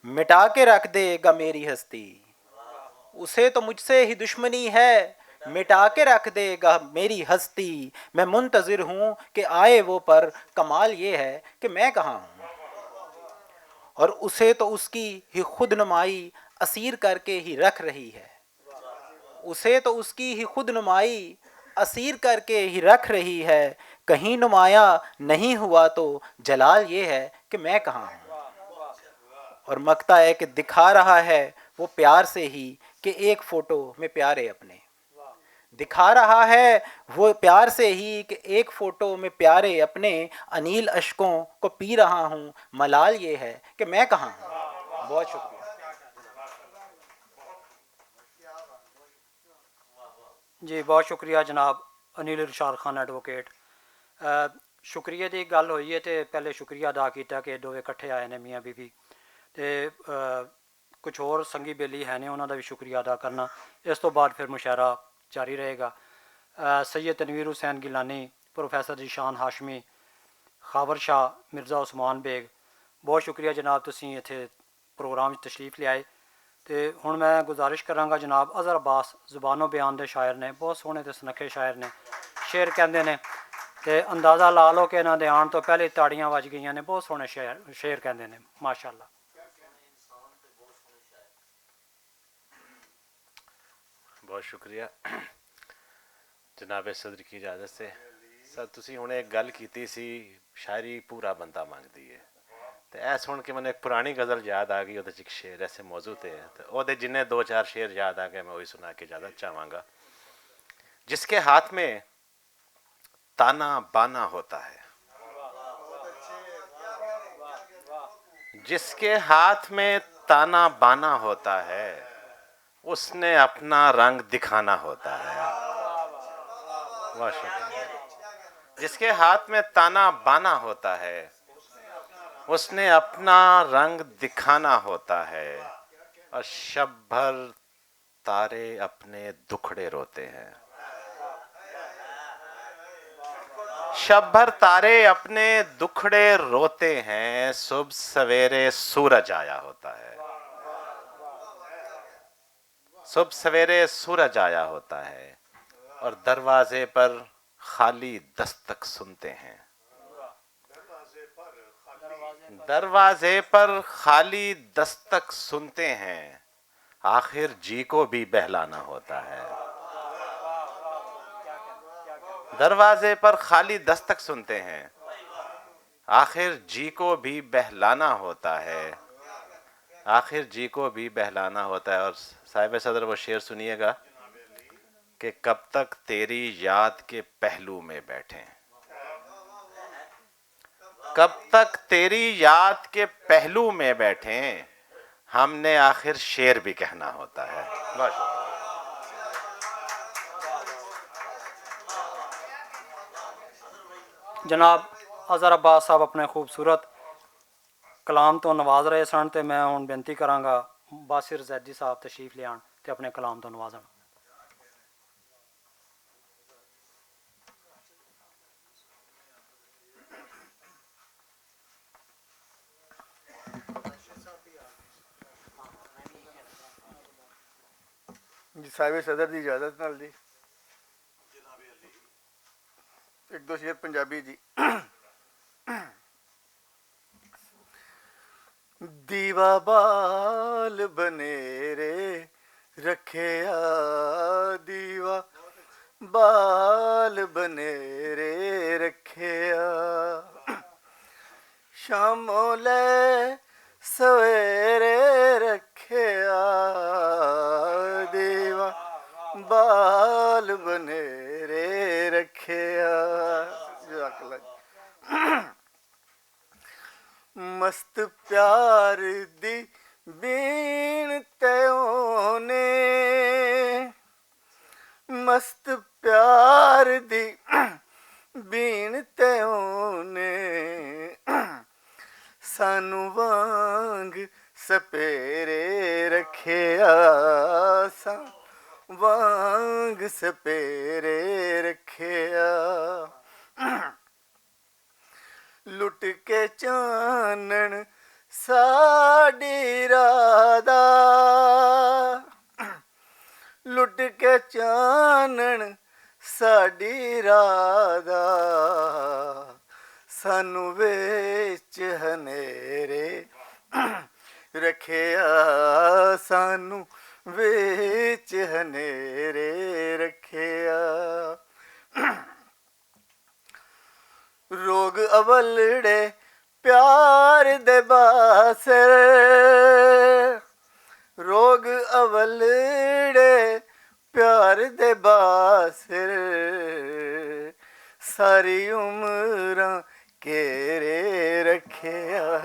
مٹا کے رکھ دے گا میری ہستی۔ اسے تو مجھ سے ہی دشمنی ہے، مٹا کے رکھ دے گا میری ہستی۔ میں منتظر ہوں کہ آئے وہ پر، کمال یہ ہے کہ میں کہاں ہوں؟ اور اسے تو اس کی ہی خود نمائی اسیر کر کے ہی رکھ رہی ہے۔ اسے تو اس کی ہی خود نمائی اسیر کر کے ہی رکھ رہی ہے۔ کہیں نمایاں نہیں ہوا تو جلال یہ ہے کہ میں کہاں ہوں؟ اور مکتا ہے کہ دکھا رہا ہے وہ پیار سے ہی کہ ایک فوٹو میں پیارے اپنے، دکھا رہا ہے وہ پیار سے ہی کہ ایک فوٹو میں پیارے اپنے انیل اشکوں کو پی رہا ہوں۔ ملال یہ ہے کہ میں کہاں ہوں؟ بہت شکریہ۔ جی بہت شکریہ جناب انیل ارشاد خان ایڈووکیٹ۔ شکریہ دی گل ہوئی ہے تے پہلے شکریہ ادا کیتا کہ دوویں اکٹھے آئے نے میاں بی بی۔ تے کچھ ہور سنگی بیلی ہے نے انہاں دا وی شکریہ ادا کرنا۔ اس توں بعد فیر مشاعرہ جاری رہے گا۔ سید تنویر حسین گیلانی، پروفیسر ذیشان ہاشمی، خاور شاہ، مرزا عثمان بیگ، بہت شکریہ جناب تسیں اتھے پروگرام وچ تشریف لیائے۔ تے ہن میں گزارش کراں گا جناب اظہر عباس زبان و بیان دے شاعر نے، بہت سوہنے تے سنکھے شاعر نے، شعر کہندے نے۔ تے اندازہ لا لو کہ انہاں دے آن توں پہلے تاڑیاں وج گئیاں نے، بہت سوہنے شعر کہندے نے۔ ماشاءاللہ۔ بہت شکریہ۔ جناب صدر کی اجازت سے سر، تسی ہن ایک گل کیتی سی، شاعری پورا بندہ منگدی ہے۔ تے اے سن کے مینوں ایک پرانی غزل یاد آ گئی، اودے چ ایک شعر ایسے موضوع تے ہے۔ تے اودے جنے دو چار شعر یاد آ گئے، میں وہی سنا کے اجازت چاہواں گا۔ جس کے ہاتھ میں تانا بانا ہوتا ہے، جس کے ہاتھ میں تانا بانا ہوتا ہے، اس نے اپنا رنگ دکھانا ہوتا ہے۔ واہ شکریہ۔ جس کے ہاتھ میں تانا بانا ہوتا ہے، اس نے اپنا رنگ دکھانا ہوتا ہے۔ اور شب بھر تارے اپنے دکھڑے روتے ہیں۔ شب بھر تارے اپنے دکھڑے روتے ہیں، صبح سویرے سورج آیا ہوتا ہے۔ صبح سویرے سورج آیا ہوتا ہے اور دروازے پر خالی دستک سنتے ہیں۔ دروازے پر خالی دستک سنتے ہیں، آخر جی کو بھی بہلانا ہوتا ہے۔ دروازے پر خالی دستک سنتے ہیں، آخر جی کو بھی بہلانا ہوتا ہے۔ آخر جی کو بھی بہلانا ہوتا ہے۔ اور صاحب صدر، وہ شعر سنیے گا کہ کب تک تیری یاد کے پہلو میں بیٹھیں، کب تک تیری یاد کے پہلو میں بیٹھیں، ہم نے آخر شعر بھی کہنا ہوتا ہے۔ بس۔ جناب اظہر عباس صاحب اپنے خوبصورت کلام تو نواز رہے سن، تے میں ہن بینتی کراں گا باصر زیدی صاحب تشریف لے آن تے اپنے کلام تو نوازن۔ جی، صاحب صدر دی اجازت نال جی، ایک دو شعر پنجابی جی۔ دیوا بال بنیرے رکھیا، دیوا بال بنیرے رکھیا، شاموں لے سویرے رکھیا، دیوا بال بنیرے رکھیا۔ جزاک اللہ۔ مست پیار دی بین تے اونے، مست پیار دی بین تے اونے، سانو وانگ سپیرے رکھیا، سانو وانگ سپیرے رکھیا۔ لٹ کے چانن ساڈی راہ دا، لٹ کے چانن ساڈی راہ دا، سانو وچ ہنیرے رکھیا، سانو وچ ہنیرے رکھیا۔ روگ اولڑے پیار دے باسر، روگ اولڑے پیار دے باسر، ساری عمراں کیرے رکھیا۔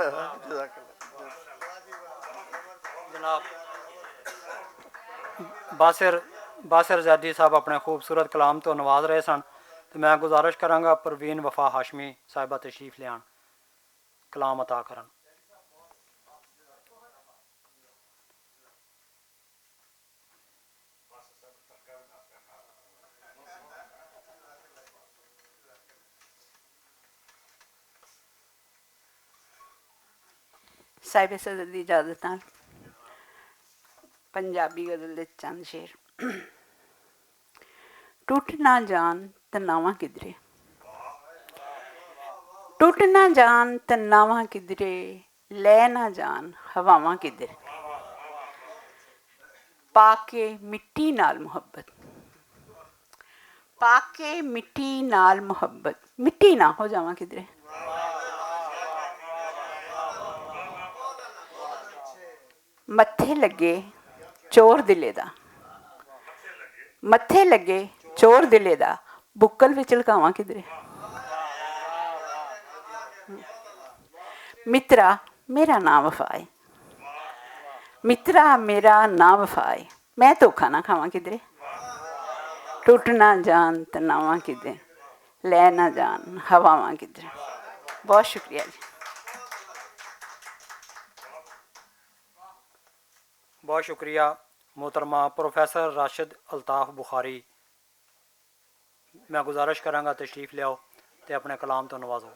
جناب باصر، باصر زیدی صاحب اپنے خوبصورت کلام تو نواز رہے سن، تے میں گزارش کراں گا پروین وفا ہاشمی صاحبہ تشریف لیان، کلام عطا کرن۔ صاحب صدر دی اجازت نال پنجابی غزل دے چند شعر۔ ٹوٹ نہ جان تناواں کدرے، ٹوٹ نہ جان تناواں کدرے، لے نہ جان ہواواں کدرے۔ پا کے مٹی نال محبت، پا کے مٹی نال محبت، مٹی نہ ہو جاواں کدرے۔ متھے لگے چور دلے دا، متھے لگے چور دلے دا، بکل وچ لکاواں کدرے۔ مترا، میرا نام وفا ہے، مترا، میرا نام وفا ہے، میں دھوکا نہ کھاواں کدرے۔ ٹوٹ نہ جان تناواں کدے، لے نہ جان ہواواں کدے۔ بہت شکریہ جی۔ بہت شکریہ محترمہ پروفیسر راشد الطاف بخاری۔ میں گزارش کراں گا تشریف لیاؤ تے اپنے کلام تو نوازو۔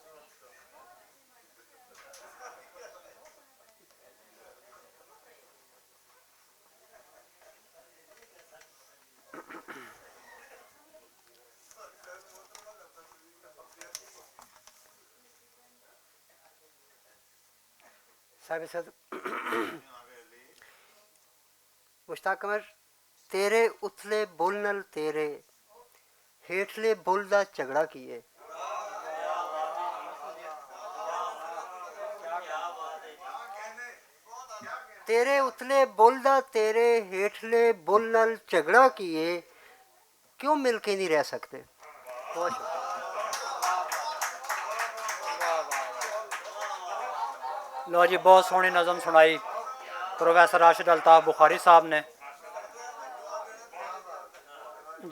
صاحب صدر، مشتاق قمر، تیرے اتلے بل نال تیرے ہیٹلے بل دا جھگڑا کی ہے؟ تیرے اتلے بل دا تیرے ہیٹلے بل نال جھگڑا کی ہے؟ کیوں مل کے نہیں رہ سکتے؟ بہت شکریہ۔ لو جی، بہت سوہنی نظم سنائی پروفیسر راشد الطاف بخاری صاحب نے۔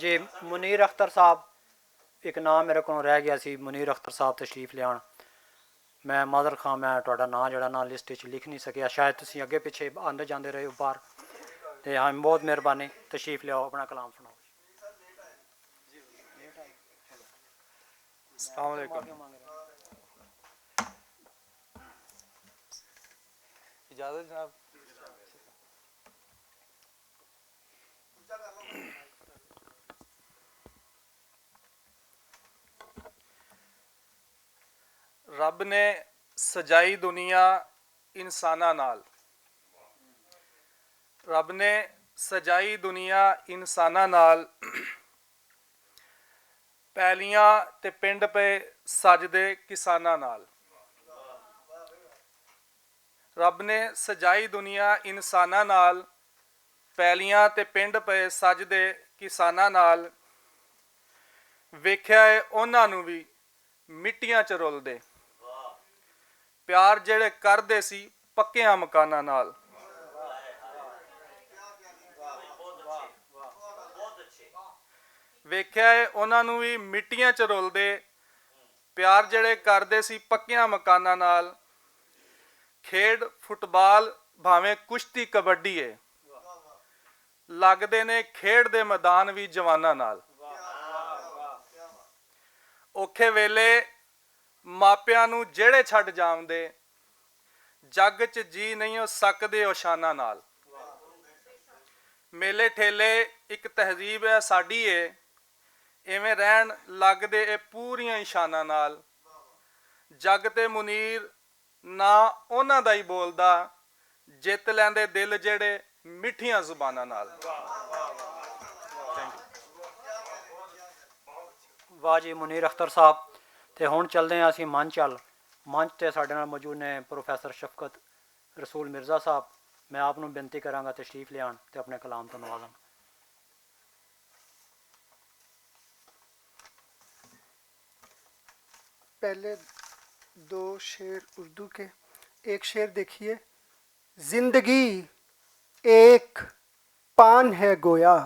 جی، منیر اختر صاحب، ایک نام میرے کو رہ گیا سی، منیر اختر صاحب تشریف لیان۔ میں معذر خواہ، میں تہاڈا نام جڑا نام لسٹ وچ لکھ نہیں سکیا، شاید تسی اگے پیچھے آندے جاندے رہے ہو باہر۔ تے ہاں، بہت مہربانی، تشریف لیاؤ، اپنا کلام سناؤ۔ السلام علیکم۔ اجازت جناب۔ رب نے سجائی دنیا انساناں نال۔ رب نے سجائی دنیا انساناں نال، پیلیاں تے پنڈ پے سجدے کساناں نال۔ رب نے سجائی دنیا انساناں نال، پیلیاں تے پنڈ پے سجدے کساناں نال۔ ویکھیا اے انہاں نوں وی مٹیاں چ رلدے، پیار جڑے کردے سی پکیاں مکاناں نال۔ ویکھیا اے انہاں نوں وی مٹیاں چ رلدے، پیار جڑے کردے سی پکیاں مکاناں نال۔ کھیڈ فٹبال بھاویں کشتی کبڈی اے، لگدے نے کھیڈ دے میدان وی جواناں نال۔ اوکھے ویلے ماپیاں نوں جیڑے چھڈ جاوندے، جگ چ جی نہیں ہو سکدے او شاناں نال۔ میلے ٹھیلے اک تہذیب اے ساڈی اے، ایویں رہن لگدے اے پوریاں ای شاناں نال۔ جگ تے منیر نہ انہاں دا ہی بولدا، جت لیندے دل جڑے مٹھیاں زباناں نال۔ واہ جی منیر اختر صاحب۔ تے ہن چلدے ہاں اسی منچ ال۔ منچ تے ساڈے نال موجود نے پروفیسر شفقت رسول مرزا صاحب۔ میں آپ نوں بنتی کراں گا تشریف لیان تے اپنے کلام تو نوازن۔ پہلے دو شعر اردو کے، ایک شعر دیکھیے۔ زندگی ایک پان ہے گویا،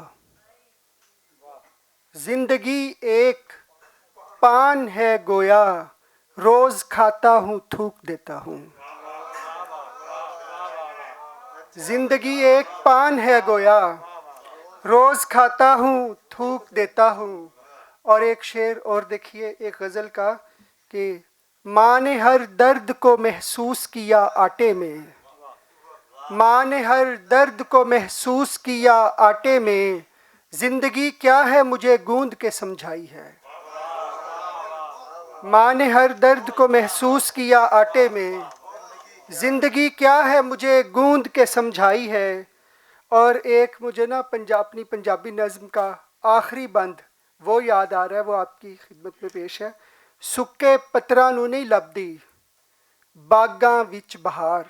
زندگی ایک پان ہے گویا، روز کھاتا ہوں، تھوک دیتا ہوں۔ زندگی ایک پان ہے گویا، روز کھاتا ہوں، تھوک دیتا ہوں۔ اور ایک شعر اور دیکھیے، ایک غزل کا، کہ ماں نے ہر درد کو محسوس کیا آٹے میں، ماں نے ہر درد کو محسوس کیا آٹے میں، زندگی کیا ہے مجھے گوند کے سمجھائی ہے۔ ماں نے ہر درد کو محسوس کیا آٹے میں، زندگی کیا ہے مجھے گوند کے سمجھائی ہے۔ اور ایک مجھے نا پنجاب، اپنی پنجابی نظم کا آخری بند وہ یاد آ رہا ہے، وہ آپ کی خدمت میں پیش ہے۔ سکے پتراں نوں نہیں لبدی باغاں وچ بہار،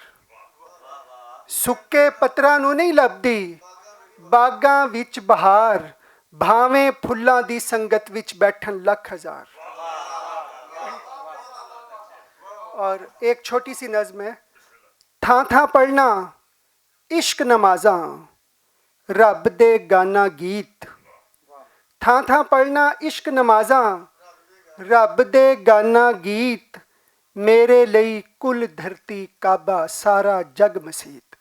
سکے پتراں نوں نہیں لبدی باغاں وچ بہار، بھاویں پھلاں دی سنگت وچ بیٹھن لکھ ہزار۔ اور ایک چھوٹی سی نظم ہے، تھاں تھاں پڑھنا عشق نمازاں، رب دے گانا گیت، تھاں تھاں پڑھنا عشق نمازاں، رب دے گانا گیت، میرے لئی کل دھرتی کعبہ، سارا جگ مسیت۔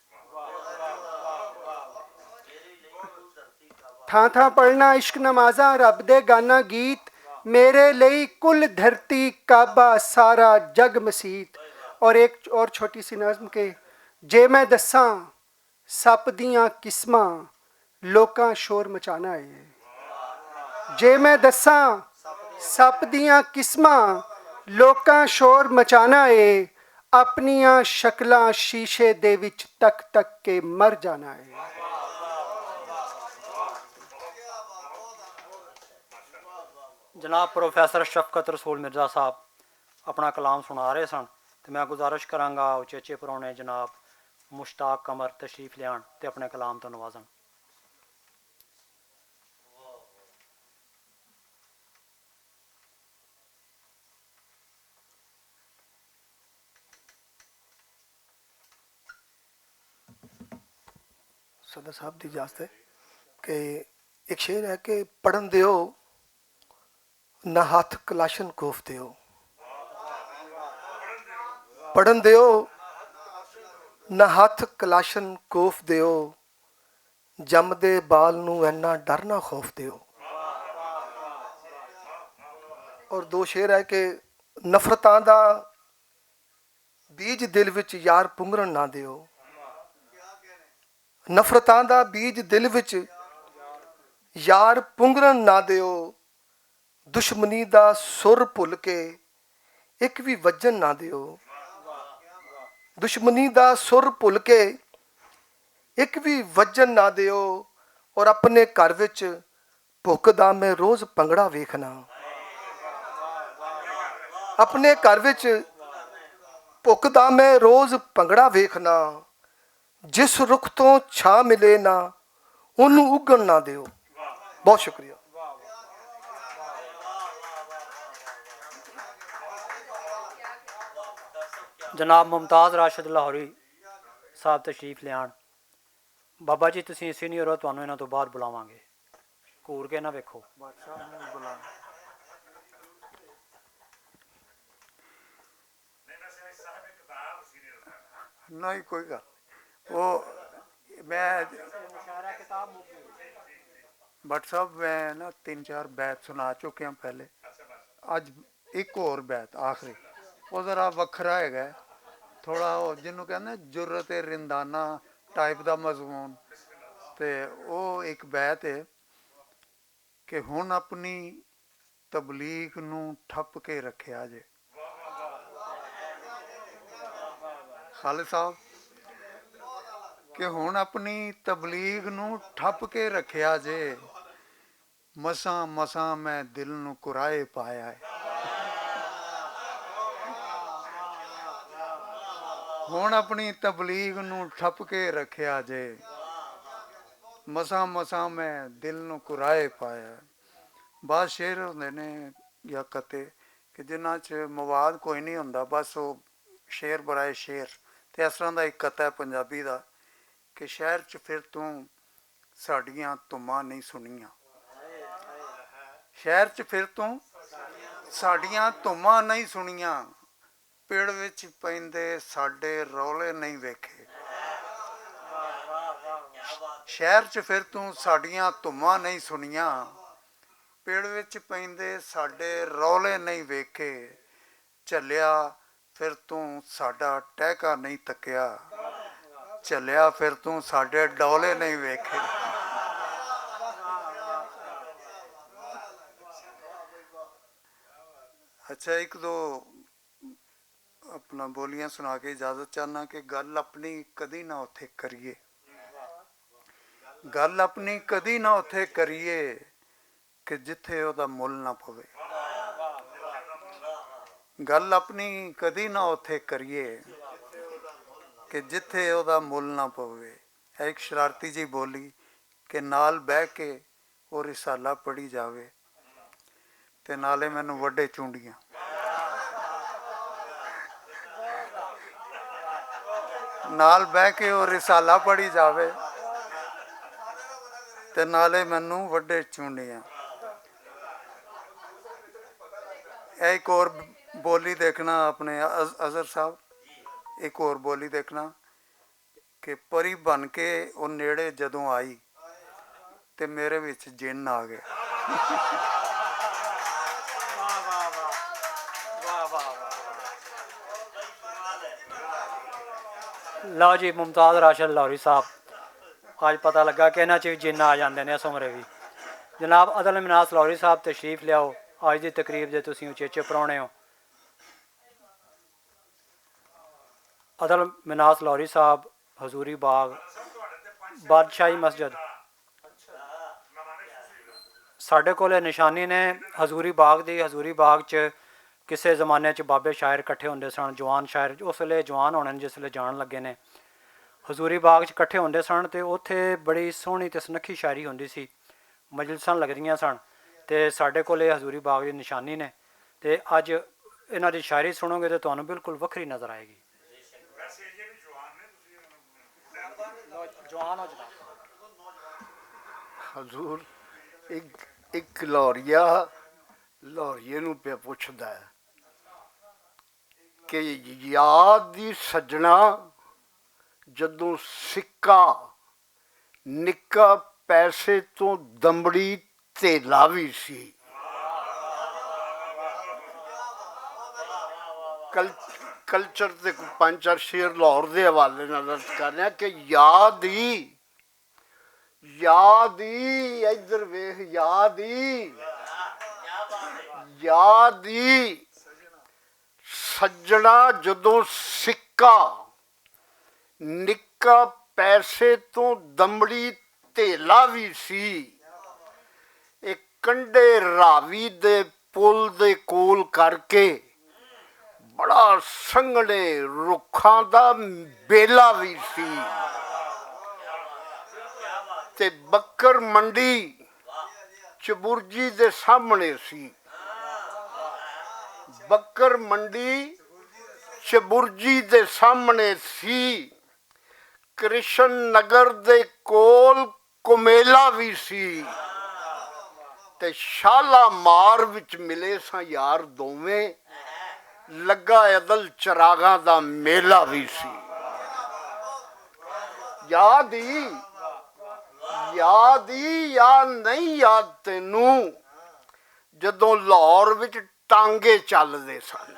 تھاں تھاں پڑھنا عشق نمازاں، رب دے گانا گیت، میرے لئی کل دھرتی کعبہ، سارا جگ مسیت۔ اور ایک اور چھوٹی سی نظم کہ جے میں دساں سپ دیاں قسماں، لوکاں شور مچانا اے۔ جے میں دساں سپ دیاں قسماں، لوکاں شور مچانا اے۔ اپنیاں شکلاں شیشے دے وچ تک تک کے مر جانا اے۔ جناب پروفیسر شفقت رسول مرزا صاحب اپنا کلام سنا رہے سن، تے میں گزارش کراں گا اچیچے پرونے جناب مشتاق قمر تشریف لیان تے اپنے کلام تو نوازن۔ صدر صاحب دی اجازت ہے کہ ایک شعر ہے کہ پڑھن دیو نہ ہاتھ کلاشن کوف دیو، پڑھن دیو نہ ہاتھ کلاشن کوف دیو، جم دے بال نوں اینا ڈر نہ خوف دیو۔ اور دو شعر ہے کہ نفرتاں دا بیج دل وچ یار پنگرن نہ دیو، نفرتاں دا بیج دل وچ یار پنگرن نہ دیو، دشمنی دا سر بھل کے اک وی وجن نہ دیو، دشمنی دا سر بھل کے اک وی وجن نہ دیو۔ اور اپنے گھر وچ بھک دا میں روز پنگڑا ویکھنا، اپنے گھر وچ بھک دا میں روز پنگڑا ویکھنا، جس رخ توں چھاں ملے نہ، اونوں اگن نہ دیو۔ بہت شکریہ۔ جناب ممتاز راشد لاہوری صاحب تشریف لیان۔ بابا جی، تسی سینئر ہو، تانوں انہاں تو بعد بلاواں گے۔ گھور کے نہ ویکھو۔ بادشاہ نوں بلانا۔ نہیں، کوئی گل۔ وہ میں بٹ صاحب، میں نا تین چار بیت سنا چکیا پہلے۔ اج ایک اور بیت آخری، وہ ذرا وکھرا ہے گا، تھوڑا وہ جنوں کہندے جرت رندانہ ٹائپ دا مضمون۔ تے وہ ایک بیت ہے کہ ہن اپنی تبلیغ نوں ٹھپ کے رکھیا جے۔ خالد صاحب، کہ ہن اپنی تبلیغ نوں ٹھپ کے رکھیا جے، مساں مساں میں دل نوں کرائے پایا ہے۔ ہن اپنی تبلیغ نوں ٹھپ کے رکھیا جے، مساں مساں میں دل نوں کرائے پایا ہے۔ بعض شعر ہوندے نے یا قطعے کہ جنہاں چ مواد کوئی نہیں ہوندا، بس او شعر برائے شعر۔ تے اس طرح دا ایک قطعہ ہے پنجابی دا کہ شہر چ پھر توں ساڈیاں تماں نہیں سنیاں، شہر چ پھر توں ساڈیاں تماں نہیں سنیاں، پڑ وچ پیندے ساڈے رولے نہیں ویکھے۔ شہر چ پھر توں ساڈیاں تماں نہیں سنیاں، پڑ وچ پیندے ساڈے رولے نہیں ویکھے۔ چلیا پھر توں ساڈا ٹہکا نہیں تکیا، چلیا پھر توں ساڈے ڈولے نہیں ویکھے۔ اچھا، ایک دو اپنا بولیاں سنا کے اجازت چاہنا کہ گل اپنی کدی نہ اوتھے کریے، گل اپنی کدی نہ اوتھے کریے کہ جتھے او دا مل نہ پوے۔ گل اپنی کدی نہ اوتھے کریے کہ جتھے او دا مل نہ پوے۔ اے ایک شرارتی جی بولی کہ نال بہ کے او رسالہ پڑھی جاوے تے نالے مینوں وڈے چونڈیاں۔ نال بہ کے او رسالہ پڑھی جاوے تے نالے مینوں وڈے چونڈیاں۔ اے ایک اور بولی دیکھنا اپنے اظ-، اظہر صاحب، ایک اور بولی دیکھنا۔ کہ پری بن کے او نیڑے جدوں آئی تے میرے وچ جن آ گیا۔ لو جی، ممتاز راشد لاہوری صاحب، آج پتہ لگا کہ انہاں چ وی جن آ جاندے نے اس عمرے وی۔ جناب عدل مناس لاہوری صاحب، تشریف لیاؤ۔ آج دی تقریب دے تسی اچیچے پرونے ہو۔ عدل مناس لاہوری صاحب، حضوری باغ، بادشاہی مسجد۔ ساڈے کول اے نشانی نے حضوری باغ دی۔ حضوری باغ چ کسے زمانے چ بابے شاعر اکٹھے ہوندے سن، جوان شاعر، اس ویلے جوان ہونے نے، جس ویلے جان لگے نے۔ حضوری باغ چ اکٹھے ہوندے سن تے اوتھے بڑی سوہنی تے سنکھی شاعری ہوندی سی، مجلساں لگدیاں سن۔ تے ساڈے کول اے حضوری باغ دی نشانی نے۔ تے اج انہاں دی شاعری سنو گے تے تانوں بالکل وکھری نظر آئے گی۔ جوان ہو جناب۔ حضور، ایک ایک لاہوریا لاہوریے نوں پیا پوچھدا ہے کہ یاد دی سجنا، جدوں سکہ نکا، پیسے توں دمڑی تیلا وی سی۔ کل-، کلچر تے کوئی پنج چار شعر لاہور دے حوالے نال عرض کر رہا کہ یاد ہی، یاد ہی، ادھر ویکھ، یاد ہی، یاد ہی۔ سجنا، جدوں سکہ نکا، پیسے توں دمڑی تیلا وی سی، اے کنڈے راوی دے پل دے کول کر کے بڑا سنگنے رکھاں دا بیلا وی سی۔ تے بکر منڈی چبرجی دے سامنے سی، بکر منڈی چبرجی دے سامنے سی، کرشن نگر دے کول کمیلا وی سی، تے شالا مار وچ ملے ساں یار دوویں، لگا ادل چراغاں دا میلہ وی سی۔ یاد ہی، یاد ہی یا نہیں یاد تینوں، جدوں لاہور وچ ٹانگے چلدے سن؟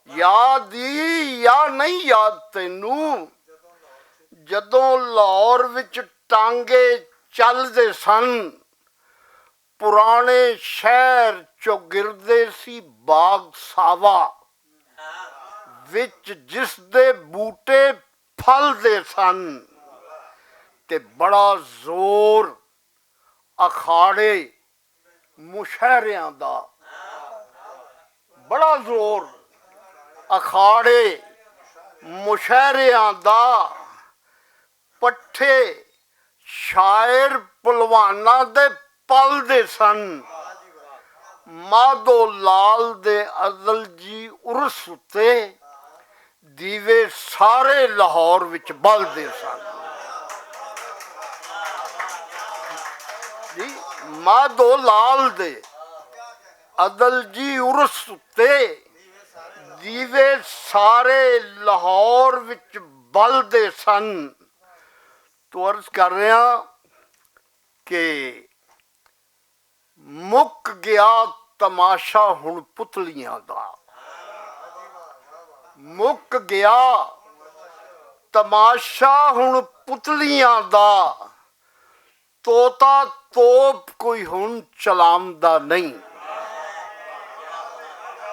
یاد ہی یا نہیں یاد تینوں، جدوں لاہور وچ ٹانگے چلدے سن؟ پرانے شہر چو گردے سی باغ ساوا، وچ جس دے بوٹے پھل دے سن، تے بڑا زور اکھاڑے مشہریاں دا، بڑا زور اکھاڑے مشہریاں دا، پٹھے شاعر پلواناں دے پل دے سن۔ مادو لال دے ازل جی عرس اتے دیوے سارے لاہور وچ بلدے سن۔ جی، مادو لال دے ازل جی عرس اتے دیوے سارے لاہور وچ بلدے سن۔ تو عرض کر رہا کہ مک گیا تماشا ہن پتلیاں دا، مک گیا تماشا ہن پتلیاں دا، طوطا توپ کوئی ہن چلام دا نہیں،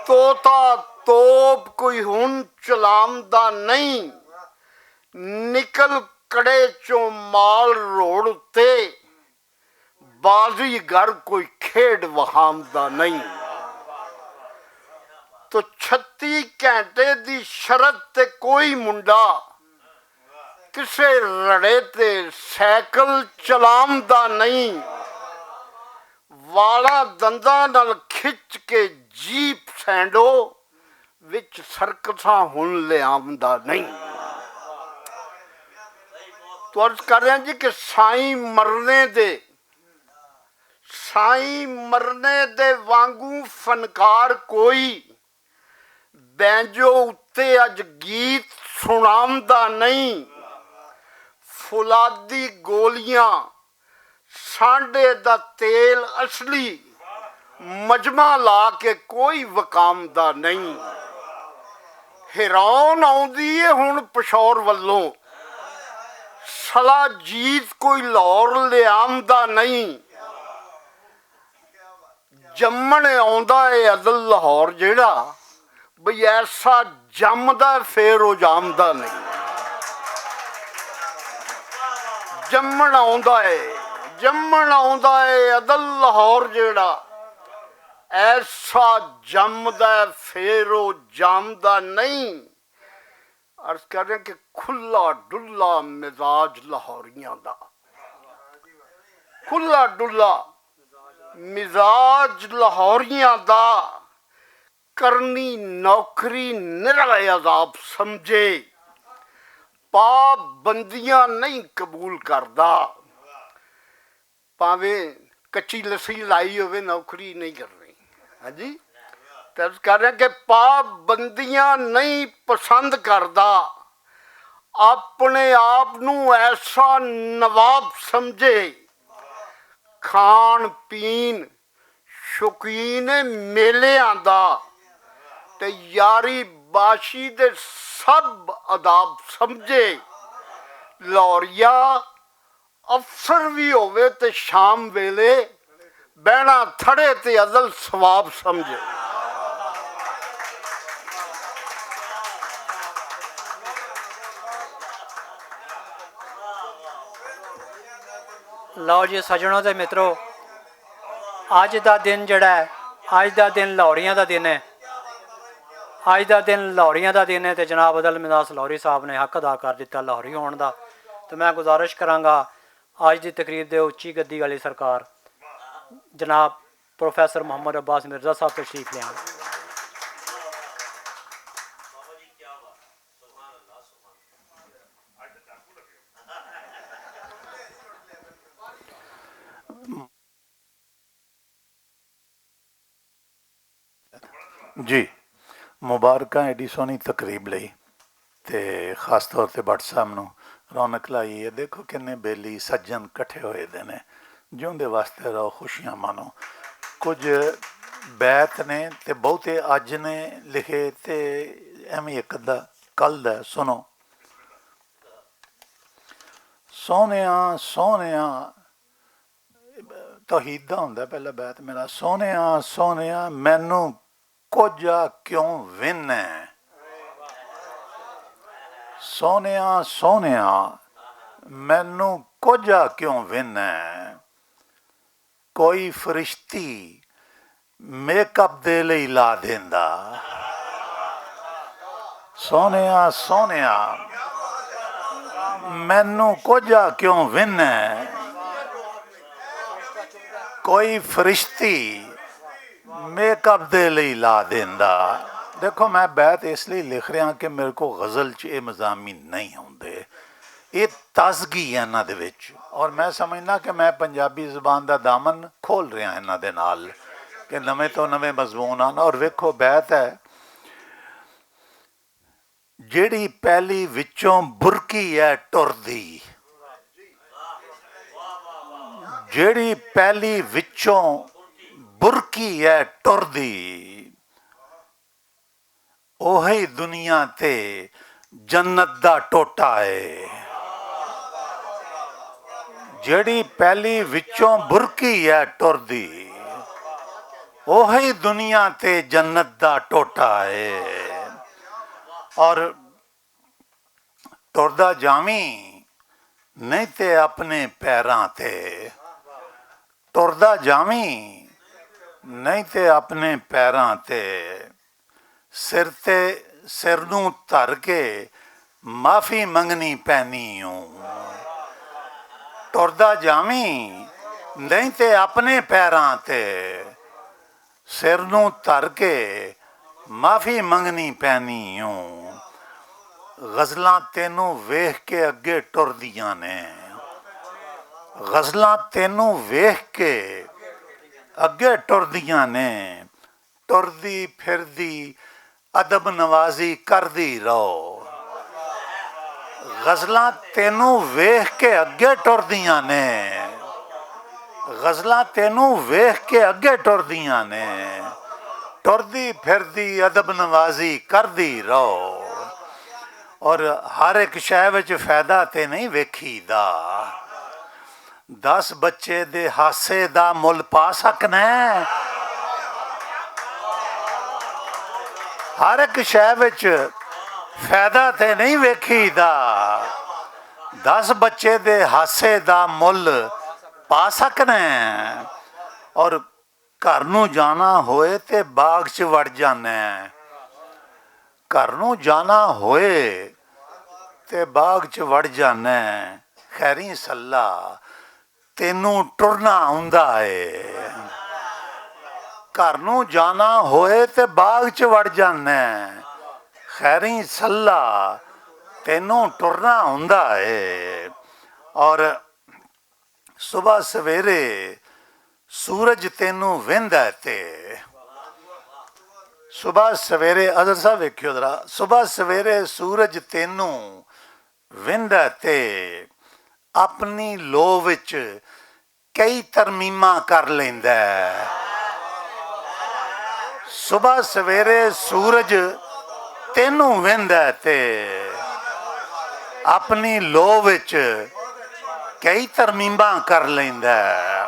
طوطا توپ کوئی ہن چلام دا نہیں، نکل کڑے چوں مال روڑ اتے، بازی گر کوئی کھیڈ وہام دا نہیں۔ تو چھتی گھنٹے دی شرط تے کوئی منڈا کسے رڑے تے سائیکل چلام دا نہیں۔ والا دنداں نال کھچ کے جیپ سینڈو وچ سرکساں ہن لے آوندا نہیں۔ تو عرض کر رہا جی کہ سائیں مرنے دے، سائیں مرنے دے وانگوں فنکار کوئی بینجو اتے اج گیت سنام دا نہیں۔ فولادی گولیاں، سانڈے دا تیل اصلی، مجمع لا کے کوئی وکام دا نہیں۔ ہیرون آوندی ہے ہن پشور ولوں، سلا جیت کوئی لاہور لیام دا نہیں۔ جمن آوندا ہے عدل لاہور جیڑا، بھئی ایسا جمدا ہے فیر او جامدا نہیں۔ جمن آوندا ہے، جمن آوندا اے عدل لاہور جیڑا، ایسا جمدا اے، فیر او جامدا نہیں۔ عرض کر رہے کہ کھلا ڈلا مزاج لاہوریاں دا، کھلا ڈلا مزاج لاہوریاں دا، کرنی نوکری نرا عذاب سمجھے، پابندیاں نہیں قبول کردا۔ پاویں کچی لسی لائی ہوئے، نوکری نہیں کرنی۔ ہاں جی، ترس کر رہے کہ پابندیاں نہیں پسند کردا، اپنے آپ نو ایسا نواب سمجھے، کھان پین شوقین میلیاں دا، تے یاری باشی دے سب آداب سمجھے۔ لوریا افسر وی ہووے تے شام ویلے بہنا تھڑے تے ازل ثواب سمجھے۔ لو جی سجنوں تے مترو، اج دا دن جڑا ہے، اج دا دن لاہوریاں دا دن ہے۔ اج دا دن لاہوریاں دا دن ہے تے جناب عدل مداس لاہوری صاحب نے حق ادا کر دتا لاہوری ہون دا۔ تے میں گزارش کراں گا، اج دی تقریب دے اچی گدی والی سرکار جناب پروفیسر محمد عباس مرزا صاحب تشریف لے آن۔ جی، مبارکاں ایڈی سونی تقریب لئی، تے خاص طور تے بٹ صاحب نوں رونق لائی ہے۔ دیکھو کنے بیلی سجن کٹھے ہوئے دے نے۔ جیوندے واسطے رہو، خوشیاں مانو۔ کچھ بیت نے تے بہتے اج نے لکھے، تے ایویں ایک ادھا کل دا سنو۔ سونیا، سونیا، توحید دا ہوندا ہے پہلا بیت میرا۔ سونیا، سونیا، مینوں کجا کیوں وین ہے؟ سونیا، سونیا، مینوں کجا کیوں وین ہے؟ کوئی فرشتی میک اپ دے لئی لا دیندا۔ سونیا، سونیا، مینوں کجا کیوں وینے؟ کوئی فرشتی میک اپ دے لئی لا دیندا۔ دیکھو، میں بیت اس لئی لکھ رہا کہ میرے کو غزل چ یہ مضامین نہیں ہوندے۔ یہ تازگی ہے انہاں دے وچ، اور میں سمجھنا کہ میں پنجابی زبان دا دامن کھول رہا انہاں دے نال، کہ نویں تو نویں مضمون آن۔ اور ویکھو، بیت ہے، جیڑی پہلی وچوں برکی ہے ٹردی، جیڑی پہلی وچوں برکی ہے ٹردی، اوہی دنیا تے جنت دا ٹوٹا ہے۔ جیڑی پہلی وچوں برکی ہے ٹردی، اوہی دنیا تے جنت دا ٹوٹا ہے۔ اور ٹردا جاویں نہیں تے اپنے پیراں تے، ٹردا جاویں نہیں تے اپنے پیراں تے، سر تے، سر نوں دھر کے معافی منگنی پینی ہوں۔ ٹردا جاویں نہیں تے اپنے پیراں تے، سر نوں دھر کے معافی منگنی پینی ہوں۔ غزلاں تینوں ویکھ کے اگے ٹردیاں نے، غزلاں تینوں ویکھ کے اگے ٹردیاں نے۔ ٹردی پھردی ادب نوازی کردی رہو۔ غزلاں تینوں ویکھ کے اگے ٹردیاں نے، غزلاں تینوں ویکھ کے اگے ٹردیاں نے۔ ٹردی پھردی ادب نوازی کردی رہو، اور ہر ایک شے وچ فائدہ تے نہیں ویکھی دا۔ دس بچے دے ہاسے دا مل پا سکنا ہے؟ ہر ایک شے وچ فائدہ تے نہیں ویکھی دا۔ دس بچے دے ہاسے دا مل پا سکنا ہے۔ اور گھر نوں جانا ہوئے تے باغ چ وڑ جانا ہے۔ گھر نوں جانا ہوئے تے باغ چ وڑ جانا ہے۔ خیری سلا، تینوں ٹرنا ہوندا ہے۔ گھر نوں جانا ہوئے تے باغ چ وڑ جانا ہے۔ خیری سلا، تینوں ٹرنا ہوندا ہے۔ اور صبح سویرے سورج تینوں ویندا ہے تے، صبح سویرے، اظہر صاحب ویکھیو ذرا، صبح سویرے سورج تینوں ویندا ہے تے اپنی لو وچ کئی ترمیماں کر لیندا ہے۔ صبح سویرے سورج تینوں ویندا ہے تے اپنی لو وچ کئی ترمیماں کر لیندا ہے۔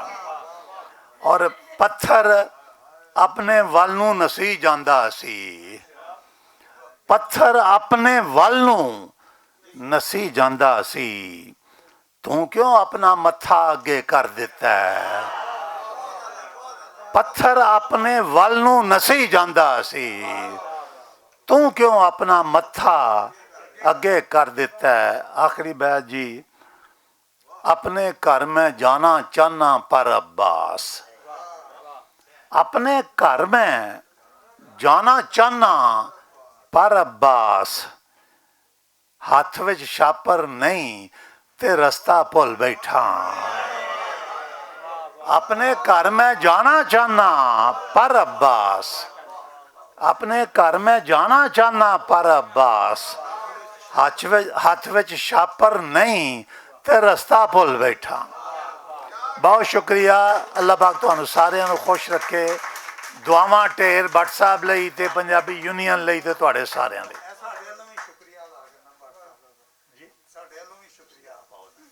اور پتھر اپنے ول نوں نسی جاندا سی۔ پتھر اپنے ول نوں نسی جاندا سی۔ توں کیوں اپنا متھا اگے کر دیتا ہے؟ پتھر اپنے ول نوں نسی جاندا سی، توں کیوں اپنا متھا اگے کر دیتا ہے؟ آخری بیت جی، اپنے گھر میں جانا چاہنا پر عباس، اپنے گھر میں جانا چاہنا پر عباس، ہاتھ وچ شاپر نہیں تے رستہ بھل بیٹھا۔ اپنے گھر میں جانا چاہنا پر عباس، اپنے گھر میں جانا چاہنا پر عباس، ہاتھ وچ، ہاتھ وچ شاپر نہیں تے رستہ بھل بیٹھا۔ بہت شکریہ۔ اللہ پاک تانوں ساریاں نوں خوش رکھے۔ دعاواں ٹیر بٹ صاحب لئی تے پنجابی یونین لئی تے تہاڈے ساریاں لئی۔ جی، ساڈے ولوں وی شکریہ۔ آؤ جی۔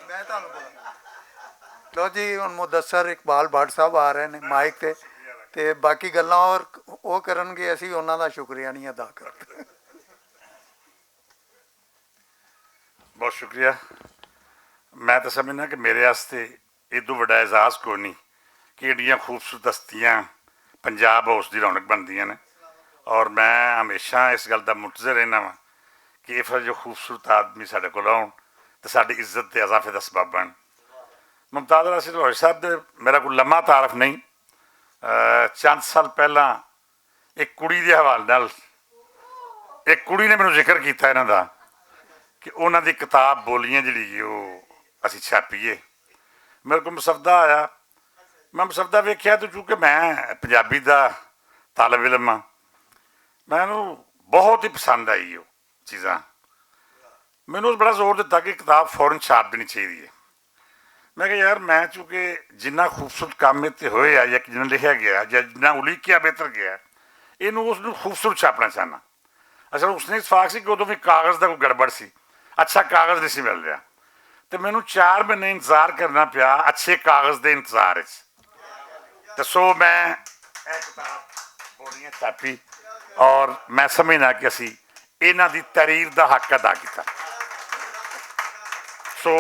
میں تانوں بولاں۔ لو جی، ہن مدثر اقبال بٹ صاحب آ رہے نے مائک تے، تے باقی گلاں اور او کرن گے، اسی انہاں دا شکریہ نہیں ادا کرتے۔ بہت شکریہ۔ میں تو سمجھنا کہ میرے واسطے ادو وڈا اعزاز کوئی نہیں کہ ایڈیاں خوبصورت ہستیاں پنجاب ہاؤس دی رونق بندیاں نے۔ اور میں ہمیشہ اس گل دا منتظر رہنا وا کہ اس وجہ خوبصورت آدمی ساڈے کول آؤن تے ساڈی عزت دے اضافے دا سبب بن۔ ممتاز راشد لاہوری صاحب دے میرا کوئی لمحہ تعارف نہیں۔ چند سال پہلاں ایک کڑی دے حوالے نال، ایک کڑی نے مینوں ذکر کیتا انہاں دا کہ انہاں دی کتاب بولیاں جڑی ہے وہ اسی چھاپیے۔ میرے کو مسودہ آیا، میں مسودہ ویکھیا تو چونکہ میں پنجابی دا طالب علم ہاں، مینوں بہت ہی پسند آئی وہ چیزاں۔ مینوں اس بڑا زور دتا کہ کتاب فوراً چھاپ دینی چاہیے۔ میں کہ یار، میں چونکہ جنہ خوبصورت کام اتنے ہوئے آ یا جنہ لکھیا گیا یا جنہ الیکیا بہتر گیا، اینوں اس نوں خوبصورت چھاپنا چاہنا۔ اصل اس نے اتفاق سی کہ ادوں بھی کاغذ دا کوئی گڑبڑ سی، اچھا کاغذ نہیں سی مل رہا۔ تے مینوں چار مہینے انتظار کرنا پیا اچھے کاغذ دے انتظار وچ۔ تے سو میں اے کتاب بولیاں چھاپی اور میں سمجھنا کہ اسی انہاں دی تحریر دا حق ادا کیتا۔ سو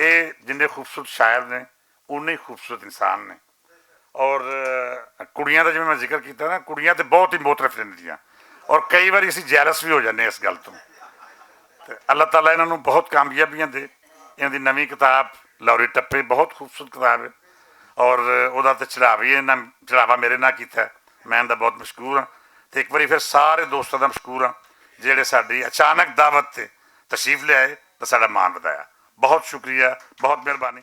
اے جنہیں خوبصورت شاعر نے، انہیں خوبصورت انسان نے۔ اور کڑیاں دا جویں میں ذکر کیتا نا، کڑیاں تے بہت ہی مترف رہندیاں اور کئی واری اسی جیلس بھی ہو جانے اس گل تو۔ تے اللہ تعالیٰ انہاں نوں بہت کامیابیاں دے۔ انہاں دی نویں کتاب لاہوری ٹپے بہت خوبصورت کتاب ہے اور اوہدا تے چڑھاوی انہاں، چڑھاوا میرے نال کیتا ہے۔ میں انہاں دا بہت مشکور ہاں۔ تے ایک واری پھر سارے دوستاں دا مشکور ہاں جڑے ساڈی اچانک دعوت تے تشریف لے آئے تے ساڈا مان ودایا۔ بہت شکریہ، بہت مہربانی۔